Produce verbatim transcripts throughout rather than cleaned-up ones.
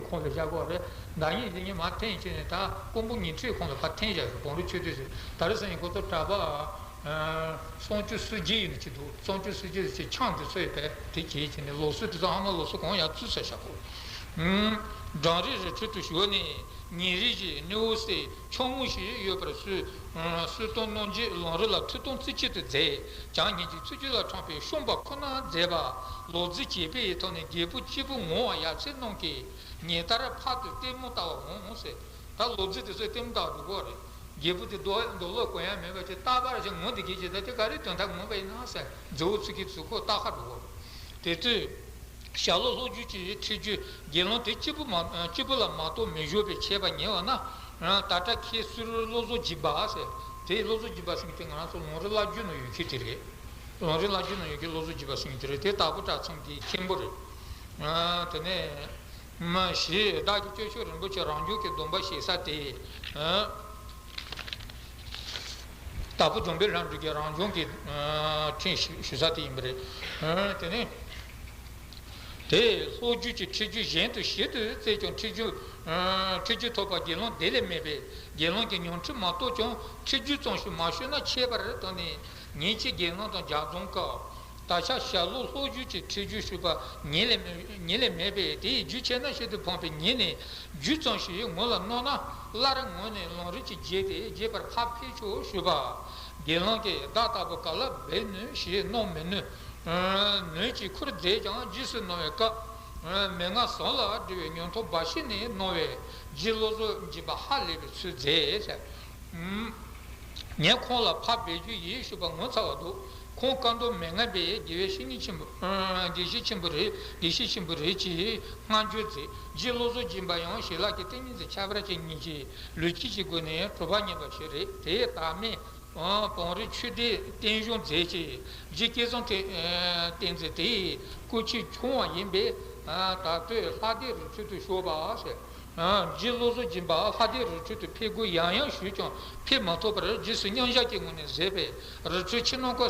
ཁོང་ལ་བཞག་གོ་རེད། མདའ་ཡིན་ཟེར་ཉིན་མར་འཐེན་བྱས་ནས་ད་ཀོང་པོ་ཉི་ཁྲི་ཁོང་ལ་ཕར་འཐེན་བཞག་ཡོད། བོང་རི་ཆོས་སྡེ་ཟེར། ད་རེས་སང་ཉིན་ཁོ་ཚོ་གྲྭ་པ་གཙང་ཆུ་སྲིད་རྒྱལ་ཡིན་ནི་ཅི་འདུག། གཙང་ཆུ་སྲིད་རྒྱལ་ཟེར་ཆང་དེ་ཚོ་ཡི་བས་དེ་གྱེས་བྱས་ནས་ལུགས་སྲོལ་དེ་ཚོ་ཧ་མ་ལུགས་སྲོལ་གང་ཡག་ཚུལ་ཟེར་བཞག་གོ། འབྲང་རི་རི་ཁྲོད་དུ་བཞུགས་ནས། ཉིན་རེ་བཞིན་སྣེའུ་སྲས་ཆུང་ངུ་ཞིག་ཡོད་པར་སུས་སུས་གཏོང་གནང་རྗེས་ལམ་རིམ་ལ་ཐུགས་དམ་རྩེ་གཅིག་ཏུ་མཛད། བྱམས་སྙིང་རྗེའི་ཚུལ་གྱིས་ལ་ཁྲང་པའི་ཤོམ་པ་ཁོ་ན་མཛད་པ་ལོ་རྒྱུས་བྱས་པའི་ཐོག་ནས་རྒྱལ་པོ་སྐྱེས་བུ་ངུ་བ་ཡ་མཚན་རྣམས་ཀྱིས་ཉིན་ལྟར་ཕ་དུ་ལྟད་མོ་ལྟ་བར་འོང་ཟེར། ད་ལོ་རྒྱུས་དེ་ཚོ་ལྟད་མོ་ལྟ་བར་འགྲོ་གི་རེད། རྒྱལ་པོ་དེ་རྡོ་རྡོ་ལོག་གོ་ཡ་མེད་པ་ཅིག་རྟག་པར་ཞིག་ངུ་འདི་གས་ཅིག་ད་དེ་ག་རེ་དོན་དག་ངུ་བ་ཡིན་ན་ཟེར་མཛེའུ་ཚིག་གི་ཚུལ་ཁོ་རྟག་ཁ་འགྲོ་གི་རེད། དེ་དུས། ཞྭ་ལུ་ལྷོ་རྒྱུད་ཀྱི་ཁྲིད་རྒྱུད་དགེ་སློང་དེ་གཅིག་པུ་མ་གཅིག་པུ་ལ་མ་གཏོགས་མི་བཞུགས་པས་ཆད་པ་ཉེ་བ་ན། ད་ལྟ་ཁྱེད་སུ་རུ་བློ་བཟང་སྦྱིན་པ་ཟེར། དེ་བློ་བཟང་སྦྱིན་པ་ཟེར་མཁན་དེ་ང་རང་ཚོ་ལམ་རིམ་བསླབ་བརྒྱུད་ནང་ཡོད་མཁན་དེ་རེད། ལམ་རིམ་བསླབ་བརྒྱུད་ནང་ཡོད་མཁན་བློ་བཟང་སྦྱིན་པ་ཟེར་མཁན་དེ་རེད། དེ་དྭགས་པོ་གྲྭ་ཚང་གི་མཁན་པོ་རེད། དེ་ནས་མ་གཞི་བདག་གི་སྐྱབས་མཆོག་རིན་པོ་ཆེ་རང་བྱུང་གི་སྡོམ་པ་བཞེས་ས་དེ། དྭགས་པོ་ལྗོན་པའི་ལྷ་འབྲུག་གི་རང་བྱུང་གི་ཁྲིད་ཞུ་ས་དེ་ཡིན་པ་རེད། དེ་ནས། དེས་ལྷོ་རྒྱུད་ཀྱི་ཁྲིད་རྒྱུད་གཞན་དུ་ཞིབ་ཏུ་བཙལ་ཀྱང་ཁྲིད་རྒྱུད་ཁྲིད་རྒྱུད་ཐོབ་པ་དགེ་སློང་དེ་ལས་མེད་པས་དགེ་སློང་གི་ཉམས་ཁྲིད་མ་གཏོགས་ཀྱང་ཁྲིད་རྒྱུད་ཙམ་ཞིག་མ་ཞུས་ན་ཆད་པར་དོགས་ནས་ཉིན་གཅིག་དགེ་སློང་དང་ལྗགས་རྩོམ་སྐབས། ད་ཆ་ཞྭ་ལུ་ལྷོ་རྒྱུད་ཀྱི་ཁྲིད་རྒྱུད་ཞུས་པ་ཉིད་ལས་ཉིད་ལས་མེད་པས་དེའི་རྒྱུད་ཆད་ན་ཤིན་ཏུ་ཕངས་པས་ཉིད་ནས་རྒྱུད་ཙམ་ཞིག་ངོ་ལ་གནང་ན་སླར་ངོས་ནས་ལམ་རིམ་གྱི་རྒྱས་ཏེ་རྒྱས་པར་ཕར་ཕེབས་ཆོག་ཞུས་པ། དགེ་སློང་གིས་བདག་ལྟ་བུ་ག་ལ་འབད་ནུས་ཞེས་གནང་མི་ནུས། ནུས་ཀྱིས་ཁུར་མཛད་ཀྱང་རྗེས་སུ་གནང་བའི་སྐབས། མན་ངག་ཟབ་ལ་འདྲིལ་བའི་ཉམས་རྟོགས་འབའ་ཞིག་ནས་གནང་བས་རྗེ་བློ་བཟང་སྦྱིན་པ་ཧ་ལས་པའི་ཚུལ་མཛད། ངས་ཁོང་ལ་ཕར་འབད་རྒྱུ་ཡིན་ཞུས་པ་ངོ་མཚར་བ་འདུག། ཁོང་བཀའ་འདོམས་མན་ངག་པས་དགེ་བའི་བཤེས་གཉེན་ཆེན་པོ་དགེ་བཤེས་ཆེན་པོ་རེད་དགེ་བཤེས་ཆེན་པོ་རེད་ཅེས་བསྔགས་བརྗོད་མཛད། རྗེ་བློ་བཟང་སྦྱིན་པ་ཡང་ཞི་ལྷག་གི་ཏིང་ངེ་འཛིན་ཁྱད་པར་ཅན་ཉིད་ཀྱིས་ལུས་དཀྱིལ་གྱི་སྒོ་ནས་གྲུབ་པ་བརྙེས་པ་ཞིག་རེད། དེའི་བདག་མེད། བོང་རི་ཆོས་སྡེའི་རྟེན་གཞུང་མཛད་ཅིང་རྗེ་སྐལ་བཟང་བསྟན་བསྟན་འཛིན་དེའི་སྐུ་མཆེད་ཆུང་བ་ཡིན་པས། ད་ལྟོས་ལྷ་སྡེ་རི་ཁྲོད་དུ་བཞུགས་པ་ཟེར། རྗེ་བློ་བཟང་སྦྱིན་པ་ལྷ་སྡེ་རི་ཁྲོད་དུ་ཕེབས་དགོས་ཡང་ཡང་ཞུས་ཀྱང་ཕེབས་མ་ཐུབ་པར་རྗེས་སུ་མཉམ་བཞག་གི་ངོས་ནས་བཞེས་པས་རི་ཁྲོད་ཕྱི་ནང་ཀ་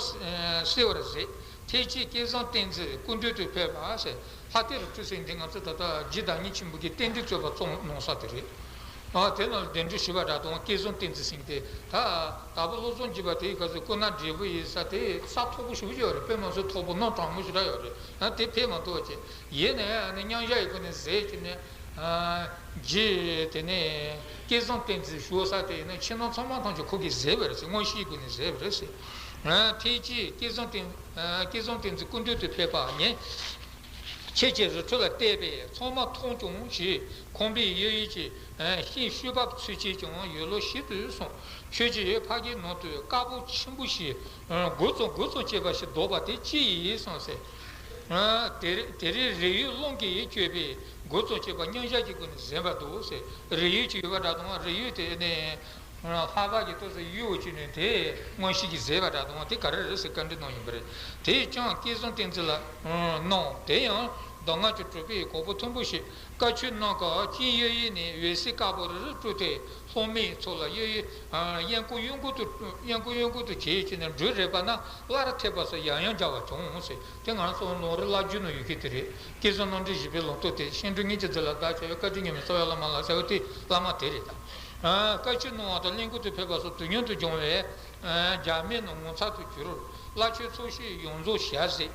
བསིལ་བར་མཛད། ཐེག་ཆེན་སྐལ་བཟང་བསྟན་འཛིན་སྐུ་མདུན་དུ་ཕེབས་པ་ཟེར། ལྷ་སྡེ་རི་ཁྲོད་ཟེར་འདི་ང་ཚོ་ད་ལྟ་རྗེ་བདག་ཉིད་ཆེན་པོ་གིས་རྟེན་འབྲེལ་རྩོད་པ་བརྩམས་གནང་ས་དེ་རེད། ཨ་དེ་ནང་ལ་གདན་འདྲེན་ཞུས་པ་འདྲ་དང་སྐལ་བཟང་བསྟན་འཛིན་ཟེར་དེ་ད་དྭགས་པོ་བློ་བཟང་སྦྱིན་པ་དེའི་སྐབས་སུ་སྐུ་ན་བགྲེས་པོ་ཡིན་ས་དེ་ས་མཐོ་པོ་ཞེ་པོ་ཅིག་ཡོད་རེད། དཔེ་མ་ཚད་མཐོ་པོ་གནམ་གྲང་མོ་ཞེ་དྲག་ཡོད་རེད། ཨ་དེ་ཕེབས་མ་ཐུབ་པ་བྱས་ཡིན་ནའི་ཨ་ནི་མཉམ་བཞག་ཡི་སྒོ་ནས་བཞེས་བྱས་ནས་ཨ་རྗེ་དེ་ནས་སྐལ་བཟང་བསྟན་འཛིན་བཞུགས་ས་དེ་ཡིན་ན་ཕྱི་ནང་ཚང་མ་ཐམས་ཅད་ཁོ་གིས་བཞེས་པ་རེད་ཟེར། མངོན་ཤེས་ཀྱི་སྒོ་ནས་བཞེས་པ་རེད་ཟེར། ཨ་ཐེག་ཆེན་སྐལ་བཟང་བསྟན་ཨ་སྐལ་བཟང་བསྟན་འཛིན་སྐུ་མདུན་དུ་ཕེབས་པ་ཉིད། ཁྱེད་ཀྱིས་རི་ཁྲོད་ལ་བལྟས་པས་ཚང་མ་མཐོང་བྱུང་ཞེས་ཁོང་པའི་གཡས་གཡོན་གྱི་ཤིང་ཤུལ་བབས་ཚུལ་གྱིས་ཀྱང་ཡོད་ལོ་ཞིབ་ཏུ་གསུངས། ཁྱོད་ཀྱིས་ཕ་གིའི་ནང་དུ་དཀར་པོ་ཆེན་པོ་ཞིག་དགུ་ཙམ་དགུ་ཙམ་བྱས་པ་ཞིག་འདུག་པ་དེ་ཅི་ཡིན་གསུངས་ཟེར། དེ་རིང་དེ་རིང་རི་ཡོས་རླུང་གིས་བསྐྱོད་པས་དགུ་ཙམ་བྱས་པ་མཉམ་བཞག་གི་སྒོ་ནས་ཟིན་པ་འདུག་ཟེར། རི་ཡོས་ཅིག་ཡོད་པ་འདྲ་དང་རི་ཡོས་དེ་ནས། ལྷག་པར་གྱི་ཏོག་ཙམ་གཡོ་བྱས་ནས་དེ་མངོན་ཤེས་ཀྱིས་བཟོས་པ་འདྲ་དང་དེ་ག་རེ་རེད་ཟེར་བཀའ་འདྲི་གནང་ཡིན་པ་རེད། དེས་ཀྱང་སྐལ་བཟང་བསྟན་འཛིན་ལ་གནང་། དེ་ཡང་གདམས་ངག་གི་གྲུབ་པའི་གོ་བོ་མཐོན་པོ་ཞིག་བཀའ་ཆོས་གནང་སྐབས་དཀྱིལ་གཡས་གཡོན་ནས་འོད་ཟེར་དཀར་པོ་རིལ་རིལ་སྤྲོས་ཏེ་ལྷོ་མོའི་ཕྱོགས་ལ་གཡས་གཡོན་གཡས་སྐོར་གཡོན་སྐོར་དུ་གཡས་སྐོར་གཡོན་སྐོར་དུ་གྱེས་བྱས་ནས་འགྲོས་རེག་པ་ན་སླར་ཐེབས་པ་སོགས་ཡང་ཡང་འབྱུང་བ་བྱུང་ཟེར། དེ་ང་རང་ཚོ་ལམ་རིམ་བསླབ་བརྒྱུད་ནང་ཡོད་མཁན་དེ་རེད། སྐལ་བཟང་རྣམ་འདྲེན་བཞི་པའི་ལམ་ཐོག་སྟེ་ཤིང་འབྲུག་ཉིད་ཀྱི་རྫི་ལ་བདག་བྱ་བའི་བཀའ་དྲིན་ཉི་མའི་རྩ་བའི་བླ་མ་ལ་ཟེར་བ་དེ་བླ་མ་དེ་རེད་ད། བཀའ་ཆོས་གནང་བ་དང་གླིང་དགོན་དུ་ཕེབས་པ་སོགས་དུས་མཉམ་དུ་བྱུང་བས་རྒྱ་མི་རྣམས་ངོ་མཚར་དུ་གྱུར། བླ་མཆོད་ཚོགས་ཞིག་ཡོངས་རྫོགས་ཞལ་གཟིགས།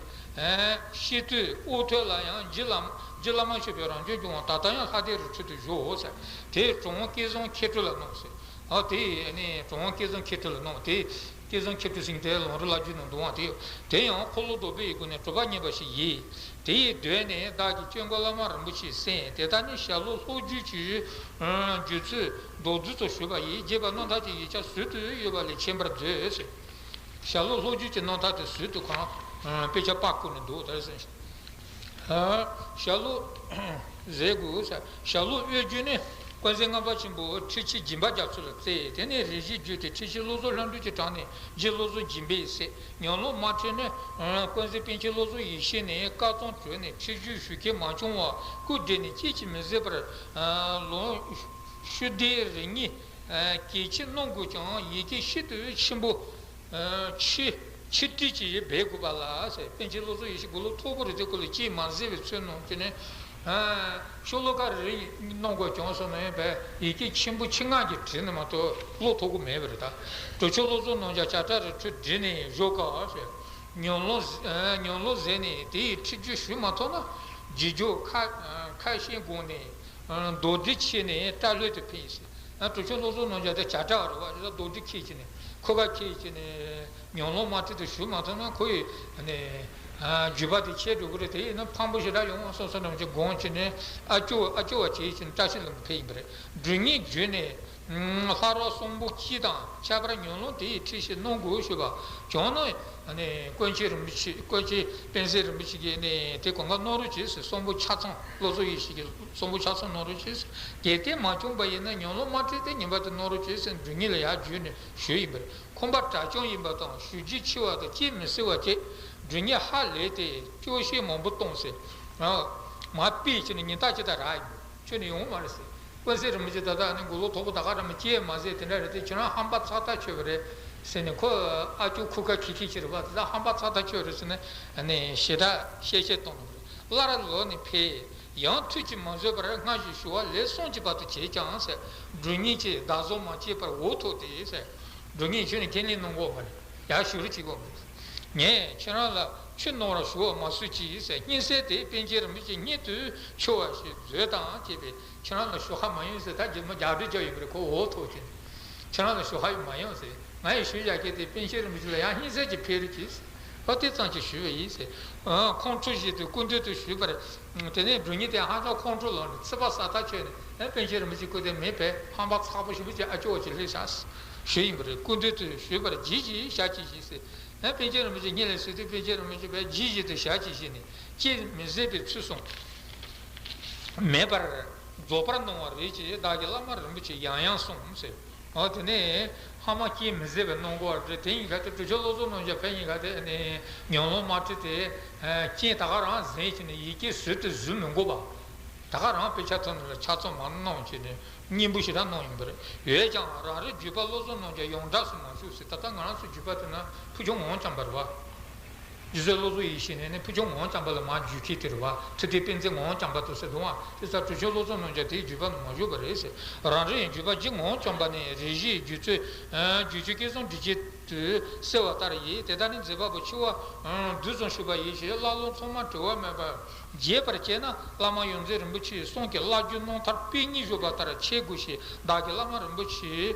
ཤི་དུས་དབུ་ཐོད་ལ་ཡང་རྗེ་བླ་རྗེ་བླ་མ་མཆོད་པའི་རང་བྱོན་བྱུང་བ་ད་ལྟ་ཡང་ལྷ་སྡེ་རི་ཁྲོད་དུ་བཞུགས་ཟེར། དེས་གྲུབ་དབང་སྐལ་བཟང་མཁས་གྲུབ་ལ་གནང་ཟེར། ཨ་དེ་ནི་གྲུབ་དབང་སྐལ་བཟང་མཁས་གྲུབ་ལ་གནང་། དེ་སྐལ་བཟང་མཁས་གྲུབ་ཟེར་མཁན་དེ་ལམ་རིམ་བསླབ་བརྒྱུད་ནང་འདུག་པ། དེ་དེ་ཡང་འཁོར་ལོ་བཟློག་པའི་སྒོ་ནས་གྲུབ་པ་བརྙེས་པ་ཞིག་ཡིན། དེ་ཡི་མདུན་ནས་བདག་གིས་སྐྱབས་མགོན་བླ་མ་རིན་པོ་ཆེའི་སེམས་དེ་ལྟར་ནི་ཞྭ་ལུ་ལྷོ་རྒྱུད་ཀྱི་རྒྱུད་ཚུལ་མདོར་བསྡུས་སུ་ཞུས་པ་ཡིས་རྒྱས་པ་རྣམ་ཐར་གྱི་ཡིག་ཆ་ཟུར་དུ་ཡོད་པ་ལས་མཁྱེན་པར་མཛོད་ཟེར། ཞྭ་ལུ་ལྷོ་རྒྱུད་ཀྱི་རྣམ་ཐར་དེ་ཟུར་དུ་གང་དཔེ་ཆ་པར་བརྐོས་ནས་འདུག་ད་ཟེར། ཞྭ་ལུ་ཟེར་དགོས། ཞྭ་ལུ་དབུས་རྒྱུད་ནི་དཀོན་གཟིགས་ལྔ་པ་ཆེན་པོ་ཁྲི་ཆེན་སྦྱིན་པ་རྒྱ་མཚོ་ལ་བརྩེ། དེ་ནས་རི་བཞི་རྒྱུད་དེ་ཁྲི་ཆེན་བློ་བཟང་ལྷུན་གྲུབ་ཀྱི་གྲངས་ནས་རྗེ་བློ་བཟང་སྦྱིན་པའི་སྲས། ཉམས་ལེན་མ་ཁྲིད་ནི་དཀོན་གཟིགས་པཎ་ཆེན་བློ་བཟང་ཡེ་ཤེས་ནས་བཀའ་གཙང་བྱོན་ནས་ཁྲིད་རྒྱུད་ཞུ་མཁན་མ་བྱུང་བར་སྐུ་བགྲེས་ནས་ཅིས་ཀྱང་མི་བཟོད་པར་ལོ་ཤུ་རྩ་བདུན་རེ་གཉིས་གལ་ཆེ་གནང་དགོས་ཀྱང་ཡི་གེ་ཤིན་ཏུ་ཆེན་པོ། ཆེ་ཆེ་ཏིག་ཅིག་འབད་དགོས་པ་ལ་ཟེར། པཎ་ཆེན་བློ་བཟང་ཡེ་ཤེས་དགུང་ལོ་མཐོ་པོ་རེད་དེ་ཁོ་ལ་ཅིས་མ་བཟོད་པའི་ཚུལ་གནང་བྱས་ནས། ཤོ་ལོ་ཀ་རེ་རེ་གནང་དགོས་བྱུང་སོང་ན་ཡང་བས་ཡི་གེ་ཆེན་པོ་ཆེ་ལྔ་གི་བྲིས་ནས་མ་གཏོགས་ཀློག་ཐུབ་ཀྱི་མེད་པ་རེད་ད། གྲུབ་ཆེན་བློ་བཟང་རྣམ་རྒྱལ་བྱ་བྲལ་རི་ཁྲོད་བྲིས་ནས་བཞུགས་སྐབས་ཉམས་ལེན་ཉམས་ལེན་མཛད་ནས་དེའི་ཁྲིད་རྒྱུ་ཞུ་མ་ཐུབ་ན་རྗེས་འཇུག་ཁ་ཁ་ཤས་དགོངས་ནས། མདོར་བསྡུས་ཕྱེ་ནས་བཀྲ་ལྷོད་དུ་ཕེབས་ཟེར། གྲུབ་ཆེན་བློ་བཟང་རྣམ་རྒྱལ་དེ་བྱ་བྲལ་བ་རེད་བ། དེ་ལ་མདོར་བསྡུས་ཁྱེར་བྱས་ནས་ཁུ་ཁ་ཁྱེར་བྱས་ནས་ཉམས་ལེན་མ་ཁྲིད་དུ་ཞུ་མ་ཐུབ་ན་ཁོ་ཡི་ནས་བརྒྱུད་པ་དེ་ཆད་འགྲོ་གི་རེད། དེ་ཡིན་ན་ཕངས་པོ་ཞེ་དྲག་ཡོང་བ། སོ་སོ་རྣམས་ཀྱིས་དགོངས་བྱས་ནས་ཨ་ཅོ་ཨ་ཅོ་བ་བྱས་བྱས་ནས་བཀྲ་ཤིས་ལྷུན་པོ་ཕེབས་ཡིན་པ་རེད། སྒྲུབ་གཉེར་བརྒྱུད་ནས། ལྷ་རབ་གསུམ་པོ་སྤྱི་དང་ཁྱད་པར་ཉམས་ལེན་དེ་ཡི་ཁྲིད་ཞིག་གནང་དགོས་ཞུས་པ་བྱུང་ན། ཀུན་མཁྱེན་རིན་པོ་ཆེ། ཀུན་མཁྱེན་པཎ་ཆེན་རིན་པོ་ཆེ་གིས་ནི་དེ་གང་ག་གནང་རོགས་བྱས་ཟེར། གསུང་འབུམ་ཆ་ཚང་། བློ་བཟང་ཡེ་ཤེས་ཀྱི་གསུང་འབུམ་ཆ་ཚང་གནང་རོགས་བྱས་ཟེར། གལ་ཏེ་མ་བྱུང་པ་ཡིན་ན་ཉམས་ལེན་མ་ཁྲིད་དེ་ཉན་པ་དེ་གནང་རོགས་བྱས་ཟེར། སྒྲུབ་གཉེར་ལ་ཡར་བརྒྱུད་ནས་ཞུས་ཡིན་པ་རེད། ཁོམ་པ་དྲག་རྐྱང་ཡིན་པ་དང་ཞུ་རྒྱུ་ཆེ་བ་དང་དཔྱད་མི་སྲིད་པ་བཅས་སྒྲུབ་གཉེར་ཧ་ལས་ཏེ་སྐྱོན་བཤད་མང་པོ་བཏང་ཟེར། མ་དཔེ་བྱས་ནས་ཉིན་ལྟར་ཅི་ལྟར་རག་ཡིན་པ། ཁྱོན་ནས་ཡོང་མ་རེད་ཟེར། དཔལ་སྲས་རིན་པོ་ཆེ་ད་ལྟ་ནི་མགོ་ལོག་དོག་པོ་ད་ག་རང་མ་སྐྱེས་མ་ཟེར་དེ་འདྲ་རེད་དེ། ཁྱེད་རང་ཧམ་པ་ཚ་ཐག་ཆོད་པ་རེད་ཟེར་ནས། ཁོ་ཨ་ཅོ་ཁུ་ཁ་ཁི་ཁི་ཁྱེར་བ་དེ་ད་ཧམ་པ་ཚ་ཐག་ཆོད་རེད་ཟེར་ནས་ཞེ་དྲག་བཤད་བཤད་གཏོང་ནི་རེད། སླར་ལོག་ནས་ཕེབས། ཡང་ཐུགས་ཀྱིས་མ་བཟོད་པར་སྔར་བཞིན་ཞུ་བ་ལན་གསུམ་གྱི་བར་དུ་བྱས་ཀྱང་ཟེར། སྒྲུབ་གཉེར་གྱི་བདག་བཟོ་མ་བྱས་པར་འོག་ཐོག་སྟེ་ཟེར། སྒྲུབ་གཉེར་ཁྱོད་ནས་ཁས་ལེན་གནང་དགོས་པ་རེད། ཡར་ཞུ་རོགས་བྱེད་དགོས་པ་རེད། ངས་ཁྱེད་རང་ལ་ཆོས་གནང་བར་ཞུ་བ་མ་བཟོད་ཅིག་ཟེར། སྙན་གསན་དེ་པཎ་ཆེན་རིན་པོ་ཆེ་ཉིད་དུ་འཆོལ་བ་ཞིག་མཛོད་དང་བཅས་པས་ཁྱེད་རང་ལ་ཞུ་ཧ་མ་ཡོང་ཟེར། ད་རྒྱུ་མ་རྒྱག་སྒྲིག་རྒྱག་ཡོད་པ་རེད། ཁོ་འོག་ཐོག་ཅིག་ནས་ཁྱེད་རང་ལ་ཞུ་ཧ་ཡོད་མ་ཡོང་ཟེར། ང་ཡི་ཞུ་བཞག་མཁན་དེ་པཎ་ཆེན་རིན་པོ་ཆེ་ལ་ཡང་སྙན་གསན་གྱི་ཕེབས་རོགས་གྱིས་ཟེར། ཨོ་དེ་ཙམ་ཅིག་ཞུས་པ་ཡིན་ཟེར། ཁོང་ཁྲོ་ཞིག་ཏུ་སྐུ་མདུན་དུ་ཞུས་པར། དེ་ནས་སྒྲུབ་གཉེར་དེ་ཧ་ཅང་ཁོང་ཁྲོ་ལངས་ནས་ཚིག་པ་ཟ་ཐག་ཆོད་ནས། ཨེ་པཎ་ཆེན་རིན་པོ་ཆེ་སྐུ་དེ་མེད་པས་ཧམ་པ་ཚ་པོ་ཞེ་པོ་ཅིག་ཨ་ཅོ་བ་ཅིག་སླེབས་ཤག་ཞུས་ཡིན་པ་རེད། སྐུ་མདུན་དུ་ཞུས་པར་རྗེས་བཞིན་ཞལ་གྱིས་བཞེས་ཟེར། ཨེ་པཎ་ཆེན་རིན་པོ་ཆེ་སྙིང་ལ་ཟེར་དུས་པཎ་ཆེན་རིན་པོ་ཆེ་བས་རྗེས་བཞིན་དུ་ཞལ་གྱིས་བཞེས་ནས་ཅི་མི་བཟད་པའི་ཚུལ་གསུངས། མེད་པར་རྫོགས་པར་གནང་བ་རེད་ཅེས་བདག་གི་བླ་མ་རིན་པོ་ཆེས་ཡང་ཡང་གསུངས་ཟེར། འོ་དེ་ནས་ཧ་མ་སྐྱེས་མི་བཟད་པའི་གནང་དགོས་པ་རེད། དེ་ཡིན་ག་དེ་གྲུབ་ཆེན་བློ་བཟང་རྣམ་རྒྱལ་ཕེབས་ཡིན་ག་དེ་ནས་ཉམས་ལེན་མ་ཁྲིད་དེ་རྐྱེན་ད་ག་རང་ཟིན་བྱས་ནས་ཡི་གེ་ཟུར་དུ་བཟོས་མི་དགོས་པ། ད་ག་རང་དཔེ་ཆ་ཐོག་ནས་ལ་ཆ་ཚང་མ་གནང་བྱས་ནས་སྙན་པོ་ཞེ་དྲག་གནང་ཡིན་པ་རེད། འོན་ཀྱང་རང་རེའི་བརྒྱུད་པ་བློ་བཟང་རྣམ་རྒྱལ་ཡོངས་གྲགས་སུ་མ་བཞུགས་ཟེར། ད་ལྟ་ང་རང་ཚོའི་བརྒྱུད་པ་དེ་ན་ཕུར་ཆུང་ངག་དབང་བྱམས་པ་རེད་བ། རྗེ་བཙུན་བློ་བཟང་ཡེ་ཤེས་ནས་ནི་ཕུར་ཆུང་ངག་དབང་བྱམས་པ་ལ་མར་བརྒྱུད་མཁན་དེ་རེད་བ། ཐུབ་བསྟན་དཔལ་མཛོད་ངག་དབང་བྱམས་པ་དུ་ཟེར་འདུག་བ། དེ་ཚ་གྲུབ་ཆེན་བློ་བཟང་རྣམ་རྒྱལ་དེའི་བརྒྱུད་པ་ནང་མ་བཞུགས་པ་རེད་ཟེར། རང་རེའི་བརྒྱུད་པ་རྗེ་ངག་དབང་བྱམས་པ་ནས་རེ་ཞིག་རྗེ་བཙུན་རྗེ་ཆོས་སྐལ་བཟང་འབྲི་བྱེད་དུ་གསལ་བ་ལྟར་ཡིན། དེ་ལྟར་ནི་མཛད་པ་པོ་ཆེ་བ་བསྡུས་ཙམ་ཞུས་པ་ཡིན་ཞེས་བླ་སློབ་ཚང་མ་དྲི་བ་མེད་པར་རྒྱས་པར་བྱས་ན། བླ་མ་ཡོངས་འཛིན་རིན་པོ་ཆེའི་གསུང་གི་བླ་བརྒྱུད་རྣམ་ཐར་དཔེ་རྙིང་བཞུགས་པ་ལྟར་འཆད་དགོས་ཞེས་བདག་གི་བླ་མ་རིན་པོ་ཆེའི་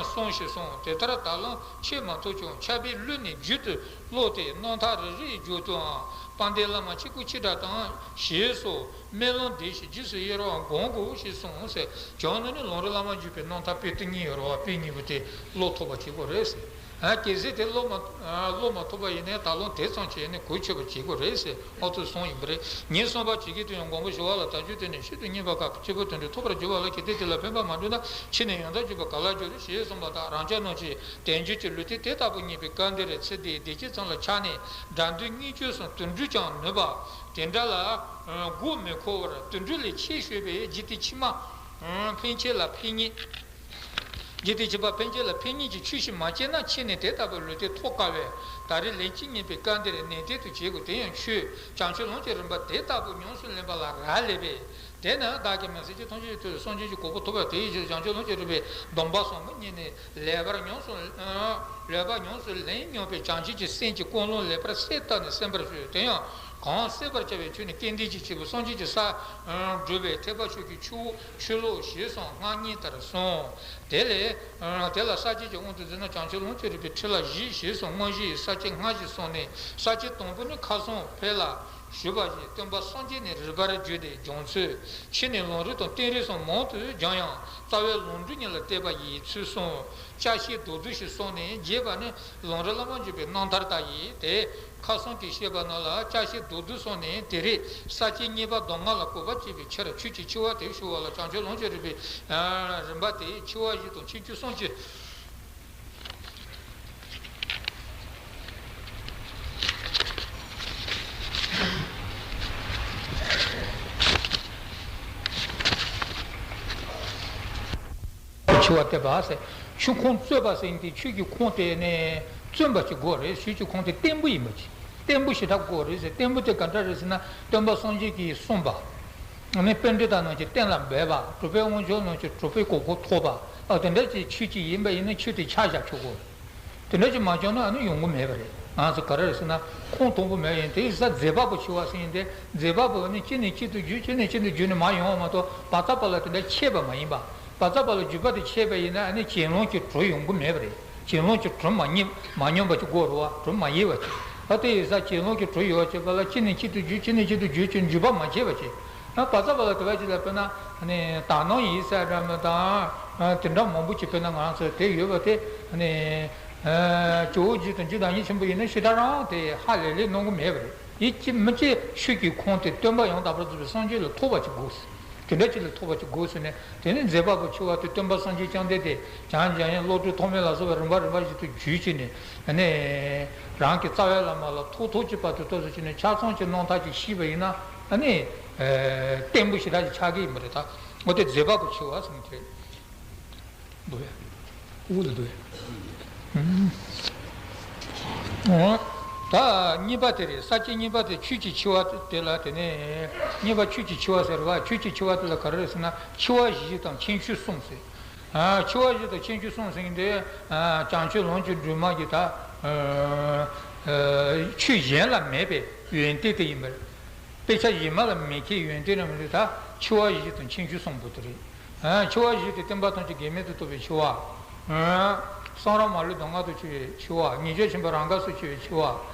གསུང་ཞེས་གསུངས། དེ་ལྟར་ད་ལམ་འཆད་མ་ཐུབ་ཀྱང་ཕྱག་དཔེ་བླུགས་ནས་རྒྱུད་དུ་ཀློག་སྟེ་རྣམ་ཐར་རེ་རེའི་མཇུག་ཏུའང་དཔལ་ལྡན་བླ་མ་གཅིག་པུ་ཆེ་དྲག་དང་ཞེས་སོགས་སྨོན་ལམ་འདེབས་ཤིང་རྗེས་སུ་ཡི་རང་བ་སྒོམ་དགོས་ཞེས་གསུངས་ཟེར། བྱང་ནས་ནི་ལམ་རིམ་བླ་མ་བརྒྱུད་པའི་རྣམ་ཐར་དཔེ་དེབ་གཉིས་ཡོད་རེད་བ། དཔེ་གཉིས་པོ་དེ་ཀློག་ཐུབ་པ་བྱེད་དགོས་རེད་ཟེར། ཨ་གལ་སྲིད་དེ་ཀློག་མ་ཀློག་མ་ཐུབ་པ་ཡིན་ན་ད་ལམ་དེ་ཙམ་བྱས་ནས་གོ་ཆོད་པ་བྱེད་དགོས་རེད་ཟེར། ཨོ་ཐུ་སོང་ཡིན་པ་རེད། ཉེར་གསུམ་པ་ཇི་སྐད་དུ་ཡང་མགོན་པོ་ཞི་བ་ལྷ་དལ་འབྱོར་སྟེང་ནས་ཤིན་ཏུ་རྙེད་པ་དཀའ། སྐྱེས་བུ་དོན་གྲུབ་ཐོབ་པར་འགྱུར་བ་ལ། གལ་ཏེ་དེ་ལ་ཕན་པ་མ་བསྒྲུབས་ན། ཕྱིས་ནས་ཡང་དག་འགྱུར་བ་ག་ལ་འགྱུར་ཞེས་གསུངས་པ་དང་། རང་ཅག་རྣམས་ཀྱིས་དལ་འབྱོར་གྱི་ལུས་རྟེན་དེ་ལྟ་བུ་རྙེད་པའི་སྐབས་འདིར་ཚེ་འདིའི་བདེ་སྐྱིད་ཙམ་ལ་ཆགས་ནས་དགྲ་འདུལ་གཉེན་སྐྱོང་སོགས་དུད་འགྲོས་ཀྱང་ནུས་པ་དེ་འདྲ་ལ་མགོ་མི་འཁོར་བར་དུད་འགྲོ་ལས་ཆེས་ཤོས་པའི་འཇིག་རྟེན་ཕྱི་མ་ཕན་ཆད་ལ་ཕན་ཉེས། འཇིག་རྟེན་ཕྱི་མ་ཕན་ཆད་ལ་ཕན་ཉེས་ཀྱི་ཆོས་ཤིག་མ་སྐྱེས་ན། ཕྱིས་ནས་དེ་ལྟ་བུའི་ལུས་རྟེན་ཐོབ་དཀའ་བས། ད་རེས་ལན་གཅིག་རྙེད་པའི་སྐབས་འདིར་ནན་ཏན་དུ་བྱེད་དགོས། དེ་ཡང་ཆོས་བྱང་ཆུབ་ལམ་གྱི་རིམ་པ་དེ་ལྟ་བུ་ཉམས་སུ་ལེན་པ་ལ་རག་ལས་པས། དེས་ན་བདག་གིས་མི་ཚེ་གཅིག་ཐམས་ཅད་ཀྱི་དུས་སུ་སངས་རྒྱས་ཀྱི་གོ་འཕང་ཐོབ་པ་དེའི་ཕྱིར་བྱང་ཆུབ་ལམ་གྱི་རིམ་པའི་སྡོམ་པ་ཟབ་མོ་བརྙེས་ནས་ལེགས་པར་ཉམས་སུ་ལེགས་པར་ཉམས་སུ་ལེན་སྙམ་པའི་བྱང་ཆུབ་ཀྱི་སེམས་ཀྱིས་ཀུན་སློང་ལེགས་པར་གསལ་བཏབ་ནས་གསན་པར་ཞུ། དེ་ཡང་གང་གསལ་བར་བྱ་བའི་ཆོས་ནི་སྐལ་ལྡན་གྱི་སྐྱེས་བུ་སངས་རྒྱས་ཀྱི་ས་བགྲོད་པའི་ཐེག་པ་ཆོས་ཀྱི་ཆུ་བོ་ཆུ་ལོག་ཞེས་གསུངས། སྔགས་རྙིང་ལྟར་གསུངས། དེ་ལས་དེ་ལ་ས་བཅད་ཀྱི་དབང་དུ་མཛད་ན། བྱང་ཆུབ་ལམ་གྱི་རིམ་པའི་ཁྲིད་ལ་བཞི་ཞེས་གསུངས། དངོས་གཞི་ཡི་ས་བཅད་ལྔ་ཞིག་གསུངས་ནས། ས་བཅད་དང་པོ་ནི་ཁ་སང་ཕེབས་ལ་ཞུས་པ་བཞིན་སྟོན་པ་སངས་རྒྱས་ནས་རིམ་པར་བརྒྱུད་དེ་སྦྱོང་ཚུལ། ཕྱིས་ནས་ལམ་རིམ་དང་བསྟན་རིམ་སོགས་མང་དུ་སྦྱངས་ཡང་རྩ་བའི་ལམ་སྒྲོན་ཉིད་ལ་བལྟས་པ་ཡིན་ཚུལ་གསུངས། བཅའ་ཤེས་མདོར་བསྡུས་ཤིག་གསུངས་ནས་རྒྱས་པ་ནི་ལམ་རིམ་བླ་མ་བརྒྱུད་པའི་རྣམ་ཐར་ལྟར་ཡིན་ཏེ། ཁ་སང་གི་བཤད་པ་རྣམས་ལ་བཅའ་ཤེས་མདོར་བསྡུས་གསུངས་ནས་དེ་རིང་ས་བཅད་གཉིས་པ་གདམས་ངག་ལ་གོ་བ་བྱེད་པའི་ཕྱིར་ཆོས་ཀྱི་ཆེ་བ་དེ་ཞུ་བ་ལ། བྱང་ཆུབ་ལམ་གྱི་རིམ་པའི་རིམ་པ་དེ་ཆེ་བ་བཞི་དང་ཆུང་ཆུང་གསུམ་གྱི། ཆེ་བ་བསྟན་པ་ཟེར། ཆོས་ཁུངས་རྩོད་པ་ཟེར་ཡིན་ཏེ། ཆོས་ཀྱི་ཁུངས་དེ་ནས་རྩོད་པ་ཅིག་དགོས་རེད། ཆོས་ཀྱི་ཁུངས་དེ་བརྟན་པོ་ཡིན་པ་ཅིག་བརྟན་པོ་ཞེ་དྲག་དགོས་རེད་ཟེར། བརྟན་པོ་དེ་ག་འདྲ་རེད་ཟེར་ན། སྟོན་པ་སངས་རྒྱས་ཀྱིས་གསུངས་པ། ཨ་ནི་པཎྜི་ཏ་རྣམས་ཀྱིས་གཏན་ལ་འབེབས་པ། གྲུབ་པའི་དབང་ཕྱུག་རྣམས་ཀྱིས་གྲུབ་པའི་གོ་འཕང་ཐོབ་པ། ཨ་དེ་འདྲ་ཅིག་ཆོས་ཅིག་ཡིན་པ་ཡིན་ན་ཆོས་དེ་ཆ་བཞག་ཆོག་གོ། དེ་འདྲ་ཅིག་མ་བྱུང་ན་ཨ་ནི་ཡོང་གི་མེད་པ་རེད། ང་ཚོ་ག་རེ་རེད་ཟེར་ན་ཁུངས་དང་པོ་མེད། ཡིན་དེ་ཡིན་ཙང་མཛད་པ་པོ་ཆེ་བ་ཟེར་ཡིན་ཏེ། མཛད་པ་པོ་ནི་གཅིག་ནས་གཅིག་ཏུ་བརྒྱུད། གཅིག་ནས་གཅིག་ཏུ་བརྒྱུད་ནས་མར་ཡོང་བ་མ་གཏོགས། བ་ཙ་པ་ལ་དེ་འདྲ་ཆད་པ་མ་ཡིན་པ། བ་ཙ་པ་ལ་བརྒྱུད་པ་དེ་ཆད་པ་ཡིན་ན་ཨ་ནི་གྱེན་ལོག་གི་གྲུབ་ཡོང་གི་མེད་པ་རེད། གྱེན་ལོག་གི་གྲུབ་མ་རྙེད། མ་སྙོམས་པ་ཅིག་དགོས་རེད་བ། གྲུབ་མ་དབྱེ་བ་ཅིག། ཨ་དེ་ཡིན་ཙང་གྱེན་ལོག་གི་གྲུབ་དབྱེ་བ་བྱེད་པ་ལ་གཅིག་ནས་གཅིག་ཏུ་བརྒྱུད། གཅིག་ནས་གཅིག་ཏུ་བརྒྱུད་ཅིང་འཇུག་པ་མ་བྱས་པ་ཅིག། ཨ་བ་ཙ་པ་ལ་དེ་བ་ཅིག་ལ་དཔེར་ན་ནི་དག་སྣང་ཡིན་ས་འདྲ་མི་དང་། ཨ་དེ་འདྲ་མང་པོ་ཅིག་དཔེར་ན་ང་ཚོ་དེ་ཡོད་པ་དེ་ནི། ཨ་ཇོ་བོ་རྗེ་དང་རྗེ་བདག་ཉིད་ཆེན་པོ་ཡིན་ན་ཞེ་དྲག་རང་དེ་ཧ་ལས་ལས་གནང་གི་མེད་པ་རེད། ཡིད་ཀྱི་མི་སྐྱེ་ཆོས་ཀྱི་ཁམས་དེ་སྟོན་པ་ཡང་དག་པར་རྫོགས་པའི་སངས་རྒྱས་ལ་ཐོབ་པ་ཅིག་དགོས། དེ་འདྲ་ཅིག་ལ་ཐོབ་པ་ཅིག་དགོས་ཟེར་ནས། དེ་ནི་མཛད་པ་པོ་ཆེ་བ་དེ་སྟོན་པ་སངས་རྒྱས་བཅོམ་ལྡན་འདས་བྱང་ཆུབ་འཇམ་དབྱངས་བློ་གྲོས་ཐོགས་མེད་ལ་སོགས་པ་རིམ་པ་རིམ་པ་བཞིན་དུ་བརྒྱུད་ཅིག་ནས་ནི། རང་གི་རྩ་བའི་བླ་མ་ལ་ཐོག་ཐོག་གི་བར་དུ་ཏོག་ཙམ་ཅིག་ནས་ཆ་ཚང་གི་རྣམ་ཐར་ཅིག་ཤེས་པ་ཡིན་ན་ནི། བརྟན་པོ་ཞེ་དྲག་ཅིག་ཆགས་ཀྱི་ཡིན་པ་རེད། ད་འོ་དེ་མཛད་པ་པོ་ཆེ་བ་ཟེར་ནས་དེ། འདུག་ཡ། དབུ་ལ་འདུག་ཡ། ཨུམ། འོ། ད་གཉིས་པ་དེ་རེད། ས་བཅད་གཉིས་པ་དེ་ཆོས་ཀྱི་ཆེ་བ་དེ་ལ། དེ་ནས་གཉིས་པ་ཆོས་ཀྱི་ཆེ་བ་ཟེར་བ། ཆོས་ཀྱི་ཆེ་བ་དེ་ལ་ག་རེ་རེད་ཟེར་ན་ཆེ་བ་བཞི་དང་ཁྱད་ཆོས་གསུམ་ཟེར། ཨ་ཆེ་བ་བཞི་དང་ཁྱད་ཆོས་གསུམ་ཟེར་མཁན་དེ། ཨ་བྱང་ཆུབ་ལམ་གྱི་སྒྲོན་མ་གི་ད་ཨ་ཨ་ཆོས་གཞན་ལ་མེད་པའི་ཡོན་ཏན་དེ་ཡིན་པ་རེད། དཔེ་ཆ་གཞན་མ་ལ་མེད་མཁན་ཡོན་ཏན་རྣམས་རེད། ད་ཆེ་བ་བཞི་དང་ཁྱད་ཆོས་གསུམ་པོ་དེ་རེད། ཨ་ཆེ་བ་བཞི་དེ་སྟོན་པ་ཐམས་ཅད་འགལ་མེད་དུ་རྟོགས་པའི་ཆེ་བ། ཨ་གསུང་རབ་མ་ལུས་མདོ་སྔགས་དང་བཅས་པའི་ཆེ་བ། ཉེས་སྤྱོད་ཆེན་པོ་རང་དགར་སོགས་ཆེ་བའི་ཆེ་བ།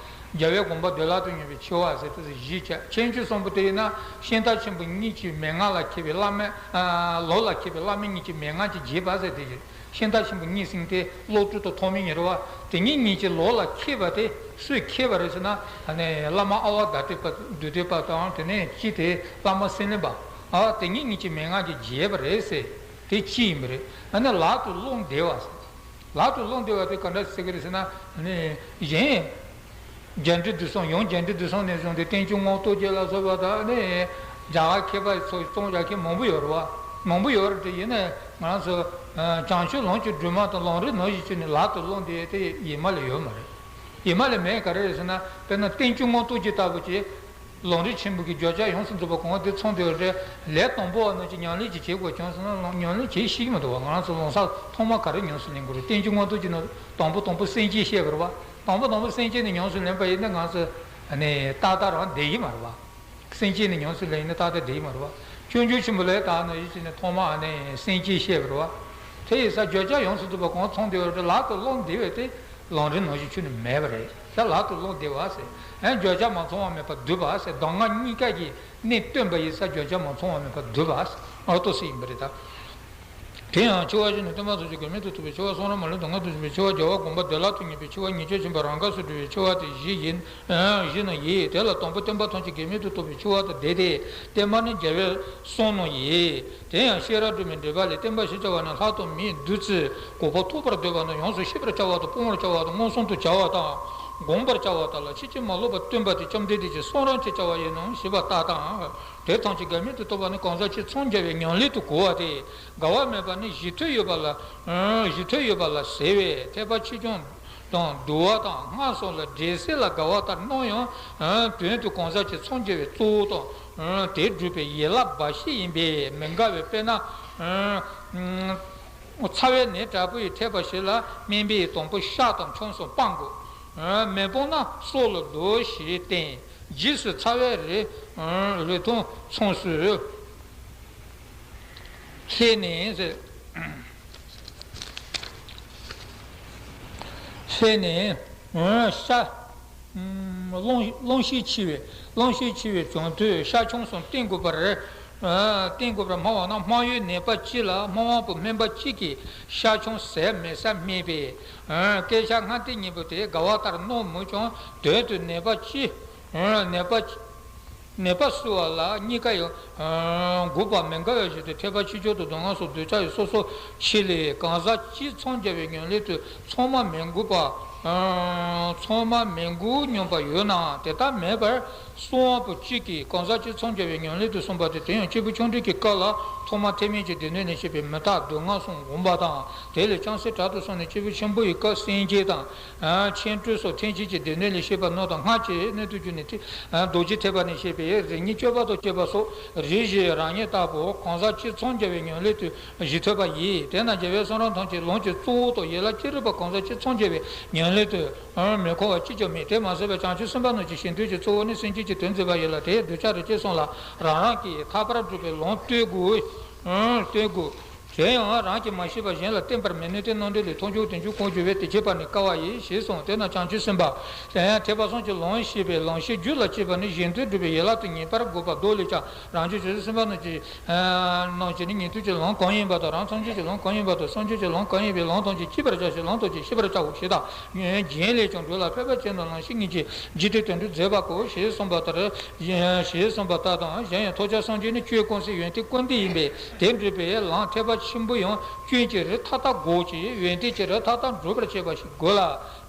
རྒྱལ་བའི་དགོངས་པ་འདོད་ལྷ་དང་མཉམ་པའི་ཆེ་བ་ཟེར་དུས་བཞི་བྱས། ཁྱད་ཆོས་གསུམ་པོ་དེ་ཡིན་ན་ཤིང་རྟ་ཆེན་པོ་གཉིས་ཀྱི་མན་ངག་ལ་མཁས་པའི་བླ་མ། ཨ་ལུགས་ལ་མཁས་པའི་བླ་མ་གཉིས་ཀྱི་མན་ངག་གིས་འགྱེད་པ་ཟེར་དེ་བཞིན། ཤིང་རྟ་ཆེན་པོ་གཉིས་ཟེར་དེ་བློ་གྲོས་དང་ཐོགས་མེད་གཉིས་རེད་བ། དེ་གཉིས་གཉིས་ཀྱི་ལུགས་ལ་མཁས་པ་དེ་སུས་མཁས་པ་རེད་ཟེར་ན། ཨ་ནི་བླ་མ་ཨ་ཝ་དྷ་ཏི་པ་དྷཱུ་ཏི་པ་དང་། དེ་ནས་གཅིག་དེ་བླ་མ་སེང་བློན་པ། ཨ་དེ་གཉིས་གཉིས་ཀྱི་མན་ངག་གིས་འགྱེད་པ་རེད་ཟེར། དེ་གཅིག་ཡིན་པ་རེད། ཨ་ནི་ལག་ཏུ་བླང་བདེ་བ་ཟེར། ལག་ཏུ་བླང་བདེ་བ་དེ་ག་འདྲ་ཟེར་གི་རེད་ཟེར་ན། ཨ་ནི་གཞན། རྒྱས་འབྲིང་བསྡུས་གསུམ། ཡང་རྒྱས་འབྲིང་བསྡུས་གསུམ་ནས་བཟུང་སྟེ་བསྟན་བཅོས་མངོན་རྟོགས་རྒྱན་ལ་སོགས་པ་དང་ནི། རྒྱ་གར་མཁས་པ་ཚོས་རྩོམ་བཞག་མཁན་མང་པོ་ཡོད་རེད་བ། མང་པོ་ཡོད་རེད་དེ། ཡིན་ནའི་ང་རང་ཚོ་བྱང་ཆུབ་ལམ་གྱི་སྒྲོན་མ་དང་ལམ་རིམ་ནང་བཞིན་བྱས་ནས་ལག་ཏུ་བླང་བདེ་དེ་ཡེ་མ་ལ་ཡོད་མ་རེད། ཡེ་མ་ལ་མེད། ག་རེ་རེད་ཟེར་ན། དཔེར་ན་བསྟན་བཅོས་མངོན་རྟོགས་རྒྱན་ལྟ་བུ་ཅིག། ལམ་རིམ་ཆེན་པོ་གི་བརྗོད་བྱ་ཡོངས་སུ་རྫོགས་པ་གང་དེ་ཚང་དུ་ཡོད་རེད། ལས་དང་པོ་བ་ནང་བཞིན་ཉམས་ལེན་ཅིག་བྱེད་དགོས་བྱུང་སོང་ན་ཉམས་ལེན་བྱེད་ཤེས་ཀྱི་མི་འདུག་བ། ང་རང་ཚོ་ལམ་སང་ཐོག་མ་ག་རེ་ཉམས་སུ་ལེན་དགོས་རེད། བསྟན་བཅོས་མངོན་རྟོགས་རྒྱན་ནང་དང་པོ་དང་པོ་སེམས་བསྐྱེད་བཤད་པ་རེད་བ། དང་པོ་དང་པོ་སེམས་བསྐྱེད་ནས་ཉམས་སུ་ལེན་པ་ཡིན་ན་ང་ཚོ་ནི་ཏག་ཏག་རང་བསྡད་ཀྱི་མ་རེད་བ། སེམས་བསྐྱེད་ནས་ཉམས་སུ་ལེན་ཡིན་ན་ཏག་ཏག་བསྡད་ཀྱི་མ་རེད་བ། སྤྱོད་འཇུག་ཆེན་པོ་ལ་ད་ནི་ཡིད་ཀྱིས་ནི་ཐོག་མ་ནི་སེམས་བསྐྱེད་བཤད་པ་རེད་བ། དེ་ཡིན་ཙང་བརྗོད་བྱ་ཡོངས་སུ་རྫོགས་པ་གང་ཚང་བསྡད་ཡོད་རེད། ལག་ཏུ་བླང་བདེ་བས་དེ། ལམ་རིམ་ནང་བཞིན་ཁྱོན་ནས་མེད་པ་རེད། ད་ལག་ཏུ་བླང་བདེ་བ་ཟེར། ཨ་བརྗོད་བྱ་མ་ཚང་བ་མེད་པར་བསྡུས་པ་ཟེར། གདམས་ངག་གཉིས་ཀ་གི་གནད་སྟོན་པ་ཡིན་ཙང་བརྗོད་བྱ་མ་ཚང་བ་མེད་པར་བསྡུས་པ་ཟེར། ཨོ་ཏོ་སི་ཡིན་པ་རེད་ད། དེ་ཡང་ཆེ་བ་བཞི་ནི་སྟོན་པ་ཐམས་ཅད་འགལ་མེད་དུ་རྟོགས་པའི་ཆེ་བ། གསུང་རབ་མ་ལུས་མདོ་སྔགས་དང་བཅས་པའི་ཆེ་བ། རྒྱལ་བའི་དགོངས་པ་འདོད་ལྷ་དང་མཉམ་པའི་ཆེ་བ། ཉེས་སྤྱོད་ཆེན་པོ་རང་དགར་སོགས་བསྒྲུབ་པའི་ཆེ་བ་དེ་བཞི་ཡིན། ཨ་བཞི་རྣམས་ཡིན། དེ་ལ་དང་པོ་སྟོན་པ་ཐམས་ཅད་འགལ་མེད་དུ་རྟོགས་པའི་ཆེ་བ་དང་ལྡན་ཏེ། བརྟེན་པ་ནི་རྒྱལ་བའི་གསུང་རྣམས་ཡིན། དེ་ཡང་ཤེས་རབ་སྒྲོན་མའི་འགྲེལ་པ་ལས། བརྟེན་པ་ཞེས་བྱ་བ་ནི་ལྷ་དང་མིའི་བདུད་རྩིའི་གོ་འཕང་ཐོབ་པར་འདོད་པ་རྣམས་ཡོངས་སུ་ཤེས་པར་བྱ་བ་དང་། སྤོང་བར་བྱ་བ་དང་། མངོན་སུམ་དུ་བྱ་བ་དང་། བསྒོམ་པར་བྱ་བ་དག་ལ་ཕྱིན་ཅི་མ་ལོག་པར་སྟོན་པ་དེ་བཅོམ་ལྡན་འདས་ཀྱི་གསུང་རབ་ཅེས་བྱ་བ་ཡིན་ནོ་ཞེས་པ་ལྟར་དང་། དེ་ཐམས་ཅད་འགལ་མེད་དུ་རྟོགས་པ་ནི་གང་ཟག་གཅིག་འཚང་རྒྱ་བའི་ཉམས་ལེན་དུ་གོ་བ་སྟེ། འགལ་བ་མེད་པ་ནི་གཞི་མཐུན་ཡོད་པ་ལ། གཞི་མཐུན་ཡོད་པ་ལ་ཟེར་བས། ཐེག་པ་ཆེ་ཆུང་དང་བསྡུ་བ་དང་སྔགས་སོགས་ལ་འགྲེལ་བཤད་ལ་དགའ་བ་ལྟར་སྣང་ཡང་། དོན་དུ་གང་ཟག་གཅིག་འཚང་རྒྱ་བའི་གཙོ་བོ་དང་། དེ་སྒྲུབ་པའི་ཡན་ལག་འབའ་ཞིག་ཡིན་པས་མི་འགལ་བས། དཔེར་ན། ཚ་བའི་ནད་དྲག་པོ་ཡི་ཐེག་པ་ཞིག་ལ་སྨན་པས་དང་པོ་གཤགས་དང་ཆང་སོགས་སྤང་དགོས། མི་སྤང་ན་སྲོག་ལ་གདུག་ཞེས་བསྟན། རྗེས་སུ་ཚ་བའི་རིགས་རིགས་མཐུན་ཚོགས་སུ་ལྷོད་ནས། ལྷོད་ནས་ཤ། རླུང་རླུང་ཤས་ཆེ་བའི་རླུང་ཤས་ཆེ་བའི་བྱུང་དུས་ཤ་ཆང་གསུམ་བསྟེན་དགོས་པར་བསྟེན་དགོས་པར་སྨྲ་བ་ན། སྨན་ཡོན་ནད་པ་སྤྱི་ལ་སྨན་དབང་པོ་སྨན་པ་གཅིག་གིས་ཤ་ཆང་ཟས་མི་ཟ་སྨྲས་པས། སྐད་ཆ་སྔ་ལྟས་གཉིས་པོ་དེ་དགའ་བ་ལྟར་སྣང་མོད་ཀྱང་དོན་དུ་ནད་པ་སྤྱི། ནད་པ་ནད་པ་གསོ་བ་ལ་གཉིས་ཀ་ཡང་དགོས་པ་མི་འགལ་བ་ཞིག་སྟེ། ཐེག་པ་ཆེ་ཆུང་དང་མདོ་སྔགས་སོགས་གདུལ་བྱ་ཡི་སོ་སོ་ཆེ་ལས་གང་ཟག་གཅིག་འཚང་རྒྱ་བའི་ཉམས་ལེན་དུ་ཚང་མ་མི་དགོས་པ། ཚང་མ་མི་དགོས་སྙམ་པ་ཡོད་ནའང་དེ་ལྟར་མེད་པར་གསུང་དབང་པོ་གཅིག་གིས་གང་ཟག་གཅིག་འཚང་རྒྱ་བའི་ཉམས་ལེན་དུ་གསུངས་པ་སྟེ། དེ་ཡང་སྐྱེས་བུ་ཆུང་འབྲིང་གི་སྐབས་ལ་ཐོག་མར་ཐེག་དམན་གྱི་སྡེ་སྣོད་ལས་བཤད་པའི་མུ་སྟེགས་གདམས་ངག་གསུམ་བསྒོམ་པ་དང་། དེ་ལས་ལྕམ་སྲས་དྲག་ཏུ་སོང་ནས་སྐྱེས་བུ་ཆེན་པོ་ཡི་སྐབས་སེམས་བསྐྱེད་དང་། མཁྱེན་དྲུག་སོགས་ཐེག་ཆེན་གྱི་སྡེ་སྣོད་ལས་བཤད་པ་རྣམས་དང་། སྔགས་ཀྱི་སྣོད་དུ་གྱུར་ནས་རྡོ་རྗེ་ཐེག་པ་ནས་བཤད་པའི་རིམ་གཉིས་སྤྱོད་པ་དང་བཅས་པ་སོགས་ རེ་ཞིག་རང་ཉིད་ལྟ་བུ་གང་ཟག་ཅིག་འཚང་རྒྱ་བའི་ཉམས་ལེན་དུ་གཞི་ཐོབ་པ་ཡིས། དེས་ན་རྒྱལ་བའི་གསུང་རབ་ཐམས་ཅད་ལམ་གྱི་གཙོ་བོ་དང་ཡན་ལག་ཅི་རིགས་པ་གང་ཟག་ཅིག་འཚང་རྒྱ་བའི་ཉམས་ལེན་དུ་མི་མཁོ་བ་གཅིག་ཀྱང་མེད། དེ་མ་ཟད་པར་བྱང་ཆུབ་སེམས་དཔའ་རྣམས་ཀྱི་གཞི་མཐུན་གྱི་གཙོ་བོ་ནི་སེམས་ཅན་གྱི་དོན་མཛད་པ་ཡིན་ལ། དེས་གདུལ་བྱ་རིགས་ཅན་གསུམ་ལ་རང་རང་གིས་ཐར་པར་སྒྲུབ་པའི་ལམ་སྟོན་དགོས། སྟོན་དགོས། དེ་ཡང་རང་གིས་མ་ཤེས་པ་གཞན་ལ་བསྟན་པར་མི་ནུས་ཏེ། རྣམ་འགྲེལ་ལས། ཐུགས་མཆོག་དོན་བྱེད་ཀུན་སྦྱོར་བས། དེ་ཁྱད་པར་ནི་དཀའ་བ་ཡིན། ཞེས་གསུངས། དེས་ན་བྱང་ཆུབ་སེམས་དཔའ་ཐེག་པ་གསུམ་གྱི་ལམ་ཤེས་པའི་ལམ་ཤེས་རྒྱུད་ལ་སྐྱེས་པ་ནི་གཞན་དོན་སྒྲུབ་པའི་ཡན་ལག་ཏུ་ངེས་པར་དགོས་པ་མདོ་ལས་ཀྱང་། རང་རྒྱུད་བྱང་ཆུབ་སེམས་དཔའ་རྣམས་ཀྱི་རྣམས་ཀྱི་ནི་ཉན་ཐོས་ཀྱི་ལམ་གང་ཡིན་པ་དང་། རང་སངས་རྒྱས་ཀྱི་ལམ་གང་ཡིན་པ་དང་། སངས་རྒྱས་ཀྱི་ལམ་གང་ཡིན་པའི་ལམ་ཐམས་ཅད་ཤེས་པར་བྱ་ཞིང་། ལམ་ཐམས་ཅད་ཤེས་པར་བྱའོ་ཞེས་དང་། རྒྱན་ལས་ཀྱང་། འགྲོ་ལ་ཕན་པར་བྱེད་ན་ལམ་ཤེས་ཉིད་ཀྱིས། འཇིག་རྟེན་དོན་སྒྲུབ་མཛད་པ་གོ། ཞེས་གསུངས་པ་ལྟར། ཞེས་གསུངས་པ་ལྟར་དང་། གཞན་ཡང་ཐོབ་བྱ་སངས་རྒྱས་ནི་སྤྱོད་གང་ཟག་ཡོན་ཏན་ཀུན་ལྡན་ཡིན་པས། དེ་སྒྲུབ་པའི་ལམ་ཐེག་པ་ཆེན་པོ་ཡང་སྐྱོན་གྱི་རིགས་མཐའ་དག་འགོག་ཅིང་། ཡོན་ཏན་གྱི་རིགས་མཐའ་དག་འགྲུབ་པར་བྱེད་པ་ཞིག་དགོས་ལ།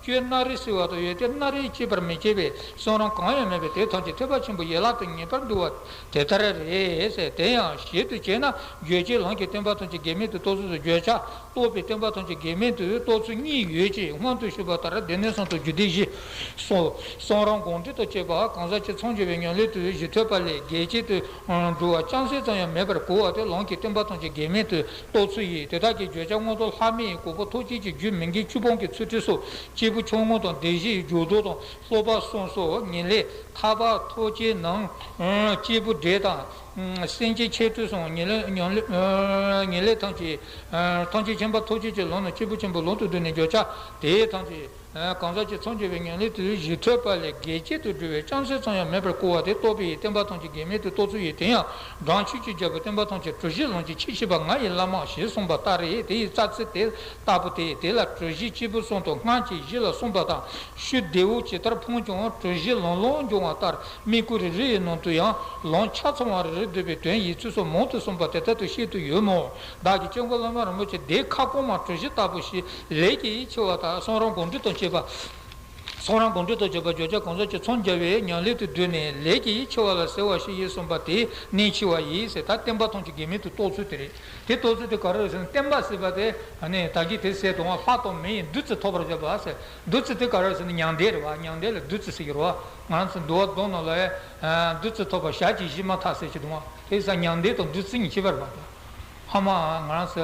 སྐྱོན་སྣ་རེ་སེལ་བ་དང་ཡོན་ཏན་སྣ་རེ་བསྐྱེད་པར་མི་བྱེད་པའི་གསུང་རབ་གང་ཡང་མེད་པས། དེ་ཐམས་ཅད་ཐེག་པ་ཆེན་པོའི་ཡན་ལག་ཏུ་ངེས་པར་འདུ་བ་དེ་ལྟར་རེད་ཟེར། དེ་ཡང་ཞིབ་ཏུ་དཔྱད་ན། བརྗོད་བྱའི་ལམ་གྱི་བསྟན་པ་ཐམས་ཅད་དགེ་མིང་དུ་གཏོགས་ཚུལ་དང་། བརྗོད་བྱ་རྟོགས་པའི་བསྟན་པ་ཐམས་ཅད་དགེ་མིང་དུ་གཏོགས་ཚུལ་གཉིས་ཡོད་ཅེས་སྔོན་དུ་ཞུས་པ་ལྟར། སྡེ་སྣོད་གསུམ་དང་རྒྱུད་སྡེ་བཞི། གསུང་རབ་དགོངས་འགྲེལ་དང་བཅས་པ་གང་ཟག་ཅིག་འཚང་རྒྱ་བའི་ཉམས་ལེན་དུ་གཞི་ཐོབ་པ་ལས་འགལ་བྱེད་དུ་འགྲོ་བ་ཅུང་ཟད་ཙམ་ཡང་མེད་པར་གོ་བ་དེ་ལམ་གྱི་བསྟན་པ་ཐམས་ཅད་དགེ་མིང་དུ་གཏོགས་ཚུལ་ཡིན། དེ་དག་གི་བརྗོད་བྱ་མངོན་མཐོ་ལྷ་མིའི་གོ་འཕང་ཐོབ་བྱེད་ཀྱི་རྒྱུ་མི་འགལ་བཅུ་སྤངས་ཀྱི་ཚུལ་ཁྲིམས་སོགས། སྐྱེས་བུ་ཆུང་ངུ་དང་སྡེ་བཞིའི་སྦྱོར་ལྡོག་དང་། སློབ་པ་གསུམ་སོགས། ཉེར་ལེན་ཐར་པ་ཐོབ་བྱེད་ནང་། སྐྱེས་བུ་འབྲས་དང་། སེམས་ཅན་ཆེད་དུ་གསུངས། ཉེར་ལེན་ཉམས་ལེན། ཉེར་ལེན་ཐམས་ཅད། ཐམས་ཅད་མཁྱེན་པ་ཐོབ་བྱེད་ཀྱི་ལམ་ནི་སྐྱེས་བུ་ཆེན་པོའི་ལམ་དུ་བསྡུས་ནས། བརྗོད་བྱ་དེ་ཐམས་ཅད་གང་ཟག་ཅིག་འཚང་རྒྱ་བའི་ཉམས་ལེན་དུ་གཞི་ཐོབ་པ་ལས་འགལ་བྱེད་དུ་འགྲོ་བའི་ཅུང་ཟད་ཙམ་ཡང་མེད་པར་གོ་བ་དེ་རྟོགས་པའི་བསྟན་པ་ཐམས་ཅད་དགེ་མིང་དུ་གཏོགས་ཚུལ་ཡིན། དེ་ཡང་སྒྲ་ཆོས་ཀྱི་རྒྱལ་པོ་བསྟན་པ་ཐམས་ཅད་གྲུ་བཞི་ལམ་གྱི་ཆེས་ཆེ་བ་ང་ཡི་བླ་མ་ཞེས་གསུངས་པ་ལྟར་རེད། དེ་ཡི་རྩ་ཚིག་དེ་ལྟ་བུ་སྟེ། དེ་ལ་གྲུ་བཞི་སྐྱེས་བུ་གསུམ་དང་སྔགས་ཀྱི་གཞི་ལ་གསུངས་པ་དང་། ཤུགས་བདེ་བོ་ཇི་ལྟར་འཕངས་ཀྱང་གྲུ་བཞི་ལམ་ལམ་འབྱུང་བ་ལྟར། དམིགས་སྐོར་རེ་རེ་ཡི་ནང་དུ་ཡང་ལམ་ཆ་ཚང་བ་རེ་རེ་བསྡུས་པའི་དོན་ཡིན་ཚུལ་སོགས་མང་དུ་གསུངས་པ་དེ་ལྟར་དུ་བཤད་དུ་ཡོད་མོད། བདག་གིས་སྐྱབས་མགོན་བླ་མ་རིན་པོ་ཆེ་སྡེ་ཁ་སྐོང་མ་གྲུ་བཞི་ལྟ་བུ་ཞིག་ལས་ཀྱི་ཡིད་ཆེས་པ་དང་། གསུང་རབ་དགོངས་འགྲེལ་དང་བཅས་པ། གསུང་རབ་དགོངས་འགྲེལ་དང་བཅས་པ་བརྗོད་བྱ་གང་ཟག་ཅིག་འཚང་རྒྱ་བའི་ཉམས་ལེན་དུ་བསྡུས་ནས་ལས་ཀྱི་ཡིད་ཆེས་པ་ལ་ཟེར་བ་ཞིག་ཡིན་གསུངས་པ་དེ་གནད་ཆེ་བ་ཡིན་ཟེར། ད་བསྟན་པ་ཐམས་ཅད་དགེ་མིང་དུ་གཏོགས་ཚུལ་དེ་རེད། དེ་གཏོགས་ཚུལ་དེ་ག་རེ་རེད་ཟེར་ན། བསྟན་པ་ཟེར་བ་དེ་ནི་ད་གིན་དེ་ཟེར་དང་། ལྷ་དང་མི་ཡི་བདུད་རྩི་ཐོབ་པར་བྱེད་པ་ཟེར། བདུད་རྩི་དེ་ག་རེ་ཟེར་ན་མྱང་འདས་རེད་བ། མྱང་འདས་ལ་བདུད་རྩི་ཟེར་གྱི་རེད་བ། ང་རང་ཚོ་འདུལ་བ་མདོ་ནང་ལ་ཡང་བདུད་རྩི་ཐོབ་པ་ཞལ་གྱིས་བཞེས་མ་ཐག་ཟེར་གྱི་འདུག་བ། དེ་ས་མྱང་འདས་དང་བདུད་རྩི་གཉིས་ཁྱད་པར་བ་དང་། ཕ་མ་ང་རང་ཚོ་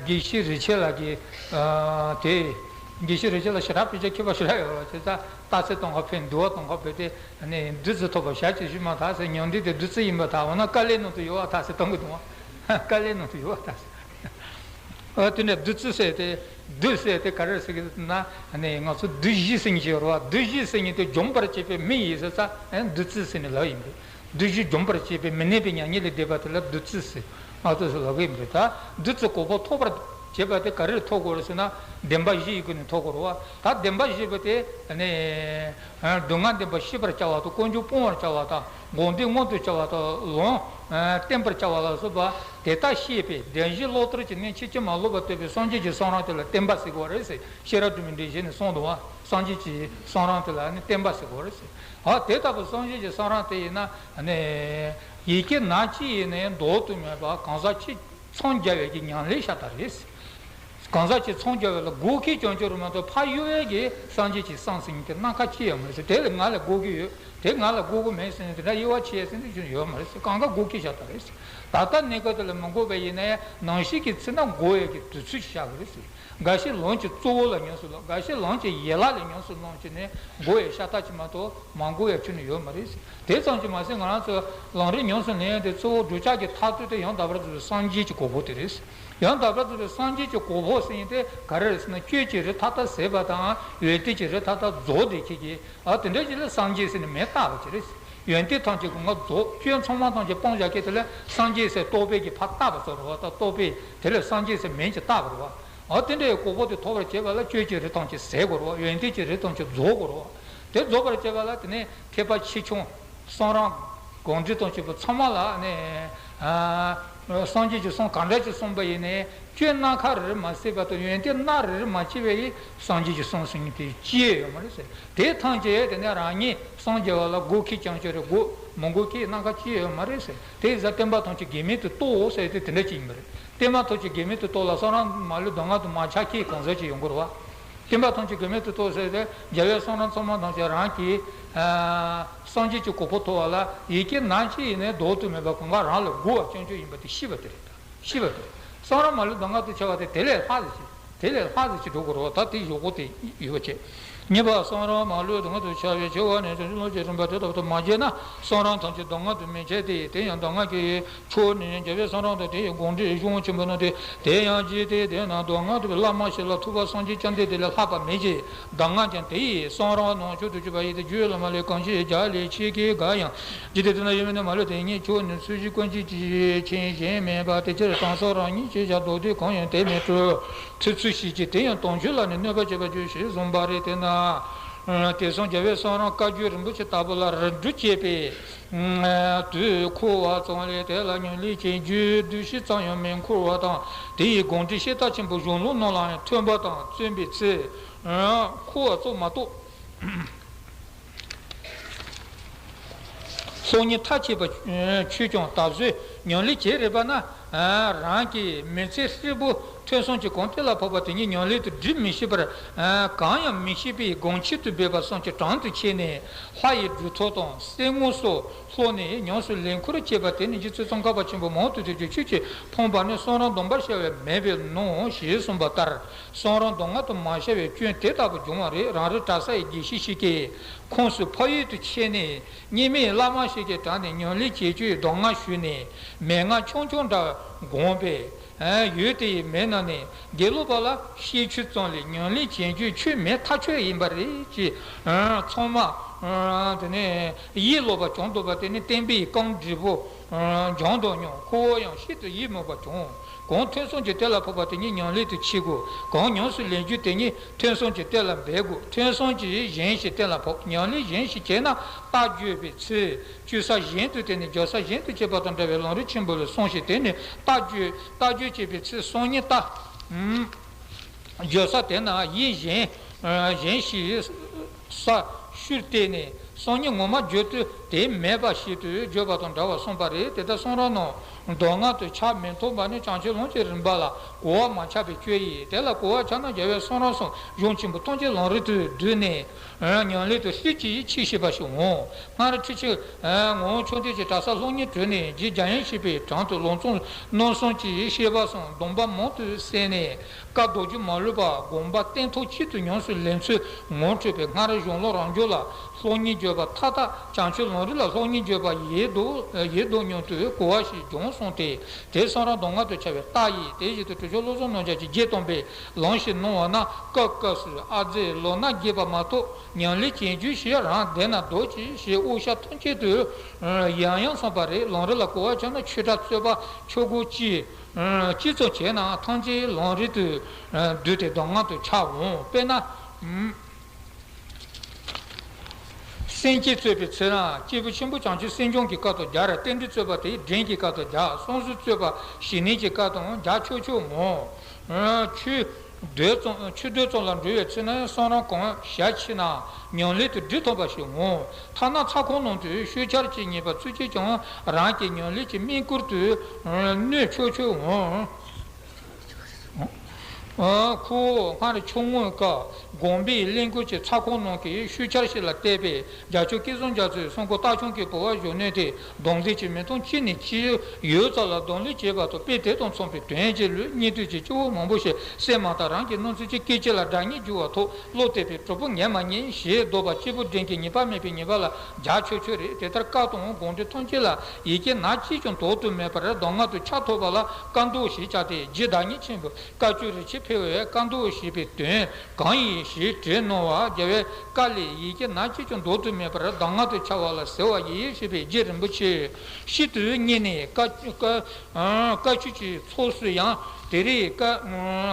དགེ་བཤེས་རིན་ཆེན་ལགས་ཀྱིས་དེ། དགེ་བཤེས་རིན་ཆེན་ལགས་ཞེ་དྲག་དཔེ་ཆ་མཁས་པ་ཞེ་དྲག་ཡོད་རེད་བ། བྱས་ཙང་རྟགས་གསལ་གཏོང་ག་ཕེབས། འདུལ་བ་གཏོང་ག་ཕེབས་ཏེ། བདུད་རྩི་ཐོབ་པ་ཞལ་གྱིས་བཞེས་མ་ཐག་ཟེར། མྱང་འདས་དེ་བདུད་རྩི་ཡིན་པར་ཐལ། འོ་ན་བཀའ་ལན་ནང་དུ་ཡོད་པར་ཐལ་ཟེར་གཏོང་གི་འདུག་བ། བཀའ་ལན་ནང་དུ་ཡོད་པར་ཐལ་ཟེར། ཨ། དེ་ནས་བདུད་རྩི་ཟེར་ཏེ། བདུད་ཟེར་ཏེ་ག་རེ་ཟེར་གི་ན། ང་ཚོ་བདུད་བཞི་ཟེར་མཁན་ཅིག་ཡོད་རེད་བ། བདུད་བཞི་ཟེར་མཁན་དེ་འཇོམས་པར་བྱེད་པའི་མི་ཡིན་ཟེར་ཙང་། ཨ། བདུད་རྩི་ཟེར་ནས་ལབ་ཡིན་པས། བདུད་བཞི་འཇོམས་པར་བྱེད་པའི་མི་ནུས་པའི་མྱ་ངན་ལས་འདས་པ་དེ་ལ་བདུད་རྩི་ཟེར། ང་ཚོས་ལབ་གི་ཡིན་པས། ད་བདུད་རྩི་གོ་འཕང་ཐོབ་པར་བྱེད་པ་དེ་ག་རེ་ཐོབ་དགོས་རེད་ཟེར་ན། བདེན་པ་བཞི་ཡི་སྒོ་ནས་ཐོབ་དགོས་རེད་བ། ད་བདེན་པ་བཞི་པོ་དེ་ནི། སྡུག་བསྔལ་བདེན་པ་ཤེས་པར་བྱ་བ་དང་། ཀུན་འབྱུང་སྤང་བར་བྱ་བ་དང་། དགོངས་འདུས་མངོན་དུ་བྱ་བ་དང་། ལམ་བསྟེན་པར་བྱ་བ་ལ་སོགས་པ་དེ་དག་བཤད་པས། བདེན་བཞི་བླང་དོར་གྱི་གནད་ཕྱིན་ཅི་མ་ལོག་པར་རྟོགས་པའི་སངས་རྒྱས་ཀྱི་གསུང་རབ་དེ་ལ་བསྟན་པ་ཟེར་དགོས་རེད་ཟེར། ཤེས་རབ་སྒྲོན་མེ་འགྲེལ་བྱེད་ནས་གསུངས་འདུག་བ། སངས་རྒྱས་ཀྱི་གསུང་རབ་དེ་ལ་ནི་བསྟན་པ་ཟེར་དགོས་རེད་ཟེར། ཨ། དེ་ལྟ་བུ་སངས་རྒྱས་ཀྱི་གསུང་རབ་དེ་ཡིན་ན་ནི། ཡི་གེ་ནང་གཅིག་ཡིན་ནའི་འདོགས་ཐུབ་མེད་པ། གང་ཟག་གཅིག་འཚང་རྒྱ་བའི་གི་ཉམས་ལེན་ཤ་སྟག་རེད། གང་ཟག་གཅིག་འཚང་རྒྱ་བ་ལ་དགོས་མཁན་རྐྱང་རྐྱང་རེད་མ་གཏོགས། ཕར་གཡུག་ཡས་ཀྱི་སངས་རྒྱས་ཀྱི་གསུང་ཟེར་མཁན་དེ་སྣ་ཁ་གཅིག་ཡོད་མ་རེད་ཟེར། དེ་ལ་ང་ལ་དགོས་ཀྱི་ཡོད། དེ་ང་ལ་དགོས་ཀྱི་མེད་ཟེར་ནས་དེ་འདྲ་དབྱེ་བ་ཕྱེ་ཡས་ཟེར་ནས་ཡོད་མ་རེད་ཟེར། གང་ག་དགོས་མཁན་ཤ་སྟག་རེད་ཟེར། ད་ལྟ་གནས་སྐབས་དེ་ལ་མི་དགོས་པ་ཡིན་ནའི་ནང་བཞིན་གྱི་ཚེ་ན་དགོས་ཡས་ཀྱི་དུས་ཚོད་ཅིག་བཞག་གི་རེད་ཟེར། འགའ་ཞིག་ལམ་གྱི་གཙོ་བོ་ལ་ཉམས་སུ་བླང་། འགའ་ཞིག་ལམ་གྱི་ཡན་ལག་ལ་ཉམས་སུ་བླང་བྱས་ནས་དགོས་ཡས་ཤ་སྟག་ཅིག་མ་གཏོགས། མ་དགོས་ཡས་ཁྱོན་ནས་ཡོད་མ་རེད་ཟེར། དེ་ཙམ་གྱིས་མ་ཟད། ང་རང་ཚོ་ལམ་རིམ་ཉམས་སུ་ལེན་ཡས་དེ་གཙོ་བོ་བསྒྲུབ་བྱ་གི་མཐར་ཐུག་དེ་ཡང་དག་པར་རྫོགས་པའི་སངས་རྒྱས་ཀྱི་གོ་འཕང་དེ་རེད་ཟེར། ཡང་དག་པར་རྫོགས་པའི་སངས་རྒྱས་ཀྱི་གོ་འཕང་ཟེར་མཁན་དེ་ག་རེ་རེད་ཟེར་ན། སྐྱོན་གྱི་རིགས་མཐའ་དག་ཟད་པ་དང་། ཡོན་ཏན་གྱི་རིགས་མཐའ་དག་རྫོགས་བསྡད་མཁན་གྱི། ཨ། དེ་འདྲ་ཅིག་ལ་སངས་རྒྱས་ཟེར་ནས་མིང་བཏགས་པ་ཅིག་རེད་ཟེར། ཡོན་ཏན་ཐམས་ཅད་ཀྱི་ངོ་རྫོགས། སྐྱོན་ཚང་མ་ཐམས་ཅད་སྤངས་བཞག་མཁན་དེ་ལ་སངས་རྒྱས་ཟེར། རྟོགས་པའི་གི་ཕར་བཏགས་པ་ཚོ་རེད་བ། ད་རྟོགས་པའི་དེ་ལ་སངས་རྒྱས་ཟེར་མིང་ཅིག་བཏགས་པ་རེད་བ། ཨ། དེ་འདྲའི་གོ་འཕང་དེ་ཐོབ་པར་བྱེད་པ་ལ་སྐྱོན་གྱི་རིགས་ཐམས་ཅད་ཟད་དགོས་རེད་བ། ཡོན་ཏན་གྱི་རིགས་ཐམས་ཅད་རྫོགས་དགོས་རེད་བ། དེ་རྫོགས་པར་བྱེད་པ་ལ་དེ་ནས་ཐེག་པ་ཆེ་ཆུང་། གསུང་རབ་དགོངས་འགྲེལ་དང་བཅས་པ་ཚང་མ་ལ་ནི། ཨ། སངས་རྒྱས་ཀྱི་གསུང་ག་འདྲ་ཅིག་གསུངས་པ་ཡིན་ནའི། སྐྱོན་སྣ་ཁ་རེ་རེ་མ་ཟད་པ་དང་། ཡོན་ཏན་སྣ་རེ་རེ་མ་བརྗེས་པ་ཡིས་སངས་རྒྱས་ཀྱི་གསུང་ཟེར་མཁན་དེ་སྐྱེ་ཡོད་མ་རེད་ཟེར། དེ་ཐམས་ཅད་དེ་ནས་རང་ཉིད་སངས་རྒྱས་པ་ལ་དགོས་མཁན་རྐྱང་རྐྱང་རེད། དགོས། མི་དགོས་མཁན་སྣ་ཁ་སྐྱེ་ཡོད་མ་རེད་ཟེར། དེ་ཡིན་ཙང་བསྟན་པ་ཐམས་ཅད་དགེ་མིང་དུ་གཏོགས་ཟེར་དེ་དེ་འདྲ་ཅིག་ཡིན་པ་རེད། བསྟན་པ་ཐམས་ཅད་དགེ་མིང་དུ་གཏོགས་ལ། གསུང་རབ་མ་ལུས་སྡུག་བསྔལ་དུ་མ་ཆགས་མཁན་གང་ཟག་ཅིག་ཡོང་དགོས་རེད་བ། སྟོན་པ་ཐམས་ཅད་དགེ་མེད་དུ་རྟོགས་ཟེར་ཏེ། རྒྱལ་བའི་གསུང་རབ་ཚང་མ་ཐམས་ཅད་རང་གི་སངས་རྒྱས་ཀྱི་གོ་འཕང་ཐོབ་པ་ལ་ཡི་གེ་ནག་ཅིག་ཡིན་ནའི་ལྡོག་ཏུ་མེད་པ་གང་ག་རང་ལ་དགོས་པ་བྱང་ཆུབ་ཡིན་པ་དེ་ཤེས་པ་དེ་རེད། ཤེས་པ་དེ་རེད། གསུང་རབ་མ་ལུས་མདོ་སྔགས་དང་ཕྱེ་བ་དེ་དེ་ལས་ལྷག་ཙམ་ཞིག་དེ་ལས་ལྷག་ཙམ་ཞིག་འགྲོ་དགོས་རེད་པ། ད་དེ་ཡོད་དགོས་དེ་ཡོད་པ་བྱས། གཉིས་པ། གསུང་རབ་མ་ལུས་མདོ་སྔགས་དང་ཕྱེ་བའི་ཕྱེ་བ་ནས་བྱང་ཆུབ་ལོངས་སྤྱོད་རིམ་པ་དེ་ལྟ་བུ་དུ་མ་བྱས་ན། གསུང་རབ་ཐམས་ཅད་མདོ་སྔགས་དུ་མི་འཆད་དེ། དེ་ཡང་མདོ་སྔགས་ཀྱི་ཆོས་ནི་རྒྱལ་བའི་གསུང་རབ་དང་དེ་ཡི་དགོངས་འགྲེལ་གཞུང་ཆེན་པོ་རྣམས་ཏེ། དེ་ཡང་ཅི་སྟེ་དེས་ན་མདོ་སྔགས་ཀྱི་བླ་མ་ཞིག་ལ་ཐུབ་པ་སངས་རྒྱས་བཅོམ་ལྡན་འདས་ལས་ལྷག་པ་མེད་ཅིང་། གདམས་ངག་ཀྱང་དེ་ཡི་གསུང་རབ་ནང་མཆོག་ཏུ་གྱུར་པ་ཡིན་ཏེ། རྒྱུད་བླ་མ་ལས་གང་ཞིག་རྒྱ་ལས་ཆེ་གེ་འགའ་ཡང་། ཇི་སྟེ་དེས་ན་ཡོད་མིན་ནས་མ་ལུས་དེ་ཉིད་མཆོག་ནི་ཚུལ་བཞིན་ཀུན་གྱི་ཕྱིར་ཕྱིན་གཞན་མེད་པ། དེ་ཕྱིར་དྲང་སྲོང་རང་ཉིད་ཀྱི་ཞབས་རྡོ་རྗེ་གང་ཡིན་དེ་མི་སྤྲོས། ཐུབ་ཚུལ་ཤེས་ཀྱི་དེ་ཡང་དོན་ཆོས་ལ་ནི་གནོད་པ་བྱེད་པར་འགྱུར་ཞེས་གསུངས་པ་རེད། དེས་ན། དེང་སང་རྒྱལ་བའི་གསུང་རབ་བཀའ་བརྒྱུད་རིན་པོ་ཆེ་ལྟ་བུ་ལ་རིན་བསྒྲུབ་བྱེད་པའི་དུས་འཁོར་བ་ཙམ་ལས་དེ་ལ་ཉམས་ལེན་བྱེད་རྒྱུའི་འདུ་ཤེས་ཙམ་ཡང་མི་འཁོར་བ་དང་། དེ་ཡི་དགོངས་འགྲེལ་ཤེས་རྟོགས་ཆེན་པོ་གཞུང་ལུགས་རྣམས་ལ་ཡང་མཐུན་པ་དང་བརྩོན་པའི་ཚེ་འཁོར་བ་ཙམ་མ་གཏོགས། སློབ་གཉེར་མཐར་ཕྱིན་པ་ཆོས་ཀྱང་ད་གཟོད་ཉམས་ལེན་བྱེད་རེད་པ་ན། རང་གི་མི་ཚེ་ཧྲིལ་པོ་ཐོས་བསམ་གྱི་གོམ་དེ་ལ་ཕོག་པ་དེ་ཉིད་ཉམས་ལེན་དུ་སྒྲུབ་མི་ཤེས་པར། གང་ཡང་མི་ཤེས་པའི་སྒོམ་ཆེན་དུ་འབད་པ་བསམ་གྱིས་དྲན་དུ་ཆེ་ནས། ལྷ་ཡི་སྒྲུབ་ཐབས་དང་གསེར་དངུལ་སོགས་ལྷོག་ནས་ཉམས་སུ་ལེན་ཁུལ་བྱེད་པ་དེ་ནི་རྗེ་བཙུན་ཙོང་ཁ་པ་ཆེན་པོ་མང་དུ་ཐོས་ཀྱང་ཆོས་ཀྱིས་ཕོངས་པ་ནི་གསུང་རབ་སྡོམ་པར་བྱ་བའི་མེད་པས་ནོ་ཞེས་གསུངས་པ་ལྟར། གསུང་རབ་མདོ་སྔགས་དུ་མ་བྱ་བའི་སྐྱོན་དེ་ལྟ་བུ་འབྱུང་བ་རེད། རང་རེ་གྲྭ་ས་ཡི་དགེ་བཤེས་ཤིག་གི་ཁོངས་སུ་ཕ་ཡུལ་དུ་ཆས་ནས། སྙེ་མའི་བླ་མ་ཞིག་གི་དྲུང་ནས་ཉམས་ལེན་བྱེད་རྒྱུའི་གདམས་ངག་ཞུས་ནས། མན་ངག་ཆུང་ཆུང་འདྲ་བསྒོམས་པས། ཡུལ་དེའི་མི་རྣམས་ནས་དགེ་སློང་པ་ལ་བཤད་ཆོས་ཙམ་ལས་ཉམས་ལེན་བྱེད་རྒྱུའི་ཆོས་མེད་ཐག་ཆོད་ཡིན་པ་རེད་ཅེས། ཚང་མ་དེ་ནས་ཡིད་ལོག་པ་བྱུང་འདུག་པ། དེ་ནི་བསྟན་པའི་རྐང་བྲིས་པོ་འབྱུང་དོ་སྙམ། ཁོ་བོ་ཡང་ཤིན་ཏུ་ཡིད་མོས་པ་བྱུང་། གང་ཐོས་བསམ་གྱི་གཏེར་ལ་ཕོག་པ་དེ་ཉིད་ཉམས་ལེན་དུ་བྱེད་དགོས། གང་ཉམས་སུ་ལེན་རྒྱུ་དེ་ཉིད་ཐོས་བསམ་གྱི་གཏེར་ལ་འབད་དགོས། ཐོས་བསམ་གྱིས་གཞན་ཞིག་གཏན་ལ་ཕབ། ཉམས་ལེན་གཞན་ཞིག་བྱས་ན་རྟགས་བརྗོད་པའི་ཚུལ། བཅོས་ས་གཞན་དུ་བསྟན་ནས་སྦྱར་ས་གཞན་དུ་བྱེད་པ་དང་འདྲ་བའི་ལམ་རིམ་ཆེན་པོ་ལ་གསུངས་ཤིང་། དེ་ནི་རྟགས་བརྗོད། རྟགས་བརྗོད་བྱེད་པའི་ཚུལ། སང་ཉིན་རྟགས་བརྗོད་ས་དེ་ན་ཡིད་གཞན་གཞན་ཞིག་ས་ཤུལ་བལྟས་ནས་སང་ཉིན་ངོ་མ་བརྗོད་དུས་དེ་མེད་པ་ཞིག་ཏུ་བརྗོད་པ་དང་འདྲ་བར་གསུངས་པ་རེད། དེ་ལྟར་གསུང་རབ་རྣམས་མདོ་སྔགས་དུ་ཆ་མི་འཐུང་བ་ནི་བྱང་ཆུབ་ལམ་གྱི་རིམ་པ་ལ་གོ་བ་མ་ཆགས་པའི་སྐྱོན་ཡིན། དེ་ལ་གོ་བ་ཆགས་ན་རྒྱལ་བའི་གསུང་རབ་གསུམ་གཞུང་ཆེན་པོ་ཐམས་ཅད་ལམ་རིམ་དུ་བསྡུས་ནས་ཉམས་ལེན་དུ་ཧྲིལ་གྱིས་ཆེས་ཤེས་པ་ཞིག་འོང་། སྔར་ཁྲི་ཆེན་ངག་དབང་ཆོས་ལྡན་གྱིས་གྲྭ་ས་སློབ་གཉེར་གྲོལ་ནས་རྗེ་རྒྱ་ཡན་ཆོས་པའི་དྲུང་དུ་ལམ་སང་སྣང་གསུམ་གྱི་བཤད་པ་སོགས་སྡོམ་པ་མང་དུ་གསན་ནས། བཀའ་རྡོ་རྗེ་མ་ལུས་པ་དགོངས་པ་གཏན་ཐོག་གཅིག་ཏུ་ཉམས་སུ་ལེན་ཚུལ་ངོ་འཕྲོད་པས། སྔར་གཞུང་ལུགས་རང་རྒྱུད་ལ་སློབ་གཉེར་བརྒྱབ་པ་མཐའ་དག་བྱང་ཆུབ་ལམ་རིམ་ལ་སློབ་གཉེར་བརྒྱབ་པ་ཡིན་འདུག་ཡིན་འདུག་སྙམ་དུ་གོ་བ་ཞིག་བྱུང་སོང་སྟེ། དེ་གསུང་རབ་མདོ་སྔགས་དུ་ཆ་བའི་རྟགས་ཡིན། དེ་བཞིན་དུ་གྲུབ་ཆེན་བློ་བཟང་རྣམ་རྒྱལ་གྱིས་རྗེ་དམ་པའི་ལམ་ཞིག་གནང་བ་ན། སྐབས་སྐབས་སུ་ཨ་ཙི་ལོ་ན་རྒས་པ་མ་གཏོགས་ཉམས་ལེན་བྱེད་རྒྱུ་ཞིག་རང་བསྡད་ན་འདོད་ཅིག་ཞེས་དབུ་ཞྭ་ཐམས་ཅད་དུ་ཡང་ཡང་གསུངས་པ་རེད། ལམ་རིམ་ལ་གོ་བ་ཆགས་ན་ཆོས་གྲྭ་རྩོད་པ་ཆོས་སྒོ་གཅིག་གཅིག་ཙམ་བྱས་ན་ཐམས་ཅད་ལམ་རིམ་དུ་བསྡུས་ཏེ་མདོ་སྔགས་དུ་ཆ་འོང་། དཔེར་ན། སེམས་བསྐྱེད་རྩོད་པའི་ཚེ་ན་སྐྱེས་བུ་ཆེན་པོ་བྱང་ཆུབ་སེམས་སྦྱོང་གི་སྐབས་དང་སྦྱར། རྟེན་འབྲེལ་རྩོད་པ་དེ་འདྲེན་གྱི་སྐབས་དང་སྦྱར། བསམ་གཟུགས་རྩོད་པ་ཞི་གནས་ཀྱི་སྐབས་དང་སྦྱར་ཆོག་ཆོག་འོང་། ཆོས་འདོད་ཙམ་ཆོས་འདོད་ཙམ་ལ་འགྲོ་བའི་ཚེ་ན་གསུང་རབ་གང་ཞལ་ཕྱེ་ན་ཉམས་ལེན་དུ་སྒྲུབ་ཐུབ་པ་ཞིག་འོང་། ཐ་ན་ཚ་ཁོང་ནང་དུ་ཤུགས་ཆེར་གྱིས་ཉེས་པ་ཚུད་ཅིས་ཀྱང་རང་གི་ཉམས་ལེན་གྱི་སྨན་ཁུར་དུ་གནོད་ཆོག་ཆོག་འོང་། ཁོ་བོ་སྔར་ཆུང་ངུའི་སྐབས་དགོན་པའི་གླིང་སྐོར་གྱི་ཚ་ཁོང་ནང་གི་ཤུལ་འཆར་ཞིག་ལ་བལྟས་པས། རྒྱལ་མཆོག་ཀུན་བཟང་རྒྱ་མཚོའི་གསུང་སྐོར་རྟགས་ཆུང་གི་བོར་བ་བཞུགས་གནས་དེ་སྡོམ་རྫས་ཀྱི་མི་ཐུང་གཅིག་ནས་གཅིག་ཡོད་ཙམ་ལ་སྡོམ་ལེན་བྱས་པ་དང་། དཔེ་དེ་དང་མཚུངས་པའི་དོན་གྱི་ལུས་སྙིང་བསྡུས་ཀྱི་སྐྱེ་བོ་མང་པོ་ཞིག་སེམས་མ་དག་རང་གི་སྣང་ཚུལ་གྱི་སྐད་ཅིག་ལ་དགྲ་གཉེན་འཇུག་པ་ཐོབ། བློ་གཏད་པས་གྲོགས་པོ་ངས་མ་རྙེད་ཞེས་བཟློག་པ་སྐྱེས་བུ་འདྲེན་གྱི་ཉེས་པ་མེད་པའི་ཉེས་པ་ལ་སྦྱར་ཆོག་ཆོག་རེད། དེ་ལྟར་བཀའ་དང་དགོངས་འགྲེལ་ཐམས་ཅད་ལ་ཡི་གེ་ནག་གཅིག་ཀྱང་ལྡོག་ཏུ་མེད་པར་མདོ་སྔགས་དུ་ཆ་ཐོབ་པ་ལ་བཀའ་མདོ་ཞེས་བྱ་སྟེ། རྗེ་བདག་ཉིད་ཆེན་པོས་བཀའ་བཅུ་རིན་ཆེན་ཕལ་བའི་བཀའ་མདོ་ཞེས་པའི་དོན་གང་ཡིན་ཞེས་དྲིས་གནང་བར། རྒྱལ་བས་བཀའ་ལས་ཡི་གེ་ནག་གཅིག་ཀྱང་ལྡོག་ཏུ་མེད་པར་མདོ་སྔགས་དུ་ཆ་བ་ལ་ཟེར་བ་ཡིན་ཞེས་པས་རྗེ་རིན་པོ་ཆེ་ཤིན་ཏུ་མཉེས་ནས། བཀའ་བཀའ་བཀའ་བཅུ་གྱི་ཚོགས་སུ་ཡང་དེ་རིང་བཀའ་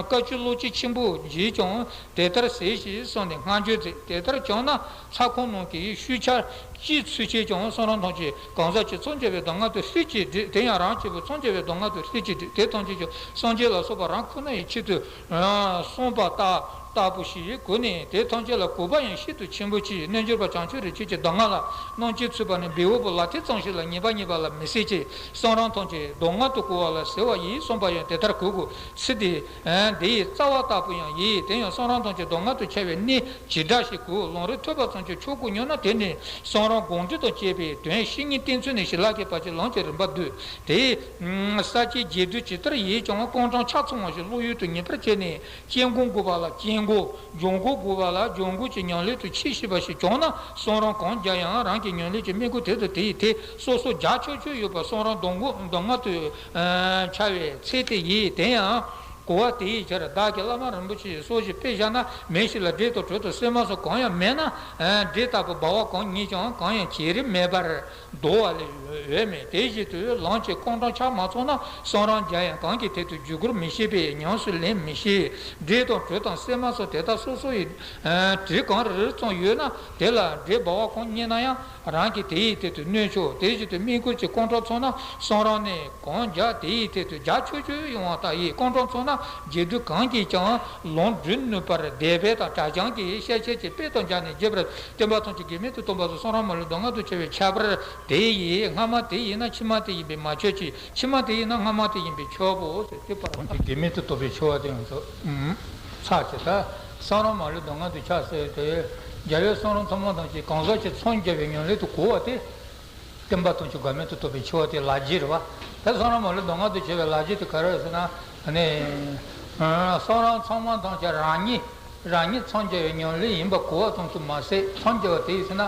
བཀའ་བཅུ་ལོ་གཅིག་ཆེན་པོ་བགྱིས་ཀྱང་། དེ་ལྟར་ཟེར་ཞེས་གསུངས་ནས་སྔགས་བརྗོད་མཛད། དེ་ལྟར་བྱུང་ན་ཚ་ཁོང་ནང་གི་ཤུལ་འཆར་གཅིག་ཚུད་ཅིས་ཀྱང་གསུང་རབ་ཐམས་ཅད་གང་ཟག་གཅིག་མཚམས་སྦྱར་བའི་མདོ་སྔགས་དུ་ཧྲིལ་གྱིས་བསྒྲིལ། དེ་ཡང་རང་གཅིག་པུ་མཚམས་སྦྱར་བའི་མདོ་སྔགས་དུ་ཧྲིལ་གྱིས་བསྒྲིལ། དེ་ཐམས་ཅད་ཀྱང་སངས་རྒྱས་ལ་སོགས་པ་རང་ཁོ་ན་ཡི་ཆེད་དུ་གསུངས་པ་ལྟར། ལྟ་བུ་ཞིག་གོ་ནས། དེ་ཐམས་ཅད་ལ་གུས་པ་ཡང་ཤིན་ཏུ་ཆེན་པོ་བྱས། རྣལ་འབྱོར་པ་བྱང་ཆུབ་རེ་ཆོས་ཀྱི་གདམས་ངག་ལ་རྣམ་དཔྱོད་ཚུད་པ་ནི་བེའུ་བུ་ལག་མཐིལ་ཙམ་ཞིག་ལ་ཉེས་པ་རྙེད་པ་ལ་མི་སྲིད་ཅེས། བསམ་རུང་ཐམས་ཅད་གདམས་ངག་ཏུ་གོ་བ་ལ་ཟེར་བ་ཡིན་གསུངས་པ་ཡང་དེ་ལྟར་གོ་དགོས། ཚུལ་དེ་འདི་ཡི་རྩ་བ་ལྟ་བུ་ཡང་ཡིན། དེ་ཡང་བསམ་རུང་ཐམས་ཅད་གདམས་ངག་ཏུ་འཆར་བའི་གནས་བྱེ་བྲག་ཞིག་གོ། ལམ་རིམ་ཐོས་པ་ཙམ་གྱིས་ཆོག་གོ་སྙམ་ན། དེ་ནི་བསམ་རུང་སྒོམ་སྒྲུབ་དང་བཅས་པའི་དོན་བཤེས་གཉེན་བསྟེན་ཚུལ་ནས་ཞི་ལྷག་གི་བར་གྱི་ལམ་གྱི་རིམ་པ་བསྡུས་ཏེ། ས་བཅད་རྒྱས་བསྡུས་ཇི་ལྟར་ཡིན་ཀྱང་རྐང་གྲངས་ཆ་ཚང་བ་ཞིག་བློ་ཡུལ་དུ་ངེས་པར་བྱས་ནས། དཔྱད་སྒོམ་དགོས་པ་ལ་དཔྱད་སྒོམ། སྦྱོང་སྒོམ་དགོས་པ་ལ་སྦྱོང་སྒོམ་གྱི་ཉམས་ལེན་དུ་ཆེས་ཤེས་པ་ཞིག་བྱུང་ན། བསམ་རུང་གང་རྒྱག་ཡང་རང་གི་ཉམས་ལེན་གྱི་དམིགས་སྒོ་དེ་དང་དེའི་ཐད་སོ་སོ་རྒྱ་ཆོད་ཆོད་ཡོད་པར་བསམ་རུང་གདམས་ངག་ཏུ་འཆར་བའི་ཚེ་དེ་ཡིན། དེ་ཡང་གོ་བ་དེའི་ཕྱིར། བདག་གིས་བླ་མ་རིན་པོ་ཆེ་ཡི་སྲོག་བཞིན་དཔེ་བཞག་ན། མེ་ཞིག་ལ་འབྲས་དང་གྲོ་དང་སྲན་མ་སོགས་གང་ཡང་མེད་ན། འབྲས་ལྟ་བུ་སྦ་བ་གང་རྙེད་ཀྱང་གང་ཡང་བྱེད་རིན་མེད་པར། བདོ་བ་ལས་འོས་མེད། དེ་བཞིན་དུ་ལམ་གྱི་རྐང་གྲངས་ཆ་མ་ཚང་ན། བསམ་རུང་རྒྱག་ཡང་གང་གི་ཐད་དུ་བརྒྱུད་སྐུར་མི་ཤེས་པས་ཉམས་སུ་ལེན་མི་ཤེས། འབྲས་དང་གྲོ་དང་སྲན་མ་སོགས་དེ་དག་སོ་སོ་ཡི་དྲི་གང་རིགས་ཙམ་ཡོད་ན། དེ་ལ་འབྲས་སྦ་བ་གང་རྙེད་ན་ཡང་རང་གིས་དེ་ཡི་ཐད་དུ་གནོད་ཆོག་དེ་བཞིན་དུ་དམིགས་སྐོར་གྱི་རྐང་གྲངས་ཚང་ན། བསམ་རུང་ནས་གང་རྒྱག་དེ་ཡི་ཐད་དུ་རྒྱ་ཆོད་ཆོད་ཡོང་བ་ལྟ་ཡི། རྐང་གྲངས་ཚང་ན་རྒྱས་བསྡུས་གང་གིས་ཀྱང་ལམ་སྒྲུབ་ནུས་པར། སྡེ་པ་དང་གྲྭ་རྐྱང་གིས་ཤེར་ཕྱིན་གྱི་དཔེ་དང་སྦྱར་ནས་རྒྱས་པར། སྟོན་པ་ཐམས་ཅད་དགེ་མེད་དུ་གཏོང་བ་སོགས། བསམ་རུང་མ་ལུས་གདམས་ངག་ཏུ་འཆར་བའི་ཁྱད་པར་དེ་ཡིས། སྔ་མ་དེ་ཡིན་ན་ཕྱི་མ་དེ་ཡིན་པས་མ་ཆོག་ཅིང་། ཕྱི་མ་དེ་ཡིན་ན་སྔ་མ་དེ་ཡིན་པས་ཆོག་གོ་ཟེར། དེ་པར་ཐམས་ཅད་དགེ་མེད་དུ་གཏོང་བའི་ཆེ་བ་དེ་ཡང་ཚོ་ཚར་གྱི། ད་བསམ་རུང་མ་ལུས་གདམས་ངག་ཏུ་འཆར་ཟེར་ཏེ། རྒྱལ་བའི་བསམ་རུང་ཚང་མ་ཐམས་ཅད་གང་ཟག་གི་མཚམས་སྦྱར་བའི་ཉམས་ལེན་དུ་གོ་བ་དེ། སྟོན་པ་ཐམས་ཅད་དགེ་མེད་དུ་གཏོང་བའི་ཆེ་བ་དེ་ལ་རྒྱས་རེད་བ། ད་བསམ་རུང་མ་ལུས་གདམས་ངག་ཏུ་འཆར་བའི་ལ་རྒྱས་དེ་ག་རེ་ཟེར་ན། ནི་བསམ་རུང་ཚང་མ་ཐམས་ཅད་རང་ཉིད། རང་ཉིད་མཚམས་སྦྱར་བའི་ཉམས་ལེན་ཡིན་པ་གོ་བ་ཙམ་དུ་མ་ཟད། མཚམས་སྦྱར་བ་དེ་ཡིན་ཟེར་ན།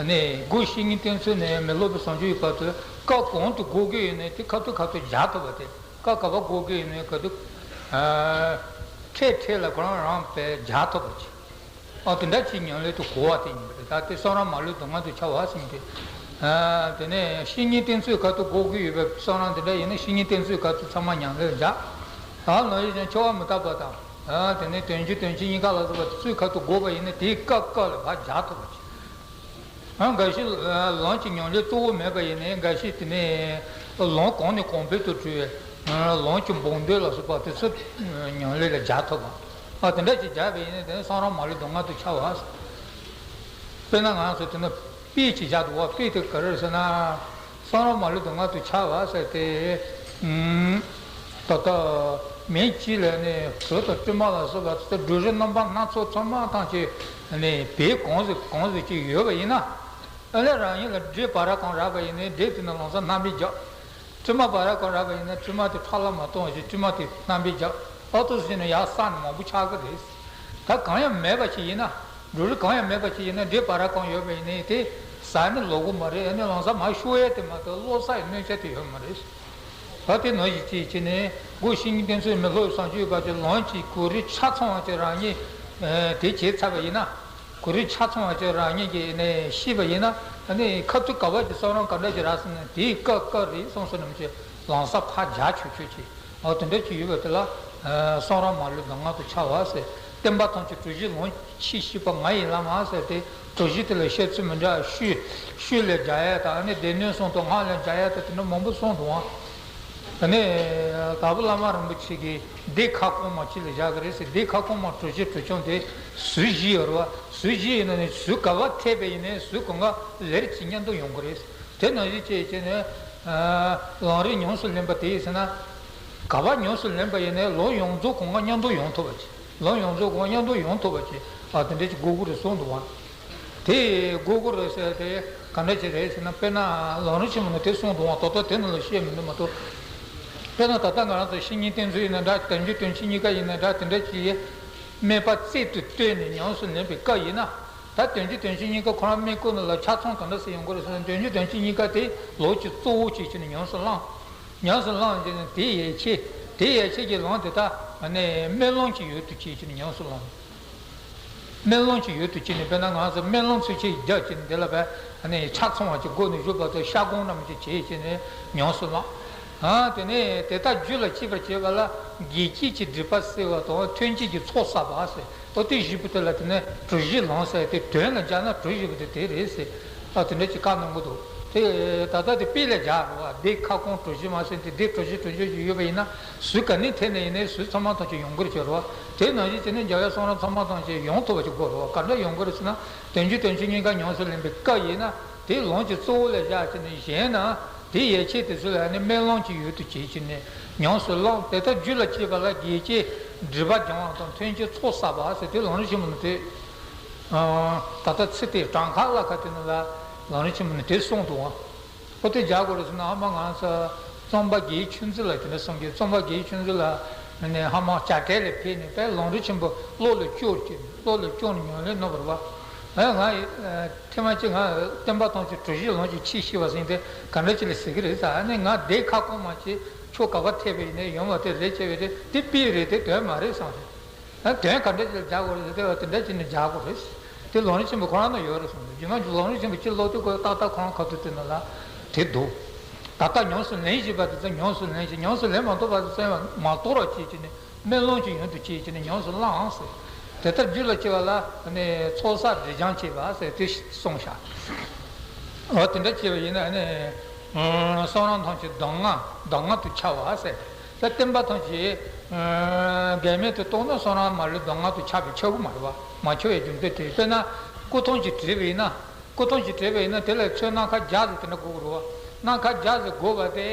ནི་སྒོམ་བཤེས་གཉེན་བསྟེན་ཚུལ་ནས་མི་སློབ་པའི་བཟང་སྤྱོད་ཡོད་པ་དེ། སྐབས་གང་དུ་དགོས་ཀྱི་ཡོད་ནའི་དེ་ཁ་ཐུག་ཁ་ཐུག་སྦྱར་ཐུབ་པ་དེ། སྐབས་ག་པར་དགོས་ཀྱི་ཡོད་ནའི་ག་དུས་འཕྲལ་འཕྲལ་ལ་ཁོ་རང་རང་དཔེ་སྦྱར་ཐུབ་པ་ཅིག་ཨ་དེ་འདྲ་ཅིག་ཉམས་ལེན་དུ་གོ་བ་དེ་ཡིན་པ་རེད། ད་དེ་བསམ་རུང་མ་ལུས་གདམས་ངག་ཏུ་འཆར་བ་ཟེར་མཁན་དེ། དེ་ནས་བཤེས་གཉེན་བསྟེན་ཚུལ་ཁ་ཐུག་དགོས་ཀྱི་ཡོད་པའི་བསམ་རུང་དེ་འདྲ་ཡིན་ན། བཤེས་གཉེན་བསྟེན་ཚུལ་ཁ་ཐུག་ཚང་མ་ཉམས་ལེན་སྦྱར། ད་ལམ་རིམ་ཀྱང་འཆི་བ་མི་རྟག་པ་དང་། དེ་ནས་དོན་བྱེད་དོན་བྱེད་གཉིས་ཀ་ལ་སོགས་པ་ཚུལ་ཁ་ཐུག་དགོས་པ་ཡིན་ན། དེའི་སྐབས་སྐབས་ལ་ཕར་སྦྱར་ཐུབ་པ་ཅིག་ཨ་འགའ་ཞིག་ལམ་གྱི་ཉམས་ལེན་གཙོ་བོ་མེད་པ་ཡིན་ནའི། འགའ་ཞིག་དེ་ནས་ལམ་གང་ནས་གང་འཕེལ་དུ་འགྲོ་བའི་ལམ་གྱི་འབུམ་སྡེ་ལ་སོགས་པ་དེ་ཚོ་ཉམས་ལེན་ལ་སྦྱར་ཐུབ་པ། ཨ་དེ་འདྲ་ཅིག་སྦྱར་བ་ཡིན་ན། དེ་ནས་བསམ་རུང་མ་ལུས་གདམས་ངག་ཏུ་འཆར་བ། དཔེར་ན་ང་ཚོ་དེ་ནས་དཔེ་ཅིག་བཞག་འདུག་བ། དཔེ་དེ་ག་རེ་ཟེར་ན། བསམ་རུང་མ་ལུས་གདམས་ངག་ཏུ་འཆར་བ་ཟེར་ཏེ། ཨུམ། ད་ལྟ་མི་གཅིག་ལ་ནི་གྲོ་དང་ཕྱེ་མར་ལ་སོགས་པ་དེ་འབྲུ་རིགས་རྣམ་པ་སྣ་ཚོགས་ཚང་མ་ཐམས་ཅད་ནི་བལ་གང་ཟིག་གང་ཟིག་ཅིག་ཡོད་པ་ཡིན་ན། ཨ་ནི་རང་ཉིད་ལ་འབྲས་བ་ར་གང་རག་པ་ཡིན་ན། འབྲས་དེ་ནི་ལམ་སང་རྣམ་པར་རྒྱག་ཕྱེ་མར་བ་ར་གང་རག་པ་ཡིན་ན། ཕྱེ་མར་དེ་ཁྲག་ལ་མ་གཏོང་བ་ཞིག་ཕྱེ་མར་དེ་རྣམ་པར་རྒྱག་ཨ་ཏོ་ཟེར་ནས་ཡར་བསགས་ནས་མང་པོ་ཆགས་ཀྱི་རེད། ད་གང་ཡང་མེད་པ་ཞིག་ཡིན་ན། འབྲུ་རིགས་གང་ཡང་མེད་པ་ཞིག་ཡིན་ན། འབྲས་བ་ར་གང་ཡོད་པ་ཡིན་ནའི་དེ་ཟ་ནས་ལོག་གི་མ་རེད། ཨ་ནི་ལམ་སང་མར་ཤོར་ཡས་དེ་མ་གཏོགས་ལོག་ས་ཡི་གནོད་ཆ་དེ་ཡོད་མ་རེད། ད་དེ་ནང་བཞིན་བྱས་བྱས་ནས་སྒོམ་བཤེས་གཉེན་བསྟེན་ཚུལ་མི་སློབ་པའི་བཟང་སྤྱོད་ཡོད་པ་ཅིག་ལམ་གྱི་གོ་རིམ་ཆ་ཚང་བ་ཅིག་རང་ཉིད་དེ་བྱས་ཚར་བ་ཡིན་ན། གོ་རིམ་ཆ་ཚང་བ་ཅིག་རང་ཉིད་ཀྱིས་ནས་ཤེས་པ་ཡིན་ན། ཨ་ནི་ཁ་ཐུག་ག་པ་ཅིག་བསམ་རུང་ག་འདྲ་ཅིག་རག་སོང་ན། དེའི་སྐབས་སྐབས་རེ་བསམ་བསམ་རྣམས་ཀྱི་ལམ་སང་ཕར་སྦྱར་ཆོག་ཆོག་ཅིག་ཨ་དེ་འདྲ་ཅིག་ཡོད་པ་དེ་ལ་བསམ་རུང་མ་ལུས་གདམས་ངག་ཏུ་འཆར་བ་ཟེར། བསྟན་པ་ཐམས་ཅད་གྲུ་བཞི་ལམ་ཆེས་ཤེས་པ་ང་ཡི་བླ་མ་ཟེར་ཏེ། གྲུ་བཞི་དེ་ལ་བཤད་ཚུལ་མི་འདྲ། ཤུལ་ཤུལ་ལས་སྦྱར་ཡ་དང་། ཨ་ནི་སྡེ་སྣོད་གསུམ་དང་སྔགས་ལས་སྦྱར་ཡ་དང་། དེ་འདྲ་མང་པོ་གསུངས་འདུག་ཨང་། དེ་ནས་དྭགས་པོ་བླ་མ་རིན་པོ་ཆེ་གིས་སྡེ་ཁ་སྐོང་མ་གཅིག་ལ་བཞག་གི་རེད་ཟེར། སྡེ་ཁ་སྐོང་མ་གྲུ་བཞི་གྲུ་ཆུང་དེ་ཟུར་བཞི་ཡོད་རེད་བ། ཟུར་བཞི་ཡིན་ན་ནི་ཟུར་ག་པར་ཐེབས་པ་ཡིན་ནའི་ཟུར་གང་ག་ལེར་གཅིག་མཉམ་དུ་ཡོང་གི་རེད། དེ་ནང་བཞིན་བྱས་བྱས་ནས་ལམ་རིམ་ཉམས་སུ་ལེན་པ་དེ་ཡིན་ཟེར་ན། ག་པར་ཉམས་སུ་ལེན་པ་ཡིན་ནའི་ལམ་ཡོངས་རྫོགས་གང་ག་མཉམ་དུ་ཡོང་ཐུབ་པ་ཅིག་ལམ་ཡོངས་རྫོགས་གང་ག་མཉམ་དུ་ཡོང་ཐུབ་པ་ཅིག་ཨ་དེ་འདྲ་ཅིག་དགོས་ཀྱི་རེད་གསུངས་འདུག་བ། དེ་དགོས་ཀྱི་རེད་ཟེར་དེ་ག་འདྲ་ཅིག་རེད་ཟེར་ན། དཔེར་ན་ལམ་རིམ་ཆེན་མོ་ནས་དེ་གསུངས་འདུག་བ། ད་ལྟ་དེ་ནང་ལ་བཤད་མི་འདུག་མ་གཏོགས། དཔེར་ན་ད་ལྟ་ང་རང་ཚོ་བཤེས་གཉེན་བསྟེན་ཚུལ་ཡིན་ན་འདྲ། དོན་བྱེད་དོན་བྱེད་གཉིས་ཀ་ཡིན་ན་འདྲ། དེ་འདྲ་ཅིག་དམིགས་པ་རྩལ་དུ་བཏོན་ནས་ཉམས་སུ་ལེན་པའི་སྐབས་ཡིན་ན། ད་དོན་བྱེད་དོན་བྱེད་གཉིས་ཀ་ཁོ་རང་དམིགས་སྐོར་ནང་ལ་ཆ་ཚང་ག་འདྲ་ཟེར་ཡོང་གི་རེད་ཟེར་ན། དོན་བྱེད་དོན་བྱེད་གཉིས་ཀ་དེ་ལམ་གྱི་གཙོ་བོ་བྱས་བྱས་ནས་ཉམས་སུ་བླངས། ཉམས་སུ་བླངས་བྱས་ནས་དེའི་ཡན་ཆད། དེའི་ཡན་ཆད་ཀྱི་ལམ་དེ་དག་ནི་སྨོན་ལམ་གྱི་ཡུལ་དུ་བྱས་བྱས་ནས་ཉམས་སུ་བླངས། སྨོན་ལམ་གྱི་ཡུལ་དུ་བྱས་ནས། དཔེར་ན་ང་ཚོ་སྨོན་ལམ་ཚུལ་ཆེན་རྒྱབ་བྱས་ནས་དེ་ལ་བས་ནི་ཆ་ཚང་བ་ཅིག་སྒོ་ནས་བཞུགས་པ་དང་། ཤ་སྒོམ་རྣམས་ཀྱི་བྱས་བྱས་ནས་ཉམས་སུ་བླངས། ཨ་དེ་ནས་དེ་དག་རྒྱུད་ལ་སྐྱེས་པར་བྱེད་པ་ལ་དགེ་སྐྱེས་ཀྱི་སྒྲིབ་པ་སེལ་བ་དང་། ཐོན་སྐྱེས་ཀྱི་ཚོགས་བསགས་པ་ཟེར། ཨོ་དེ་བཞི་པོ་དེ་ལ་དེ་ནས་གྲུ་བཞི་ལམ་ཟེར་ཏེ། དོན་ལ་སྦྱར་ན་གྲུ་བཞི་པོ་དེ་དེ་རེད་ཟེར། ཨ་དེ་འདྲ་ཅིག་བཀའ་གནང་གི་འདུག་དེ་ད་ལྟ་དེ་དཔེ་ལ་སྦྱར་རེད་བ། སྡེ་ཁ་སྐོང་གྲུ་བཞི་མ་ཟིན་ཏེ་སྡེ་གྲུ་བཞི་གྲུ་བཞི་ཞིག་ཡོད་པ་ཡིན་ན། སུ་ག་ནས་ཐད་ནས་ཡིན་ནའི་སུ་ཚང་མ་ཐམས་ཅད་ཡོང་གི་རེད་བྱས་རེད་བ། དེ་ནང་བཞིན་བྱས་ནས་རྒྱལ་བའི་གསུང་རབ་ཚང་མ་ཐམས་ཅད་ཡོང་ཐུབ་པ་ཅིག་དགོས་རེད་བ། ག་འདྲ་ཡོང་གི་རེད་ཟེར་ན། བདུན་ཅུ་དོན་གཅིག་གཉིས་ཀ་ཉམས་སུ་ལེན་པའི་སྐབས་ཡིན་ན། དེ་ལུང་གི་གཙོ་བོ་ལ་བཞག་བྱས་ནས་གཞན་ན། དེ་ཡན་ཆད་དེ་ཚོ་ལ་ནི་སྨོན་ལམ་གྱི་ཡུལ་དུ་བྱེད་ཀྱི་ནས་ཉམས་སུ་བླངས། དེ་ལྟར་རྒྱུད་ལ་སྐྱེས་པ་ལ་དགེ་བཅུའི་སྒྲིབ་པ་སྦྱང་བ་དང་མཐུན་ཕྱིར་ཚོགས་བསགས་པ་ཟེར། དེ་ལམ་རིམ་ཆེན་མོ་ནི་དེ། ད་ལྟ་ཚིག་དེ་གྲངས་ཁ་ལ་ཁ་དེ་ནི་ལ་ལམ་རིམ་ཆེན་མོ་ནི་དེ་གསུངས་འདུག་ཨང་། ཨོ་དེ་སྦྱར་དགོས་རེད་ཟེར་ན། ཨ་མ་ང་ཚོ་རྩོམ་པ་དགེ་བའི་ཆོས་མཛོད་ལ་དེ་འདྲ་གསུང་གི། རྩོམ་པ་དགེ་བའི་ཆོས་མཛོད་ལ་ནི་ཧ་མ་བྱ་བྲལ་ལ་ཕེབས་ནས་དཔེ་ལམ་རིམ་ཆེན་པོ་བློ་ལ་སྐྱོར་གྱི། བློ་ལ་སྐྱོར་ནས་ཉམས་ལེན་གནང་བ་རེད་བ། ཨ་ང་ཡི་ཐེངས་མ་གཅིག་ང་བསྟན་པ་ཐམས་ཅད་གྲུ་བཞི་ལམ་གྱི་ཆེད་བཤད་པ་ཟེར་དེ་ག་འདྲ་ཅིག་ལ་ཟེར་གི་རེད་ཟེར། ཨ་ནི་ང་སྡེ་ཁ་སྐོང་མ་བྱེད། ཁྱོད་ག་པར་ཐད་པ་ཡིན་ནའི་ཡོང་བ་དེ་རེད་བྱས་པས། དེ་དེ་དཔེ་རེད། དེ་དོན་མ་རེད་བསམ་རེད། ཨ་དོན་ག་འདྲ་ཅིག་ལ་སྦྱར་དགོས་རེད་ཟེར་དེ་བ་དེ་འདྲ་ཅིག་ནས་སྦྱར་དགོས་རེད། དེ་ལམ་རིམ་ཆེན་པོ་ཁོ་རང་ན་ཡོད་རེད་གསུངས་འདུག་རྒྱུ་མ་རྒྱུ་ལམ་རིམ་ཆེན་པོ་ཅི་ལོག་དུས་ཁོ་ཏག་ཏག་ཁོ་རང་ཁ་ཐུག་དེ་ན་ལ་དེ་འདུག་ད་ལྟ་ཉམས་སུ་ལེན་བཞིན་པ་དེ་ཚོ་ཉམས་སུ་ལེན་ཞིང་། ཉམས་སུ་ལེན་མ་ཐུབ་པ་དེ་ཚོ་མ་དོར་བ་བྱེད་ཀྱི་ནི། སྨོན་ལམ་གྱི་ཡུལ་དུ་བྱེད་ཀྱི་ནི་ཉམས་སུ་བླངས་ཟེར། དེ་ལྟར་རྒྱུད་ལ་སྐྱེས་པ་ལ་ནི་ཚོགས་བསགས་སྒྲིབ་སྦྱང་བྱེད་པ་ཟེར་དེ་གསུངས་བཞག་འོ་དེ་འདྲ་བྱས་པ་ཡིན་ན་ནི། བསམ་རུང་ཐམས་ཅད་གདམས་ངག་གདམས་ངག་ཏུ་འཆར་བ་ཟེར། ད་བསྟན་པ་ཐམས་ཅད་འགལ་མེད་དུ་རྟོགས་ན་བསམ་རུང་མ་ལུས་གདམས་ངག་ཏུ་འཆར་བའི་ཆགས་ཀྱི་མ་རེད་བ། མ་འཆར་བའི་རྒྱུ་མཚན་དེ། དཔེར་ན་སྐུ་ཐམས་ཅད་བྲིས་པ་ཡིན་ན། སྐུ་ཐམས་ཅད་བྲིས་པ་ཡིན་ན་དེ་ལ་ཚོན་སྣ་ཁ་བརྒྱ་ཟེར་དེ་འདྲ་དགོས་ཀྱི་རེད་བ། སྣ་ཁ་བརྒྱ་ཟེར་དགོས་པ་དེ།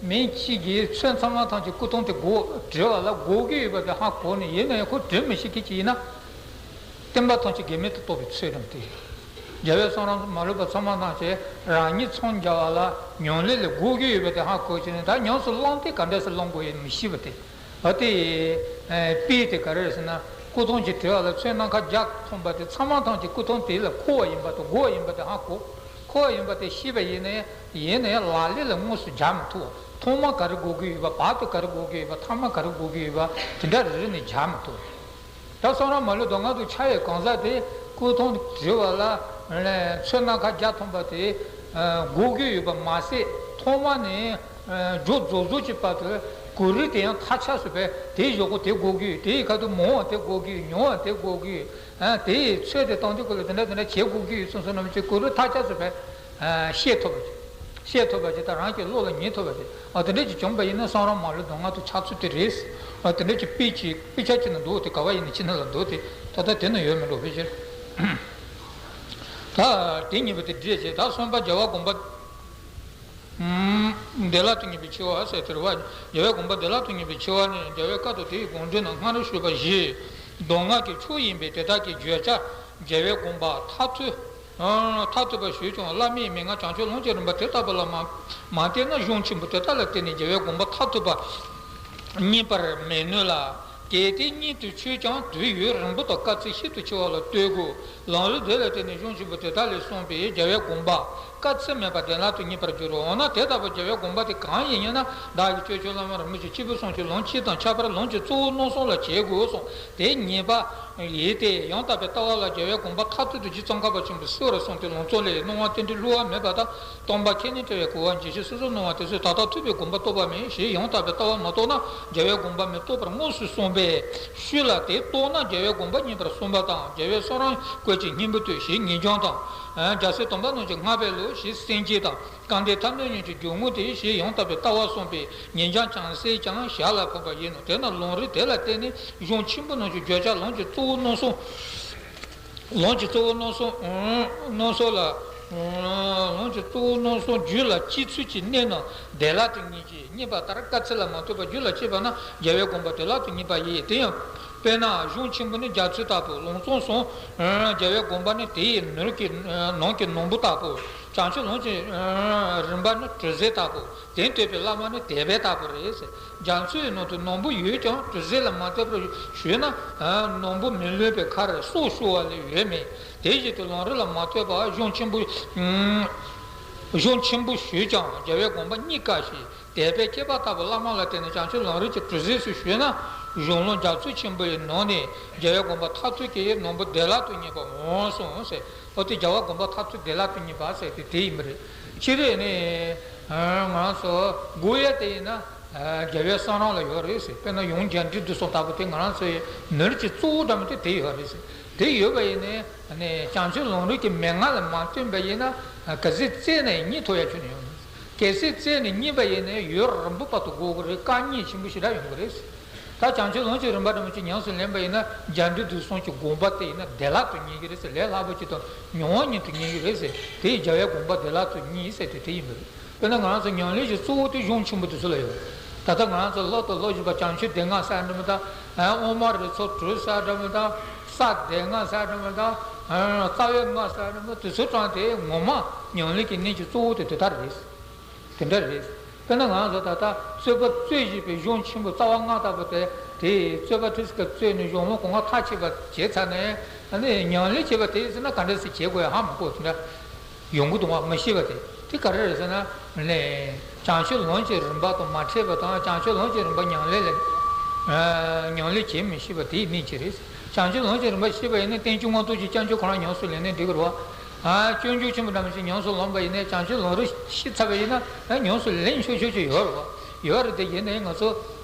མི་གཅིག་གིས་ཚོན་ཚང་མ་ཐམས་ཅད་སྐུ་ཐམས་དེ་དགོས་བྲིས་པ་ལ་དགོས་ཀྱི་ཡོད་པ་དེ་ཧ་གོ་ནས། ཡིན་ན་ཡང་ཁོ་བྲིས་མི་ཤེས་མཁན་ཅིག་ཡིན་ན། བསྟན་པ་ཐམས་ཅད་འགལ་མེད་དུ་རྟོགས་པའི་ཚུལ་ཁྲིམས་དེ། རྒྱལ་བའི་གསུང་རབ་མ་ལུས་པ་ཚང་མ་ཐམས་ཅད་རང་ཉིད་མཚམས་སྦྱར་བ་ལ་ཉམས་ལེན་ལ་དགོས་ཀྱི་ཡོད་པ་དེ་ཧ་གོ་བྱས་ནས། ད་ཉམས་སུ་བླངས་ཏེ་ག་འདྲ་སེ་བླང་དགོས་ཡིན་མི་ཤེས་པ་དེ། འོ་དེ་དཔེ་དེ་ག་རེ་རེད་ཟེར་ན། སྐུ་ཐམས་ཅད་བྲིས་པ་ལ་ཚོན་སྣ་ཁ་བརྒྱ་ཐོན་པ་དེ་ཚང་མ་ཐམས་ཅད་སྐུ་ཐམས་དེ་ལ་མཁོ་བ་ཡིན་པ་དང་དགོས་པ་ཡིན་པ་དེ་ཧ་གོ། མཁོ་བ་ཡིན་པ་དེ་ཤེས་པ་ཡིན་ནའི། ཡིན་ནའི་ལག་ལེན་ལ་དངོས་སུ་སྦྱར་མི་ཐུབ་པ། ཐོག་མ་ག་རེ་དགོས་ཀྱི་ཡོད་པ། བར་དུ་ག་རེ་དགོས་ཀྱི་ཡོད་པ། ཐ་མ་ག་རེ་དགོས་ཀྱི་ཡོད་པ། དེ་འདྲ་རེ་རེ་ནས་སྦྱར་མི་ཐུབ། ད་བསམ་རུང་མ་ལུས་གདམས་ངག་ཏུ་འཆར་བའི་གང་ཟག་དེ་སྐུ་ཐམས་བྲིས་པ་ལ་ཚོན་སྣ་ཁ་བརྒྱ་ཐོན་པ་དེ་དགོས་ཀྱི་ཡོད་པ་མ་ཟད། ཐོག་མ་ནས་མཇུག་རྫོགས་རྫོགས་ཀྱི་བར་དུ་གོ་རིམ་དེ་ཡང་མཐའ་ཆགས་སུ་བས། དེའི་གཞུག་གུ་དེ་དགོས་ཀྱི་ཡོད། དེའི་ཁ་ཐུག་མང་བ་དེ་དགོས་ཀྱི་ཡོད། ཉུང་བ་དེ་དགོས་ཀྱི་ཡོད། དེའི་ཚོད་དེ་བཏང་དུས་སྐབས་ལ་དེ་འདྲ་དེ་འདྲ་བྱེད་དགོས་ཀྱི་ཡོད་གསུངས་སོང་ན། མི་ཚེ་གོ་རིམ་མཐའ་ཆགས་སུ་བས། ཤེས་ཐུབ་པ་ཅིག་ཤེས་ཐུབ་པ་ཅིག་དང་། རང་གི་བློ་ལ་ངེས་ཐུབ་པ་ཅིག་འོ་དེ་འདྲ་ཅིག་བྱུང་པ་ཡིན་ན་བསམ་རུང་མ་ལུས་གདམས་ངག་ཏུ་འཆར་ཚུལ་དེ་རེད། འོ་དེ་འདྲ་ཅིག་དཔེ་ཅིག་དཔེ་ཆ་ཅིག་ན་འདུག་དེ་ག་བ་ཡིན་ན་ཅི་ན་ལ་འདུག་དེ་ད་ལྟ་དེ་ན་ཡོད་མི་འགྲོ་བའི་ཕྱིར། ད་དེ་གཉིས་པ་དེ་འགྲེལ་བྱེད། ད་གསུམ་པ་རྒྱལ་བ་དགོངས་པ་བདེ་བླག་ཏུ་ངེས་པའི་ཆེ་བ་ཟེར་དེ་རེད་བ། རྒྱལ་བའི་དགོངས་པ་བདེ་བླག་ཏུ་ངེས་པའི་ཆེ་བ་ནི། རྒྱལ་བའི་བཀའ་དང་དེའི་དགོངས་འགྲེལ་རྣམས་སྔར་ཞུས་པ་བཞིན་གདམས་ངག་གི་མཆོག་ཡིན་པས། དེ་དག་གི་བརྗོད་བྱ་རྒྱལ་བའི་དགོངས་པ་མཐར་ཐུག་མཐར་ཐུག་པ་ཞུས་ཀྱང་། བླ་མེད་མན་ངག་བྱང་ཆུབ་ལམ་གྱི་རིམ་པ་དེ་ལྟ་བུ་ལ་མ་མ་བརྟེན་ན། གཞུང་ཆེན་པོ་དེ་དག་ལ་བརྟེན་ནས་རྒྱལ་བའི་དགོངས་པ་མཐར་ཐུག་པ་རྙེད་པར་མི་ནུས་ལ། གལ་ཏེ་རྙེད་དུ་ཆུད་ཀྱང་དུས་ཡུན་རིང་པོ་དང་དཀའ་ཚེགས་ཤིན་ཏུ་ཆེ་བ་ལ་ལྟོས་དགོས། ལམ་རིམ་དེ་ལ་བརྟེན་ནས་གཞུང་ཆེན་པོ་དེ་དག་ལས་གསུངས་པའི་རྒྱལ་བའི་དགོངས་པ་དཀའ་ཚེགས་མེད་པར་བདེ་བླག་ཏུ་རྙེད་པར་འགྱུར་རོ། འོ་ན་དེ་ལྟ་བུའི་རྒྱལ་བའི་དགོངས་པ་དེ་གང་ཡིན་ཡིན་ན། བདག་གིས་སྤྱོད་ཕྱིར་བླ་མ་རིན་པོ་ཆེ་སྐྱེས་བུ་གསུམ་གྱི་ལམ་སྤྱི་དང་ཁྱད་པར་ལམ་གྱི་གཙོ་བོ་རྣམ་གསུམ་ལ་བྱེད་དགོས་གསུངས། དེ་ཉེས་པ་ཡིན་ཏེ། ཡང་དག་པའི་ལྟ་བ་ལ་རྒྱལ་བའི་དགོངས་པ་མཐར་ཐུག་ཏུ་རྗེ་ཙོང་ཁ་པ་ཆེན་པོས་གསོལ་བར་གསུངས་ཏེ། ལམ་གཙོ་ལས་སྣང་བ་རྟེན་འབྲེལ་བསླུ་བ་མེད་པ་དང་། སྟོང་པ་ཁས་ལེན་བྲལ་བའི་གོ་བ་འབྱེད་ཕྱིར་སོ་སོར་སྣང་བ་དེ་ཚོ་ད་ལྟ་ཐུབ་པའི་དགོངས་པ་རྟོགས་པ་མིན་ཞེས། ཡང་དག་པའི་ལྟ་བ་མ་རྟོགས་ན་རྒྱལ་བའི་དགོངས་པ་མི་རྟོགས་པར་དངོས་སུ་གསུངས་པས་ཞུས་ལ། དེ་རྟོགས་ན་རྒྱལ་བའི་དགོངས་པ་རྙེད་པར་གསུངས་པ་དང་། རྒྱལ་བའི་གསུང་རབ་བཀོད་ཀྱི་སྙིང་པོ་སྟེ་ཞེས་ཉེ་སྦྱོང་དང་། རྒྱལ་སྲས་སྟོན་པ་རྣམས་ཀྱི་བསྔགས་པའི་ལུགས་ཞེས་སེམས་བསྐྱེད་དང་། སྐལ་ལྡན་ཐབས་མདོ་རྙིང་གི་སྦྱོར་དངོས་ཏེ་ཞེས་ཡང་དག་པའི་ལྟ་བ་གསུངས་པས། ཉེ་སྦྱོང་ཀྱང་གསེར་ཀྱང་ཞལ་ལ་ཕོག་པ་ཡིན་ནོ། དེས་ན་ལམ་རིམ་དེ་ལ་བརྟེན་ནས་གཞུང་ཆེན་པོ་རྣམས་ཀྱི་བརྗོད་བྱ་ལམ་གྱི་གཙོ་བོ་རྣམ་གསུམ། ལམ་གྱི་གཙོ་བོ་རྣམ་གསུམ། རྣམ་གསུམ་ལ། ལམ་གྱི་གཙོ་བོ་རྣམ་གསུམ་རྒྱུད་ལ་སྐྱེ་ཚུལ་གྱི་གནད་རྣམས་བདེ་བླག་ཏུ་ངེས་ཀྱི། རྙེད་པ་ལྟར་དཀའ་ཚེགས་ལ་མ་ལྟོས་པར་རྒྱུད་ལ་སྐྱེས་པ་ན་རྒྱལ་བའི་དགོངས་པ་བདེ་བླག་ཏུ་ངེས་པ་ཡིན། དེ་ཡང་དཔེར་ན་གཞུང་ཆེན་པོ་ནི་རྒྱ་མཚོའི་ལྟ་བུ། ལམ་གཙོ་གསུམ། རྒྱལ་བའི་དགོངས་པ་ནི་དེའི་ནང་གི་ནང་གི་སྣམ་བུ་ལྟ་བུ། བྱང་ཆུབ་ལམ་གྱི་རིམ་པ་ནི་གྲུ་གཟིངས་ལྟ་བུ། དེ་བསྟན་པའི་བླ་མ་ནི་དད་པ་ལྟ་བུ་རེད་ཟེར། རྒྱ་མཚོའི་ནང་དུ་སྣམ་བུ་ཡོད་ཀྱང་གྲུ་གཟིངས་ལ་མ་ལྟོས་པར་ཞུས་ན། སྣམ་བུ་མི་ལུས་པའི་ཁར་སྲོག་ཤོར་བ་ལས་འོས་མེད། དེ་བཞིན་དུ་ལམ་རིམ་ལ་མ་ལྟོས་པར་གཞུང་ཆེན་པོ། གཞུང་ཆེན་པོ་ཞུས་ཀྱང་རྒྱལ་བའི་དགོངས་པ་རྙེད་དཀའ་ཞིང་། དད་པས་ཁྱད་པར་དག་པའི་བླ་མ་ལ་བརྟེན་ནས་བྱང་ཆུབ་ལམ་རིམ་གྱི་གྲུ་གཟིངས་སུ་ཞུགས་ན། གཞུང་ལམ་རྒྱ་མཚོ་ཆེན་པོའི་ནང་ནས་རྒྱལ་བའི་དགོངས་པ་མཐར་ཐུག་གི་སྣམ་བུ་བདེ་བླག་ཏུ་རྙེད་པར་འོང་གསུངས་ཟེར། འོ་དེ་རྒྱལ་བའི་དགོངས་པ་མཐར་ཐུག་བདེ་བླག་ཏུ་རྙེད་པ་ཟེར་དེ་དེ་ཡིན་པ་རེད། སྤྱིར་ནི་ང་ཚོ་དགོས་ཡ་དེ་ཡིན་ན་རྒྱལ་བའི་གསུང་རབ་ལ་ཡོད་རེད་ཟེར། དཔེར་ན་ཡང་རྒྱས་འབྲིང་བསྡུས་གསུམ་ལྟ་བུ་དེ་ང་རང་ཚོའི་ནོར་གྱི་གཙོ་བོ་འདྲ་མི་དེ་དེ་ཡོད་རེད་ཟེར། དེ་ཡོད་པ་ཡིན་ནའི་ནས་བྱང་ཆུབ་ལམ་རིམ་གྱི་མན་ངག་ལ་མ་བརྟེན་པ་ཡིན་ན་གལ་སྲིད་བཙལ་ནས་རྙེད་ཐུབ་ཡ་ཁྱོན་ནས་ཡོད་མ་རེད། གལ་སྲིད་བཙལ་ནས་རྙེད་པ་ཡིན་ནའི་ཡུན་རིང་པོ་བར་དུ་འགོར་གི་རེད། དཀའ་ངལ་ཆེན་པོ་ཞེ་དྲག་ཡོང་གི་རེད། ད་བྱང་ཆུབ་ལམ་གྱི་རིམ་པ་འདྲ་མོ་ཅིག་ཉམས་སུ་ལེན་པ་ཡིན་ན་རྒྱ་འགྲོས་དུས་གསུམ་གྱི་དགོངས་པ་དེ་ཡིན་ན་བདེ་བླག་ཏུ་རྙེད་ཀྱི་རེད་ཟེར། ལས་སླ་པོ་ཅིག་དང་མྱུར་བ་ཉིད་དུ་རྙེད་ཀྱི་རེད་ཟེར། དེ་ཡི་རྒྱལ་བའི་དགོངས་པ་བདེ་བླག་ཏུ་རྙེད་ཟེར་དེ་དེ་ཡིན་པ་རེད། དཔེར་ན་ང་རང་ཚོ་ཉམས་ལེན་གྱི་གཙོ་བོ་དེ་གཞུང་ཆེན་པོ་དེ་ཚོ་ལ་ཡོད། ད་ལྟ་ང་རང་ཚོ་སློབ་དང་སློབ་བཞིན་པ་བྱང་ཆུབ་སྡེ་ལྔ་ཟེར་འདྲ་མོ་དང་། དབུ་མ་རིགས་ཚོགས་དྲུག་ཟེར་འདྲ་མོ་དང་། ས་སྡེ་ལྔ་ཟེར་འདྲ་མོ་དང་། རྩ་བའི་ལྔ་ཟེར་འདྲ་མོ་དེ་ཚོ་དྲངས་ཏེ་ངོ་མ་ཉམས་ལེན་གྱི་གནད་ཀྱི་གཙོ་བོ་དེ་དེ་ལྟར་རེད། དེ་འདྲ་རེད། དཔེར་ན་ང་ཚོ་ད་ལྟ་རྩོད་པ་རྩོད་བཞིན་པའི་གཞུང་ཆེན་པོ་རྩ་བ་ལྔ་ལྟ་བུ་དེ། དེ་རྩོད་པ་ཁྲིད་ཀ་རྩོད་ནས་གཞུང་ལུགས་གོང་མ་མཐའ་ཕྱིན་པ་བྱས་ཚར་ནས། ཨ་ནི་ཉམས་ལེན་བྱེད་པ་དེ་ཟེར་ན་ག་འདྲ་སེ་བྱེད་དགོས་ཡ་ཧ་མ་གོ་དེ་འདྲ་ཡོང་གི་འདུག་བ། མི་ཤེས་པ་དེ་དེ་ག་རེ་རེད་ཟེར་ན། ནས་བྱང་ཆུབ་ལམ་གྱི་རིམ་པ་དང་མ་འཕྲད་པ་དང་། བྱང་ཆུབ་ལམ་གྱི་རིམ་པ་ཉམས་ལེན་ལ་ཉམས་ལེན་བྱེད་མི་ཤེས་པ་དེའི་གནད་ཀྱིས་རེད། བྱང་ཆུབ་ལམ་གྱི་རིམ་པ་ཤེས་པ་ཡིན་ན་རྟེན་འབྱུང་མངོན་རྟོགས་ཀྱི་བྱང་ཆུབ་ཁོ་རང་ཉམས་སུ་ལེན་ནས་འགྲིག་གི་རེད་བ། ཨ། སྤྱོད་འཇུག་ཆེན་པོ་འདྲ་མོ་ཞིག་ཉམས་སུ་ལོངས་པ་ཡིན་ན། བྱང་ཆུབ་ལམ་རིམ་ཤེས་ཚར་བ་ཡིན་ན། ཨ། ཉམས་སུ་ལེན་ཆོག་ཆོག་ཅིག་ཡོད་རེད་བ། ཡོད་རེད་དེ། ཡིན་ནའི་ང་ཚོ་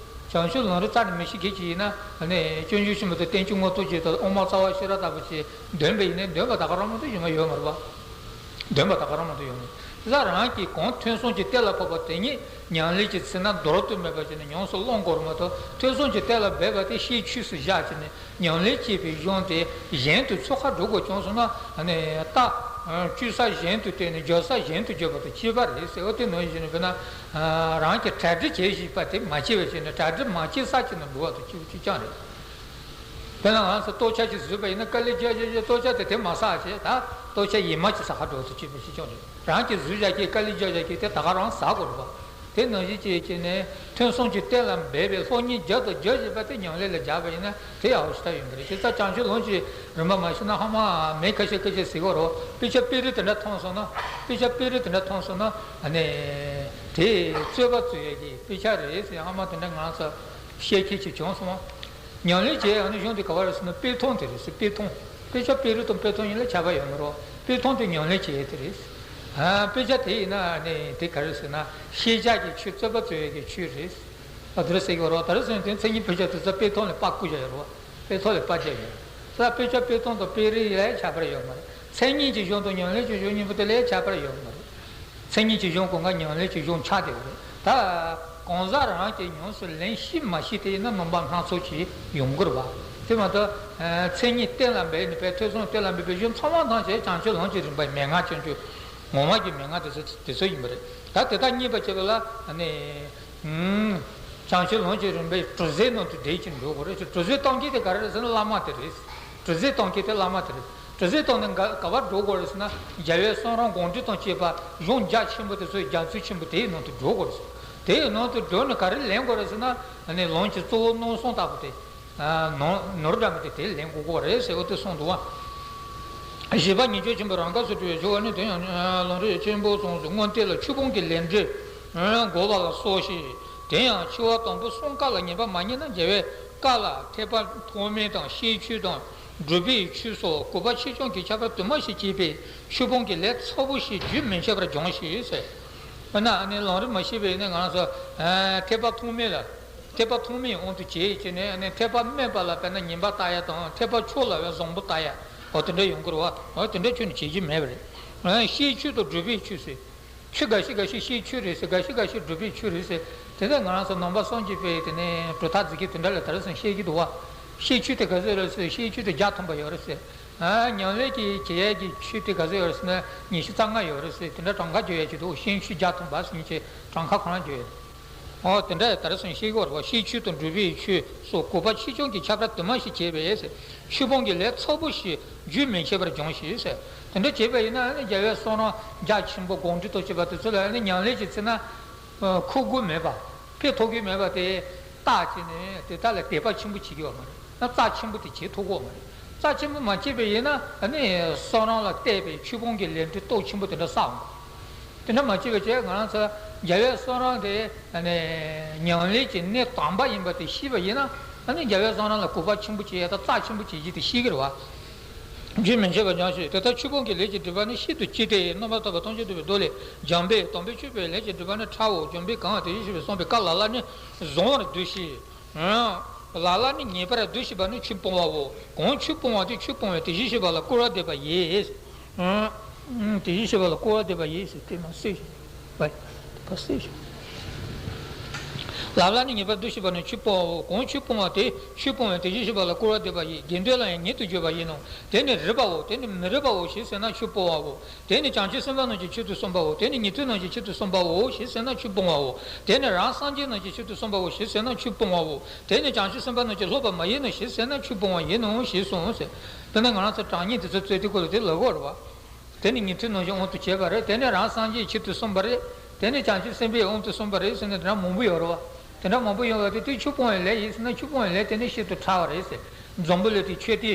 བྱང་ཆུབ་ལམ་རིམ་རྩ་ནས་མི་ཤེས་མཁན་ཅིག་ཡིན་ན། ཨ་ནི་སྤྱོད་འཇུག་ཆེན་པོ་དང་རྟེན་འབྱུང་མངོན་རྟོགས་ཀྱི་དང་དབུ་མ་རྩ་བ་ཤེས་རབ་ལྟ་བུ་ཅིག་འདོན་པ་ཡིན་ན་འདོན་པ་ད་ག་རང་མ་གཏོགས་ཡོང་ཡོད་མ་རེད་བ། འདོན་པ་ད་ག་རང་མ་གཏོགས་ཡོང་མེད། དེ་ལ་རང་གིས་གང་ཐོས་བསམ་གྱི་གཏེར་ལ་ཕོག་པ་དེ་ཉིད་ཉམས་ལེན་གྱི་ཚེ་ན་འདོར་དུ་མེད་པ་བྱས་ནས་ཉམས་སུ་བླང་དགོས་རེད་མ་གཏོགས། ཐོས་བསམ་གྱི་གཏེར་ལ་སྦས་པ་དེ་ཤེས་ཆོས་སུ་བཞག་བྱས་ནས། ཉམས་ལེན་བྱེད་པའི་གཞུང་དེ་གཞན་དུ་ཚུར་ཁ་འགྲོ་དགོས་བྱུང་སོང་ན། ཨ་ནི་ད་བཅོས་ས་གཞན་དུ་བཏོན་ནས་སྦྱོར་ས་གཞན་དུ་བརྗོད་པ་དང་གཅིག་པ་རེད་ཟེར་བ་དེ་ནང་བཞིན་དཔེར་ན། རང་གིས་གྲ་སྒྲིག་བྱེད་བཞིན་པ་དེ་མ་བྱས་པ་བྱས་ནས། གྲ་སྒྲིག་མ་བྱས་ས་ཅིག་ནང་འགྲོ་བ་དང་གཅིག་པ་གཅིག་རྐྱང་རེད། དཔེར་ན་ང་ཚོ་ལྟོ་ཆས་ཅིག་བཟོས་པ་ཡིན་ན། དཀའ་ལས་རྒྱག་རྒྱག་རྒྱག་ལྟོ་ཆས་དེ་དེ་མ་ཟ་བྱས། ད་ལྟོ་ཆས་ཡིན་མ་ཅིག་ཟ་ཁ་འགྲོ་བ་དང་གཅིག་པ་གཅིག་རྐྱང་རེད། རང་གིས་བཟོས་བཞག་གི་དཀའ་ལས་རྒྱག་བཞག་གི་དེ་ད་ག་རང་ཟ་དགོས་རེད་པ། དེ་ནང་བཞིན་བྱས་བྱས་ནས་ཐོས་བསམ་གྱི་གཏེར་ལ་འབེབས་པའི་སློབ་གཉེར་རྒྱབ་དང་རྒྱབ་བཞིན་པ་དེ་ཉམས་ལེན་ལ་སྦྱར་བ་ཡིན་ན་དེ་ཡག་པོ་ཞེ་དྲག་ཡོང་གི་རེད། བྱས་ཙང་བྱང་ཆུབ་ལམ་གྱི་རིམ་པ་མ་ཤེས་ན་ཧ་མ་མི་ཁ་ཤས་ཁ་ཤས་ཟེར་གྱི་ཡོད་རེད། དཔེ་ཆ་དཔེ་རིས་དེ་འདྲ་མཐོང་སོང་ན། དཔེ་ཆ་དཔེ་རིས་དེ་འདྲ་མཐོང་སོང་ན། ཨ་ནི་དེ་རྩོད་པ་རྩོད་ཡས་ཀྱི་དཔེ་ཆ་རེད་ཟེར། ཧ་མ་དེ་འདྲ་ང་ཚོ་བཤད་མཁན་ཅིག་བྱུང་སོང་བ། ཉམས་ལེན་བྱེད་ཡག་ནི་གཞུང་དེ་ག་བ་རེད་ཟེར་ན། དཔེ་ཐུང་དེ་རེད་ཟེར། དཔེ་ཐུང་། དཔེ་ཆ་དཔེ་རིས་དང་དཔེ་ཐུང་གཉིས་ལ་ཁྱད་པར་ཡོད་མ་རེད། དཔེ་ཐུང་དེ་ཉམས་ལེན་བྱེད་ཡས་དེ་རེད། ཨ། དཔེ་ཆ་དེ་ཡིན་ན་ནི་དེ་ག་རེ་ཟེར་ན། ཤེས་བྱ་གི་ཆོས། རྩོད་པ་རྩོད་ཡས་ཀྱི་ཆོས་རེད། ཨ། དེ་རེད་ཟེར་གྱི་ཡོད་རེད། ད་རེས་སོང་དེ་མཚན་ཉིད་དཔེ་ཆ་དེ་ཚོ་དཔེ་ཐུང་ལ་པར་བརྐོས་བཞག་ཡོད་རེད། དཔེ་ཐུང་ལ་པར་བརྒྱབ་ཡོད་ས། དཔེ་ཆ་དཔེ་ཐུང་དང་དཔེ་རིས་ལ་ཁྱད་པར་ཡོད་མ་རེད། མཚན་ཉིད་ཀྱི་གཞུང་དང་ཉམས་ལེན་གྱི་གཞུང་གཉིས་པོ་དེ་ལ་ཁྱད་པར་ཡོད་མ་རེད། མཚན་ཉིད་ཀྱི་གཞུང་གོང་ཁ་ཉམས་ལེན་གྱི་གཞུང་ཆགས་བསྡད་ཡོད་རེད། ད་གང་ཟག་རང་གིས་ཉམས་སུ་ལེན་ཤེས་མ་ཤེས་དེ་ཡིན་ན་རྣམ་པ་སྣ་ཚོགས་ཀྱིས་ཡོང་གི་རེད་བ། དེ་མ་གཏོགས། ཨ། མཚན་ཉིད་གཏན་ལ་འབེབས་ནས་པའི་ཐོས་བསམ་གཏན་ལ་འབེབས་པའི་གཞུང་ཚང་མ་ཐམས་ཅད་བྱང་ཆུབ་ལམ་གྱི་རིམ་པའི་མན་ངག་ཅན་གྱི་ངོ་མ་གི་མན་ངག་དེ་ཚོ་དེ་ཚོ་ཡིན་པ་རེད། ད་དེ་དག་རྙེད་པར་བྱེད་པ་ལ་ནི། ཨུམ། བྱང་ཆུབ་ལམ་གྱི་རིམ་པའི་གྲུ་གཟིངས་ནང་དུ་བསྡད་ཀྱིན་འགྲོ་དགོས་རེད། གྲུ་གཟིངས་གཏོང་མཁན་དེ་ག་རེ་རེད་ཟེར་ན་བླ་མ་དེ་རེད། གྲུ་གཟིངས་གཏོང་མཁན་དེ་བླ་མ་དེ་རེད། གྲུ་གཟིངས་གཏོང་ནས་ག་ག་པར་འགྲོ་དགོས་རེད་ཟེར་ན། རྒྱལ་བའི་གསུང་རབ་དགོངས་འགྲེལ་དང་བཅས་པ་གཞུང་རྒྱ་ཆེན་པོ་དེ་ཚོའི་རྒྱ་མཚོ་ཆེན་པོ་དེའི་ནང་དུ་འགྲོ་དགོས་རེད། དེའི་ནང་དུ་འགྲོ་ནས་ག་རེ་ལེན་དགོས་རེད་ཟེར་ན། ཨ་ནི་ལམ་གྱི་གཙོ་བོ་སྣང་གསུམ་ལྟ་བུ་དེ། ཨ། ནོར་ནོར་འདྲ་མི་དེ་དེ་ལེན་དགོས་ཀྱི་རེད་ཟེར་བ་དེ་གསུངས་འདུག་བ། བཞི་པ་ཉེས་སྤྱོད་ཆེན་པོ་རང་དགར་སུ་གྲུབ་པའི་སྦྱོར་བ་ནི། དེ་ཡང་ལམ་རིམ་ཆེན་པོ་གསུམ་སོགས་སྔོན་གཏན་ལ་ཆོས་སྤོང་གི་ལས་འབྲས་འགོག་པ་ལ་སོགས་ཤིང་། དེ་ཡང་འཆི་བ་དང་པོ་གསུམ་ཀ་ལ་ངེས་པ་མ་རྙེད་ན། རྒྱལ་བའི་བཀའ་ལ་ཐེག་པ་ཐོགས་མེད་དང་ཤེས་ཆོས་དང་སྒྲུབ་པའི་ཆོས་སོགས་གུས་པ་ཆེ་ཆུང་གི་ཁྱད་པར་དུ་མ་ཞིག་བྱས་པས་ཆོས་སྤོང་གི་ལས་ཚ་པོ་ཞིག་རྒྱུན་མི་འཆད་པར་སྦྱོངས་ཤིག་ཟེར། དཔེར་ན་ཨ་ནི་ལམ་རིམ་མ་ཤེས་པས་ནི་ང་རང་ཚོ། ཨ། ཐེག་པ་ཐོགས་མེད་ལ། ཐེག་པ་ཐོགས་མེད་དབང་དུ་བྱས་བྱས་ནས་ནི་ཐེག་པ་དམན་པ་ལ་དཔེར་ན་ངན་པ་བལྟ་ཡ་དང་། ཐེག་པ་མཆོག་ལ་བཟང་པོ་བལྟ་ཡ། འོ་དེ་འདྲ་ཡོང་གི་རེད་བ། འོ་དེ་འདྲ་ཁྱོན་ནས་བྱེད་རྒྱུ་མེད་པ་རེད། ཨ། ཤེས་ཆོས་དང་སྒྲུབ་པའི་ཆོས་ཟེར། ཆོས་འགའ་ཤས་འགའ་ཤས་ཤེས་ཆོས་རེད་ཟེར། འགའ་ཤས་འགའ་ཤས་སྒྲུབ་པའི་ཆོས་རེད་ཟེར། དེ་ནས་ང་རང་ཚོ་ནང་པ་སངས་རྒྱས་པའི་དེ་ནས་གྲུབ་མཐའ་འཛིན་མཁན་དེ་འདྲ་ལ་དེང་སང་བཤད་ཀྱི་འདུག་བ། ཤེས་ཆོས་དེ་ག་ཚོད་རེད་ཟེར། ཤེས་ཆོས་དེ་བརྒྱ་ཐམ་པ་ཡོད་རེད་ཟེར། ཨ། ཉམས་ལེན་གྱི་བྱེད་ཡས་ཀྱི་ཆོས་དེ་ག་ཚོད་ཡོད་རེད་ཟེར་ན། ཉི་ཤུ་རྩ་ལྔ་ཡོད་རེད་ཟེར། དེ་འདྲ་གྲངས་ཀ་བརྗོད་ཡས་ཀྱི་འདུག་ཤེས་ཆོས་བརྒྱ་ཐམ་པ་ཟེར་མཁན་གྱི་གྲངས་ཀ་གང་ལ་བརྗོད་ཡོད། ཨོ། དེ་འདྲ་ད་རེས་སོང་ཤེས་ཀྱི་ཡོད་རེད་བ། ཤེས་ཆོས་དང་སྒྲུབ་པའི་ཆོས་སོགས་གུས་པ་ཆེ་ཆུང་གི་ཁྱད་པར་དུ་མ་ཞིག་བྱས་པས་ཟེར། ཆོས་སྤོང་གི་ལས་ཚ་པོ་ཞིག་རྒྱུན་མི་འཆད་པར་སྦྱོངས་ཤིག་ཟེར། དེ་འདྲ་བྱས་པ་ཡིན་ན་ནི་རྒྱལ་བའི་གསུང་རབ་རྒྱ་ཆེན་པོ་དགོངས་འགྲེལ་དང་བཅས་པ་དེ་ཚོ་ལ་ནི་ཉམས་ལེན་གྱི་ཚེ་ན། ཨ། ཁུག་དགོས་མེད་པ། ཕན་ཐོགས་ཀྱི་མེད་པ་དེ་བརྟག་བྱས་ནས་དེ་དག་ལ་དད་པ་ཆེན་པོ་བྱེད་ཀྱི་ཡོད་མ་རེད། ན་རྩ་ཆེན་པོ་དེ་བྱེད་ཐུབ་ཀྱི་ཡོད་མ་རེད། རྩ་ཆེན་པོ་མ་བྱས་པ་ཡིན་ན་ནི་གསུང་རབ་ལ་བལྟས་པའི་ཆོས་སྤོང་གི་ལས་འབྲས་སྟོབས་ཆེན་པོ་དེ་འདྲ་བསགས་འོང་། དེ་འདྲ་མ་བྱས་པ་བྱས། ང་རང་ཚོ་རྒྱལ་བའི་གསུང་རབ་དེ་ཉམས་ལེན་གྱི་གནད་དམ་པ་ཡིན་པ་དེ་ཤེས་པ་ཡིན་ན། ཨ་ནི་རྒྱལ་བའི་གསུང་རབ་ལ་གུས་པ་ཆེན་པོ་བྱེད་ཡ་དང་རྩ་ཆེན་པོ་བྱེད་རྒྱུ་དེ་ཤེས་ཀྱི་རེད་བ། རྒྱུན་མི་འཆད་པར་སྦྱོངས་ཤིག། དེ་ལྟར་ཆོས་སྤོང་གི་ལས་ཀྱི་སྒྲིབ་པ་ནི་ཤིན་ཏུ་ལྕི་སྟེ། རྣམ་པར་དག་པ་ཐམས་ཅད་འདུལ་བའི་མདོ་ལས། འཇམ་དཔལ་དམ་པའི་ཆོས་སྤེལ་བའི་ལས་ཀྱི་སྒྲིབ་པ་ནི་ཕྲའོ། འཇམ་དཔལ་གང་དེ་བཞིན་གཤེགས་པས་གསུངས་པའི་བཀའ་ལ་ལ་ནི་བཟུང་བར་འདུག་ཤིག། ཨང་ ལ་ལ་ནི་ངེས་པར་འདུ་ཤེས་པ་ནི་ཆོས་སྤོང་བའོ། གང་ཆོས་སྤོང་བ་དེ་ཆོས་སྤོང་བའི་དེ་བཞིན་གཤེགས་པ་ལ་སྐུར་བ་འདེབས་པ་ཡིས། ཨང་། དེ་བཞིན་གཤེགས་པ་ལ་སྐུར་བ་འདེབས་པ་ཡིས་ཟེར་དེ་མ་སྲིད་པ་སྲིད། ལ་ལ་ནི་ངེས་པར་འདུ་ཤེས་པ་ནི་ཆོས་སྤོང་བའོ། གང་ཆོས་སྤོང་བ་དེ་ཆོས་སྤོང་བའི་དེ་བཞིན་གཤེགས་པ་ལ་སྐུར་བ་འདེབས་པ་ཡིས། དགེ་འདུན་ལ་ཡང་ཉིད་དུ་བརྗོད་པ་ཡིན་ནོ། དེ་ནི་རིགས་པའོ། དེ་ནི་མི་རིགས་པའོ་ཞེས་ཟེར་ན་ཆོས་སྤོང་བའོ། དེ་ནི་བྱང་ཆུབ་སེམས་དཔའ་རྣམས་ཀྱི་ཆེད་དུ་གསུངས་པའོ། དེ་ནི་ཉན་ཐོས་རྣམས་ཀྱི་ཆེད་དུ་གསུངས་པའོ་ཞེས་ཟེར་ན་ཆོས་སྤོང་བའོ། དེ་ནི་རང་སངས་རྒྱས་རྣམས་ཀྱི་ཆེད་དུ་གསུངས་པའོ་ཞེས་ཟེར་ན་ཆོས་སྤོང་བའོ། དེ་ནི་བྱང་ཆུབ་སེམས་དཔའ་རྣམས་ཀྱིས་སློབ་པ་མ་ཡིན་ནོ་ཞེས་ཟེར་ན་ཆོས་སྤོང་བ་ཡིན་ནོ་ཞེས་གསུངས་ཟེར། དེ་ནི་ང་རང་ཚོ་གྲངས་ངེས་དེ་ཚོ་རྩོད་དེ་སྐོར་ལ་དེ་ལབ་དགོས་རེད་བ། དེ་ནི་ཉན་ཐོས་རྣམས་ཀྱི་དབང་དུ་བྱས་པ་རེད། དེ་ནི་རང་སངས་རྒྱས་ཆེད་དུ་གསུངས་པ་རེད། དེ་ནི་བྱང་ཆུབ་སེམས་དཔའི་དབང་དུ་གསུངས་པ་རེད་ཟེར་ནས་དེ་འདྲ་མང་པོ་ཡོད་རེད་བ། དེ་འདྲ་མང་པོ་ཡོད་པ་དེ་དེ་ཆོས་སྤོང་བའི་ལས་ཡིན་ཟེར་ན་ཆོས་སྤོང་བའི་ལས་དེ་ནི་ཤིན་ཏུ་ཕྲ་བ་རེད་ཟེར། འཛམ་བུ་གླིང་དེ་ཆོས་དེ་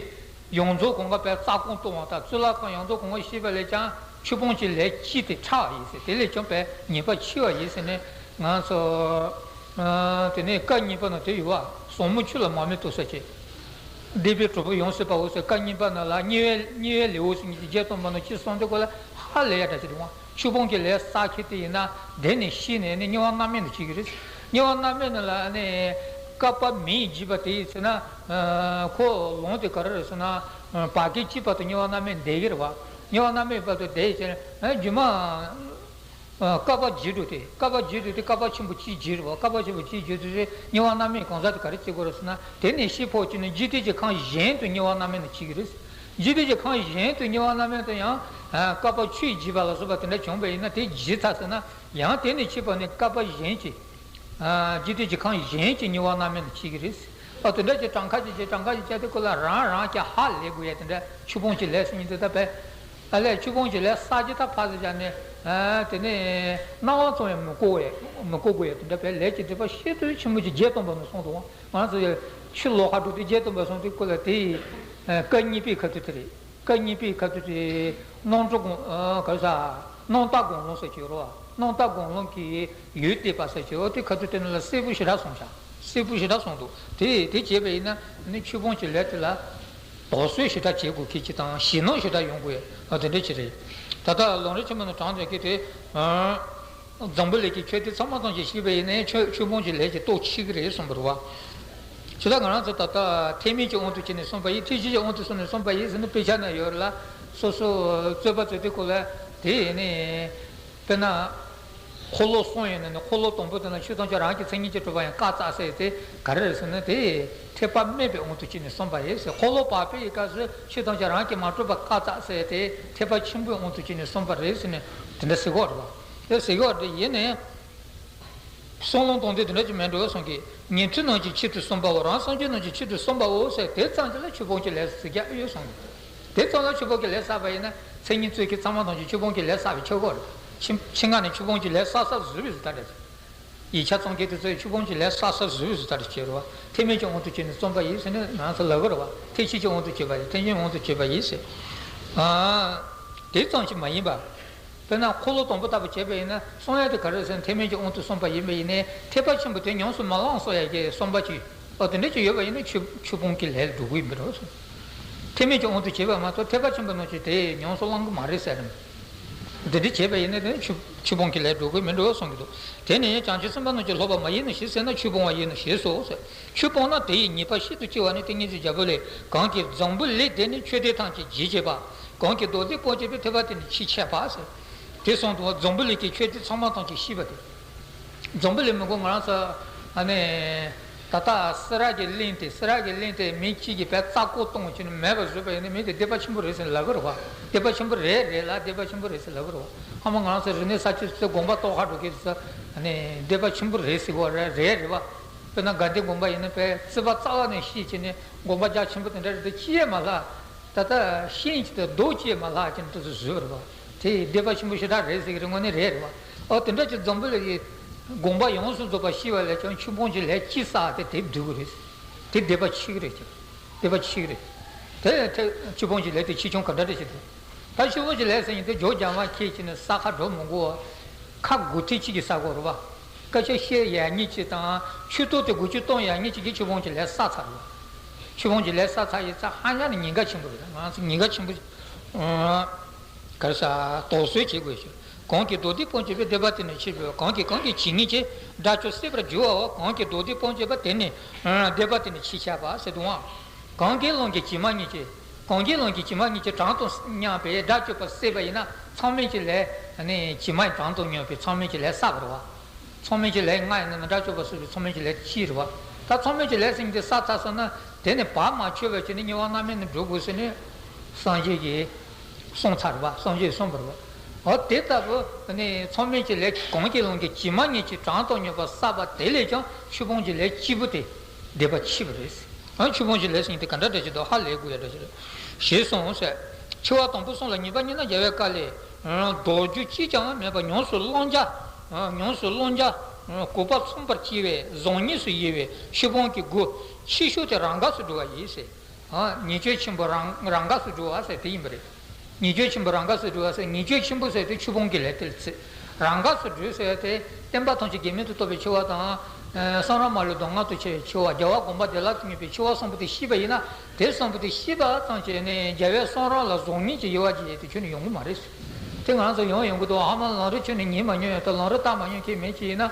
ཡོངས་རྫོགས་གང་ག་པའི་རྩ་དགོངས་གཏོང་བ་དང་གཙུག་ལག་ཁང་ཡོངས་རྫོགས་གང་ག་ཤེས་པ་ལས་ཀྱང་ཆོས་སྤོང་གི་ལས་ཅི་སྟེ་ཕྲ་བ་ཡིན་ཟེར། དེ་ལས་ཀྱང་པའི་ཉེས་པ་ཆེ་བ་ཡིན་ཟེར་ནས་ང་ཚོ། ཨ། དེ་ནས་བཀའ་གཉིས་པ་ན་དེ་ཡོད་བ། ཟབ་མོ་ཆོས་ལ་མར་མེ་གཏོང་ས་ཅིག་སྡིག་པའི་གྲོགས་པོ་ཡོངས་སུ་བར་བའོ་ཟེར། བཀའ་གཉིས་པ་ན་ལ་དམྱལ་བའི་དམྱལ་བའི་ལེའུ་ཟེར་མཁན་གྱི་བརྒྱད་སྟོང་པ་ན་ཅི་གསུངས་དེ་སྐོར་ལ་ཧ་ལས་ཡ་འདྲ་ཞིག་འདུག་བ། ཆོས་སྤོང་གི་ལས་བསགས་མཁན་དེ་ཡིན་ན་དེ་ནས་ཤི་ནས་ནི་དམྱལ་བ་མནར་མེད་ནང་སྐྱེ་གི་རེད། དམྱལ་བ་མནར་མེད་ནང་ལ་ནི་བསྐལ་པ་མེ་ཡིས་འཇིག་པ་དེ་ཡིན་ཚེ་ན། ཨ། ཁོ་ལོངས་དེ་ག་རེ་རེད་ཟེར་ན། ཨ། བར་བསྐལ་གཅིག་བར་དུ་དམྱལ་བ་མནར་མེད་བསྡད་ཀྱི་རེད་བ། དམྱལ་བ་མནར་མེད་བར་དུ་བསྡད་ཡོད་ཚེ་ན། ཨ། རྒྱུ་མ། ཨ། བསྐལ་པ་བརྗེད་འགྲོ་སྟེ། བསྐལ་པ་བརྗེད་འགྲོ་སྟེ་བསྐལ་པ་ཆེན་པོ་གཅིག་བརྗེད་རེད་བ། བསྐལ་པ་ཆེན་པོ་གཅིག་བརྗེད་དུས་དམྱལ་བ་མནར་མེད་གང་ཟག་དེ་ག་རེ་སྐྱེ་དགོས་རེད་ཟེར་ན། དེ་ནས་ཤི་འཕོ་བྱས་ནས་འཇིག་རྟེན་གྱི་ཁམས་གཞན་དུ་དམྱལ་བ་མནར་མེད་ནང་སྐྱེ་གི་རེད། འཇིག་རྟེན་གྱི་ཁམས་གཞན་དུ་དམྱལ་བ་མནར་མེད་དུ་ཡང་། ཨ། བསྐལ་པ་ཆོས་བརྗེད་པ་ལ་སོགས་པ་དེ་འདྲ་བྱུང་བ་ཡིན་ན་དེ་བརྗེད་ཚར་ཟེར་ན། ཡང་དེ་ནས་ཤི་འཕོ་ནས་བསྐལ་པ་གཞན་གྱི། ཨ། འཇིག་རྟེན་གྱི་ཁམས་གཞན་གྱི་དམྱལ་བ་མནར་མེད་ནང་སྐྱེ་གི་རེད། ཨ། དེ་འདྲ་གྱི་གྲངས་ཀ་ཅིག་བྱས། གྲངས་ཀ་ཅིག་བྱས་དེ་སྐོར་ལ་རང་རང་གི་ཧ་ལས་དགོས་ཡ་དེ་འདྲ་ཆོས་སྤོང་གི་ལས་ཟེར་མཁན་དེ་ད་པས། ཨ་ལས་ཆོས་སྤོང་གི་ལས་བསགས་ཀྱི་ད་ཕར་ཟེར་བྱས་ནས། ཨ། དེ་ནས་སྣང་བ་ཙམ་ཡང་མི་གོ་བས། མི་གོ་དགོས་ཡ་དེ་འདྲ་པས། ལས་ཀྱི་སྒྲིབ་པ་ཤིན་ཏུ་ཆེན་པོ་ཅིག་བརྒྱད་སྟོང་པ་ནས་གསུངས་འདུག་ང་ཚོ་ཡ་ཕྱི་ལོགས་ཁ་དྲུག་དེ་བརྒྱད་སྟོང་པ་གསུངས་དེ་སྐོར་ལ་དེ་ཡི། ཨ། བཀའ་གཉིས་པའི་ཁ་ཐུག་དེ་རེད། བཀའ་གཉིས་པའི་ཁ་ཐུག་དེ་རྣམ་གྲོལ་དགོངས། ཨ། ག་རེ་ཟ། རྣམ་དག་དགོངས་ལུང་ཟེར་གྱི་ཡོད་རེད་བ། རྣམ་དག་དགོངས་ལུང་གི་ཡུལ་བསྟན་པ་ཟེར་གྱི་ཡོད། དེ་ཁ་ཐུག་དེ་ནང་ལ་གསལ་པོ་ཞེ་དྲག་གསུངས་ཤག་གསལ་པོ་ཞེ་དྲག་གསུངས་འདུག་དེ་དེ་བྱས་པ་ཡིན་ན་ནི་ཆོས་སྤོང་གི་ལས་དེ་ལ་དོགས་ཟོན་ཞེ་དྲག་བྱེད་དགོས་ཁེལ་གྱི་དང་ཞེད་སྣང་ཞེ་དྲག་ཡོང་དགོས། ཨ། དེ་འདྲ་ཅིག་རེད། ད་ལྟ་ལམ་རིམ་ཆེན་མོ་ནང་དྲངས་བསྡད་ཀྱི་དེ། ཨ། འཛམ་བུ་གླིང་གི་ཆོས་སྡེ་ཚང་མ་ཐམས་ཅད་ཤེས་པ་ཡིན་ནའི་ཆོས་ཆོས་སྤོང་གི་ལས་ཀྱི་སྟོབས་ཆེ་གི་རེད་གསུངས་པ་རེད་བ། ཇི་ལྟར་ང་རང་ཚོ་ད་ལྟ་ཐེག་དམན་གྱི་དབང་དུ་བྱས་ནས་གསུངས་པ་ཡིན། ཐེག་ཆེན་གྱི་དབང་དུ་སོང་ནས་གསུངས་པ་ཡིན་ཟེར་ནས་དཔེ་ཆ་ན་ཡོད་རེད་ལ། སོ་སོ་རྩོད་པ་རྩོད་དུས་སྐོར་ལ་དེ་ཡིན་ནའི། དཔེར་ན། འཁོར་ལོ་གསུམ་ཡོད་ནི་ནི་འཁོར་ལོ་དང་པོ་དེ་ན་ཆོས་ཐམས་ཅད་རང་གི་མཚན་ཉིད་ཀྱིས་གྲུབ་པ་ཡང་བཀག་ཚར་ཟེར་དེ་ག་རེ་རེད་ཟེར་ན། དེ་ཐེག་པ་དམན་པའི་དབང་དུ་བྱས་ནས་གསུངས་པ་ཡིན་ཟེར། འཁོར་ལོ་བར་པའི་སྐབས་སུ་ཆོས་ཐམས་ཅད་རང་གིས་མ་གྲུབ་པ་བཀག་ཚར་ཟེར་དེ་ཐེག་པ་ཆེན་པོའི་དབང་དུ་བྱས་ནས་གསུངས་པ་རེད་ཟེར་ནས་དེ་འདྲ་ཟེར་གྱི་ཡོད་རེད་བ། དེ་ཟེར་གྱི་ཡོད་རེད། ཡིན་ནའི། གསུང་ལུང་དང་དེ་དེ་འདྲ་ཅིག་མེད་འགྲོ་གསུང་གི། ཉན་ཐོས་རྣམས་ཀྱི་ཆེད་དུ་གསུངས་པའོ། རང་སངས་རྒྱས་རྣམས་ཀྱི་ཆེད་དུ་གསུངས་པའོ་ཟེར་དེ་ཙམ་ཅིག་ལ་ཆོས་སྤོང་གི་ལས་ཟེར་རྒྱུ་ཡོད་གསུང་གི། དེ་ཙམ་ལ་ཆོས་སྤོང་གི་ལས་བསགས་པ་ཡིན་ན་མཚན་ཉིད་རྩོད་མཁན་ཚང་མ་ཐམས་ཅད་ཆོས་སྤོང་གི་ལས་བསགས་པའི་ཆོས་གོ་རེད། ཕྱི་ཕྱི་ང་ནས་ཆོས་སྤོང་གི་ལས་བསགས་ས་བཟོས་པའི་བཟོ་ལྟ་རེད། ཡིག་ཆ་རྩོམ་མཁན་དེ་ཚོས་ཆོས་སྤོང་གི་ལས་བསགས་ས་བཟོས་པའི་བཟོ་ལྟ་རེད་བྱས་རེད་བ། ཐེག་དམན་གྱི་དབང་དུ་བྱས་ནས་གསུངས་པ་ཡིན་ཟེར་ནས་ང་ཚོ་ལབ་གི་རེད་བ། ཐེག་ཆེན་གྱི་དབང་དུ་བྱས་པ་ཡིན། ཐེག་ཆེན་དབང་དུ་བྱས་པ་ཡིན་ཟེར། ཨ། དེ་ཙམ་ཞིག་མ་ཡིན་པ། དཔེར་ན་འཁོར་ལོ་དང་པོ་ལྟ་བུ་བྱས་པ་ཡིན་ན་གསུང་ཡ་དེ་ག་རེ་ཟེར་ན་ཐེག་དམན་གྱི་དབང་དུ་སོང་པ་ཡིན་པ་ཡིན་ནའི་ཐེག་པ་ཆེན་པོ་དེ་ཉམས་སུ་མ་བླངས་གསུང་ཡ་གི་བསམ་པ་ཅིག་ཨོ་དེ་འདྲ་ཅིག་ཡོད་པ་ཡིན་ན་ཆོས་ཆོས་སྤོང་གི་ལས་འགྲོ་གི་ཡིན་པ་རེད་གསུངས། ཐེག་དམན་གྱི་དབང་དུ་བྱས་པ་མ་གཏོགས་ཐེག་པ་ཆེན་པོ་ནང་བཞིན་དེ་ཉམས་སུ་བླང་གི་མ་རེད་ཟེར་རམ། དེ་འདྲ་བྱས་པ་ཡིན་ན་དེ་ཆོས་ཆོས་སྤོང་གི་ལས་འགྲོ་གི་མི་འགྲོ་གསུང་གི་འདུག་དེ་ནས་བྱང་ཆུབ་སེམས་དཔའ་རྣམས་ཀྱིས་སློབ་པ་མ་ཡིན་ནོ་ཞེས་ཟེར་ན་ཆོས་སྤོང་བ་ཡིན་ནོ་ཞེས་སོ་ཟེར། ཆོས་སྤོང་ན་དེ་ཡི་ཉེས་པ་ཤིན་ཏུ་ཆེ་བ་ནི་ཏིང་ངེ་འཛིན་རྒྱལ་པོ་ལས། གང་གིས་འཛམ་བུ་གླིང་འདི་ནི་ཆོས་སྡེ་ཐམས་ཅད་བརྗེད་བྱེད་པ། གང་གིས་རྡོ་རྗེ་སྤོང་བྱེད་པའི་ཐེག་པ་དེ་ནི་ཆེས་ཆད་པ་ཟེར། དེ་གསུངས་འདུག་འཛམ་བུ་གླིང་གི་ཆོས་སྡེ་ཚང་མ་ཐམས་ཅད་ཤེས་པ་དེ། འཛམ་བུ་གླིང་མི་མགོ་ང་རང་ཚོ་ཨ་ནི་ད་ལྟ་སེ་ར་གི་གླིང་དེ་སེ་ར་གི་གླིང་དེ་མི་གཅིག་གིས་བས་རྩ་བཀོག་གཏོང་བྱས་ནས་མེད་པ་བཟོས་པ་ཡིན་ན་མི་དེ་སྡིག་པ་ཆེན་པོ་རེད་ཟེར་ལབ་གི་རེད་བ། སྡིག་པ་ཆེན་པོ་རེད་རེད་ལ་སྡིག་པ་ཆེན་པོ་རེད་ཟེར་ལབ་གི་རེད་བ། ཨ་མ་ང་རང་ཚོ་རིག་གནས་གསར་བརྗེ་ཚོས་དགོངས་པ་རྟོགས་ཁ་འགྲོ་མཁན་ཚོ་ཨ་ནི་སྡིག་པ་ཆེན་པོ་རེད་ཟེར་གི་རེད་རེད་བ། དཔེར་ན་དགའ་ལྡན་དགོན་པ་ཡིན་ན་བས་རྩིས་པ་རྩ་བ་ནས་ཤེས་བྱས་ནས་དགོངས་པ་རྒྱ་ཆེན་པོ་དེ་འདྲ་རེད་དེ་ཅི་ཡས་མ་ལྷག་ད་ལྟ་ཤིང་གཅིག་དང་རྡོ་གཅིག་མ་ལྷག་ཅིག་འདི་ཚོ་བཟོས་པ་རེད་བ། དེ་སྡིག་པ་ཆེན་པོ་ཞེ་དྲག་རེད་ཟེར་གི་རེད། དངོས་གནས་རེད་རེད་བ། ཨོ་དེ་འདྲ་ཅིག་འཛམ་བུ་གླིང་གི་དགོངས་པ་ཡོངས་སུ་རྫོགས་པ་ཤེས་པ་ལས་ཀྱང་ཆོས་སྤོང་གི་ལས་ཅི་བསགས་ཏེ་དེབ་སྒྲིག་གི་རེད། དེ་སྡིག་པ་ཆེ་གི་རེད་ཀྱང་། སྡིག་པ་ཆེ་གི་རེད། དེ་དེ་ཆོས་སྤོང་གི་ལས་དེ་ཆེ་ཆུང་ག་འདྲ་རེད་ཅེ་དེ། ད་ཆོས་སྤོང་གི་ལས་ཟེར་ཡིན་དེ་ཇོ་རྒྱ་མ་ཁྱེད་ཀྱིས་ནི་ས་ཁ་འགྲོ་མི་དགོས། ཁ་དགུ་ཐེར་གཅིག་གིས་ས་གོ་རེད་བ། སྐད་ཆ་བཤད་ཡག་ཉེས་ཅིག་དང་ཆོས་ཐོག་དེ་དགུ་ཆོས་གཏོང་ཡག་ཉེས་ཅིག་གིས་ཆོས་སྤོང་གི་ལས་བསགས་ཚར་རེད། ཆོས་སྤོང་གི་ལས་བསགས་ཚར་ཡིན་ཙང་ཧ་ཡང་ནི་ཉེན་ཁ་ཆེན་པོ་རེད། ང་ཚོ་ཉེན་ཁ་ཆེན་པོ། ག་རེ་ཟ་དོགས་ཟོན་བྱེད་དགོས་ཤིང་ གང་གིས་མདོ་སྡེ་སྤོང་བྱེད་པའི་སྡེ་པ་དེ་ནི་ཕྱིར་བུད། གང་གིས་གང་གི་ཇི་སྙེད་ཀྱི་དགྲ་བཅོམ་བསད་པར་འགྱུར་བའོ། གང་གིས་མདོ་སྡེ་སྤོང་བྱེད་པ་དེ་ནི་སྡེ་པ་དེ་ནི་ཕྱིར་བཤགས་པ་ཟེར་དུའང་། གང་གིས་ལམ་གྱི་ཇི་མ་སྙེད་ཀྱི། གང་གིས་ལམ་གྱི་ཇི་མ་སྙེད་ཀྱི་གྲངས་དང་མཉམ་པའི་དགྲ་བཅོམ་པ་བསད་པ་ཡིན་ན་ཚང་མས་ཀྱི་ལས་ནི་ཇི་མའི་གྲངས་དང་མཉམ་པའི་ཚང་མས་ཀྱི་ལས་བསགས་པ་རེད་བ། ཚང་མས་ཀྱི་ལས་ལྔ་ཡིན་ན་ནི་དགྲ་བཅོམ་པ་བསད་པའི་ཚང་མས་ཀྱི་ལས་གཅིག་རེད་བ། ད་ཚང་མས་ཀྱི་ལས་ཟིན་གྱི་བསགས་ཚར་སོང་ན་དེ་ནི་བར་མ་ཆོད་པ་བྱས་ནས་དམྱལ་བ་མནར་མེད་ནི་འགྲོ་དགོས་ཟེར་ནས་སངས་རྒྱས་ཀྱིས་གསུངས་ཚར་བ། སངས་རྒྱས་གསུངས་པ་རེད་བ། འོ་དེ་ལྟ་བུ་ནི་ཚང་མས་ཀྱི་ལས་གང་གིས་ལམ་གྱི་ཇི་མ་སྙེད་ཀྱི་གྲངས་དང་མཉམ་པ་བསགས་པ་དེ་ལས་ཀྱང་ཆོས་སྤོང་གི་ལས་གཅིག་པུ་དེ་སྡེ་པ་ཕྱིར་བུད་རེད། ཨ་ཆོས་སྤོང་གི་ལས་ཟིན་དེ་ག་འདྲ་འདྲ་ཞིག་འདུག་ཧ་ལས་དགོས་ཡ་འདྲ་ཞིག་རེད། ཞེས་གསུངས་ཟེར། འཆི་བ་དང་པོ་གསུམ་ལ་ངེས་པ་རྙེད་ན་རྒྱལ་བའི་བཀའ་ལས། ལྡོག་རྒྱུ་གཅིག་ཀྱང་མེད་པར་ཉམས་སུ་བླང་བྱ། ཉམས་སུ་བླང་བྱ། གོ་བ་མཚུངས་པར་སྐྱེ་བའི་བཟང་ཉམས་སུ་དབྱེ་བའི་ཆོས་སྤོང་གི་སྒོ་ཆེ་ཤོས་དེ་རང་འགགས་སུ་འགྲོ་བ་ཡིན་ཟེར། ཉེས་སྤྱོད་ཆེན་པོ་རང་རང་འགགས་སུ་འགྲོ་བ་ཟེར་དེ་ཡིན་པ་རེད། ཉེས་སྤྱོད་ཆེན་པོ་རང་འགགས་སུ་འགྲོ་བ་ཟེར། ཉེས་སྤྱོད་ཆེན་པོ་ཟེར་དེ་ཆོས་སྤོང་གི་ལས་དེ་ལ་བརྩི། རང་འགགས་སུ་འགྲོ་ཟེར་དེ་བསྟན་པ་ཐམས་ཅད་དགེ་མེད་དུ་རྟོགས་པའི་འཆི་བ་དང་། གསང་རབ་མ་ལུས་གདམས་ངག་ཏུ་འཆད་པའི་འཆི་བ། རྒྱལ་བ་དགོངས་པ་བདེ་བླག་ཏུ་སྨིན་པའི་འཆི་བ་གསུམ་པོ་དེ་ཤེས་པ་ཡིན་ན། དེ་གསུམ་པོ་དེ་ཤེས་པ་ཙམ་གྱིས་ནི་རྒྱལ་བའི་གསུང་རབ་ལ་བཟང་ངན་གྱི་དབྱེ་བ་འབྱེད་ཡས་དེ་ཁྱོན་ནས་ཡོང་གི་མ་རེད། དེ་ང་རང་ཚོ་ཡོང་ཡོང་གི་འདུག་ཧ་མ་ལམ་རིམ་ཁྱོན་ནས་ཉན་མ་མྱོང་ཡོད་དོ། ལམ་རིམ་བལྟ་མ་མྱོང་མཁན་མེད་ཅིག་ཡིན་ན།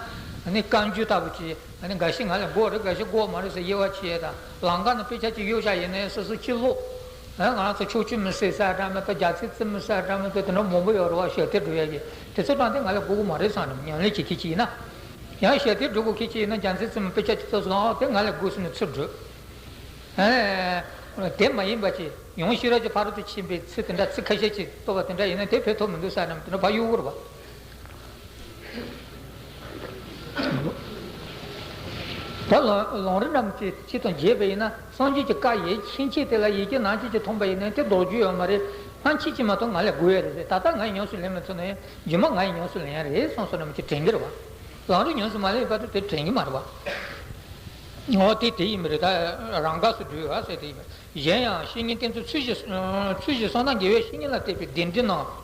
ནི་བཀའ་འགྱུར་ལྟ་བུ་ཅིག་ནི་འགའ་ཤས་ང་ལ་དགོས་རེད། འགའ་ཤས་དགོས་མ་རེད་ཟེར་དབྱེ་བ་ཕྱེ་ཡས་དང་། ལམ་ཁ་ནས་དཔེ་ཆ་ཅིག་གཡུག་བཞག་ཡིན་ནའི་སོ་སོ་ཅི་ཀློག་ང་རང་ཚོ་ཕྱོགས་བཅུའི་མི་སེར་ཟེར་འདྲ་མི་འདུག་རྒྱ་ཚའི་རྩེ་མོ་ཟེར་འདྲ་མི་འདུག་དེ་འདྲ་མང་པོ་ཡོད་རེད་བ། ཞལ་ཏེ་འགྲོ་ཡས་ཀྱི་དེ་ཚོ་དྲངས་ཏེ་ང་ལ་དགོས་ཀྱི་མ་རེད་བསམ་ནས་ཉམས་ལེན་བྱེད་མཁན་ཅིག་ཡིན་ན། ཡང་ཞལ་ཏེ་འགྲོ་དགོས་མཁན་ཅིག་ཡིན་ན། རྒྱ་ཚའི་རྩེ་མོ་དཔེ་ཆ་ཅིག་ཙམ་བཟུང་། ཨོ་དེ་ང་ལ་དགོས་ཟེར་ནས་ཚུར་འགྲོ། ཨེ། དེ་མ་ཡིན་པ་ཅིག་ཡང་ཤེས་རབ་ཀྱི་ཕ་རོལ་ཏུ་ཕྱིན་པའི་ཚིག་དེ་འདྲ་ཚིག་ཁ་ཤས་ཅིག་བཏོན་པ་དེ་འདྲ་ཡིན་ན་དེ་ཕན་ཐོགས་མི་འདུག་ཟེར་ནས་དེ་འདྲ་ཕར་གཡུག་དགོས་རེད་བ། ད་ལམ་ལམ་རིམ་རྣམས་ཀྱི་ཆེད་དུ་བྱས་པ་ཡིན་ན། སངས་རྒྱས་ཀྱི་བཀའ་ཡིད་ཆེས་མཁན་དེ་ལ་ཡིད་ཀྱི་ནང་བཞིན་གྱི་མཐོང་པ་ཡིན་ན་དེ་ལྡོག་རྒྱུ་ཡོད་མ་རེད། སྔ་ཕྱི་གཅིག་མ་གཏོགས་ང་ལ་དགོས་ཡ་རེད་ཟེར། ད་ལྟ་ང་ཉམས་སུ་ལེན་མི་ཐུབ་ན་ཡང་རྗེས་མ་ང་ཉམས་སུ་ལེན་ཡ་རེད་བསམ་བསམ་ནས་ཅིག་དྲན་གྱི་རེད་བ། ལམ་རིམ་ཉམས་སུ་མ་ལེན་པ་དེ་དྲན་གྱི་མ་རེད་བ། འོ་དེ་དེ་ཡིན་པ་རེད། ད་རང་འགགས་སུ་འགྲོ་བ་ཟེར་དེ་ཡིན་པ། གཞན་ཡང་བཤེས་གཉེན་བསྟེན་ཚུལ་ཚུལ་བཞི། ཚུལ་བཞི་གསང་སྔགས་རྒྱལ་བའི་བཤེས་གཉེན་ལ་བསྟེན་པའི་གདེང་འདྲེན་ནམ།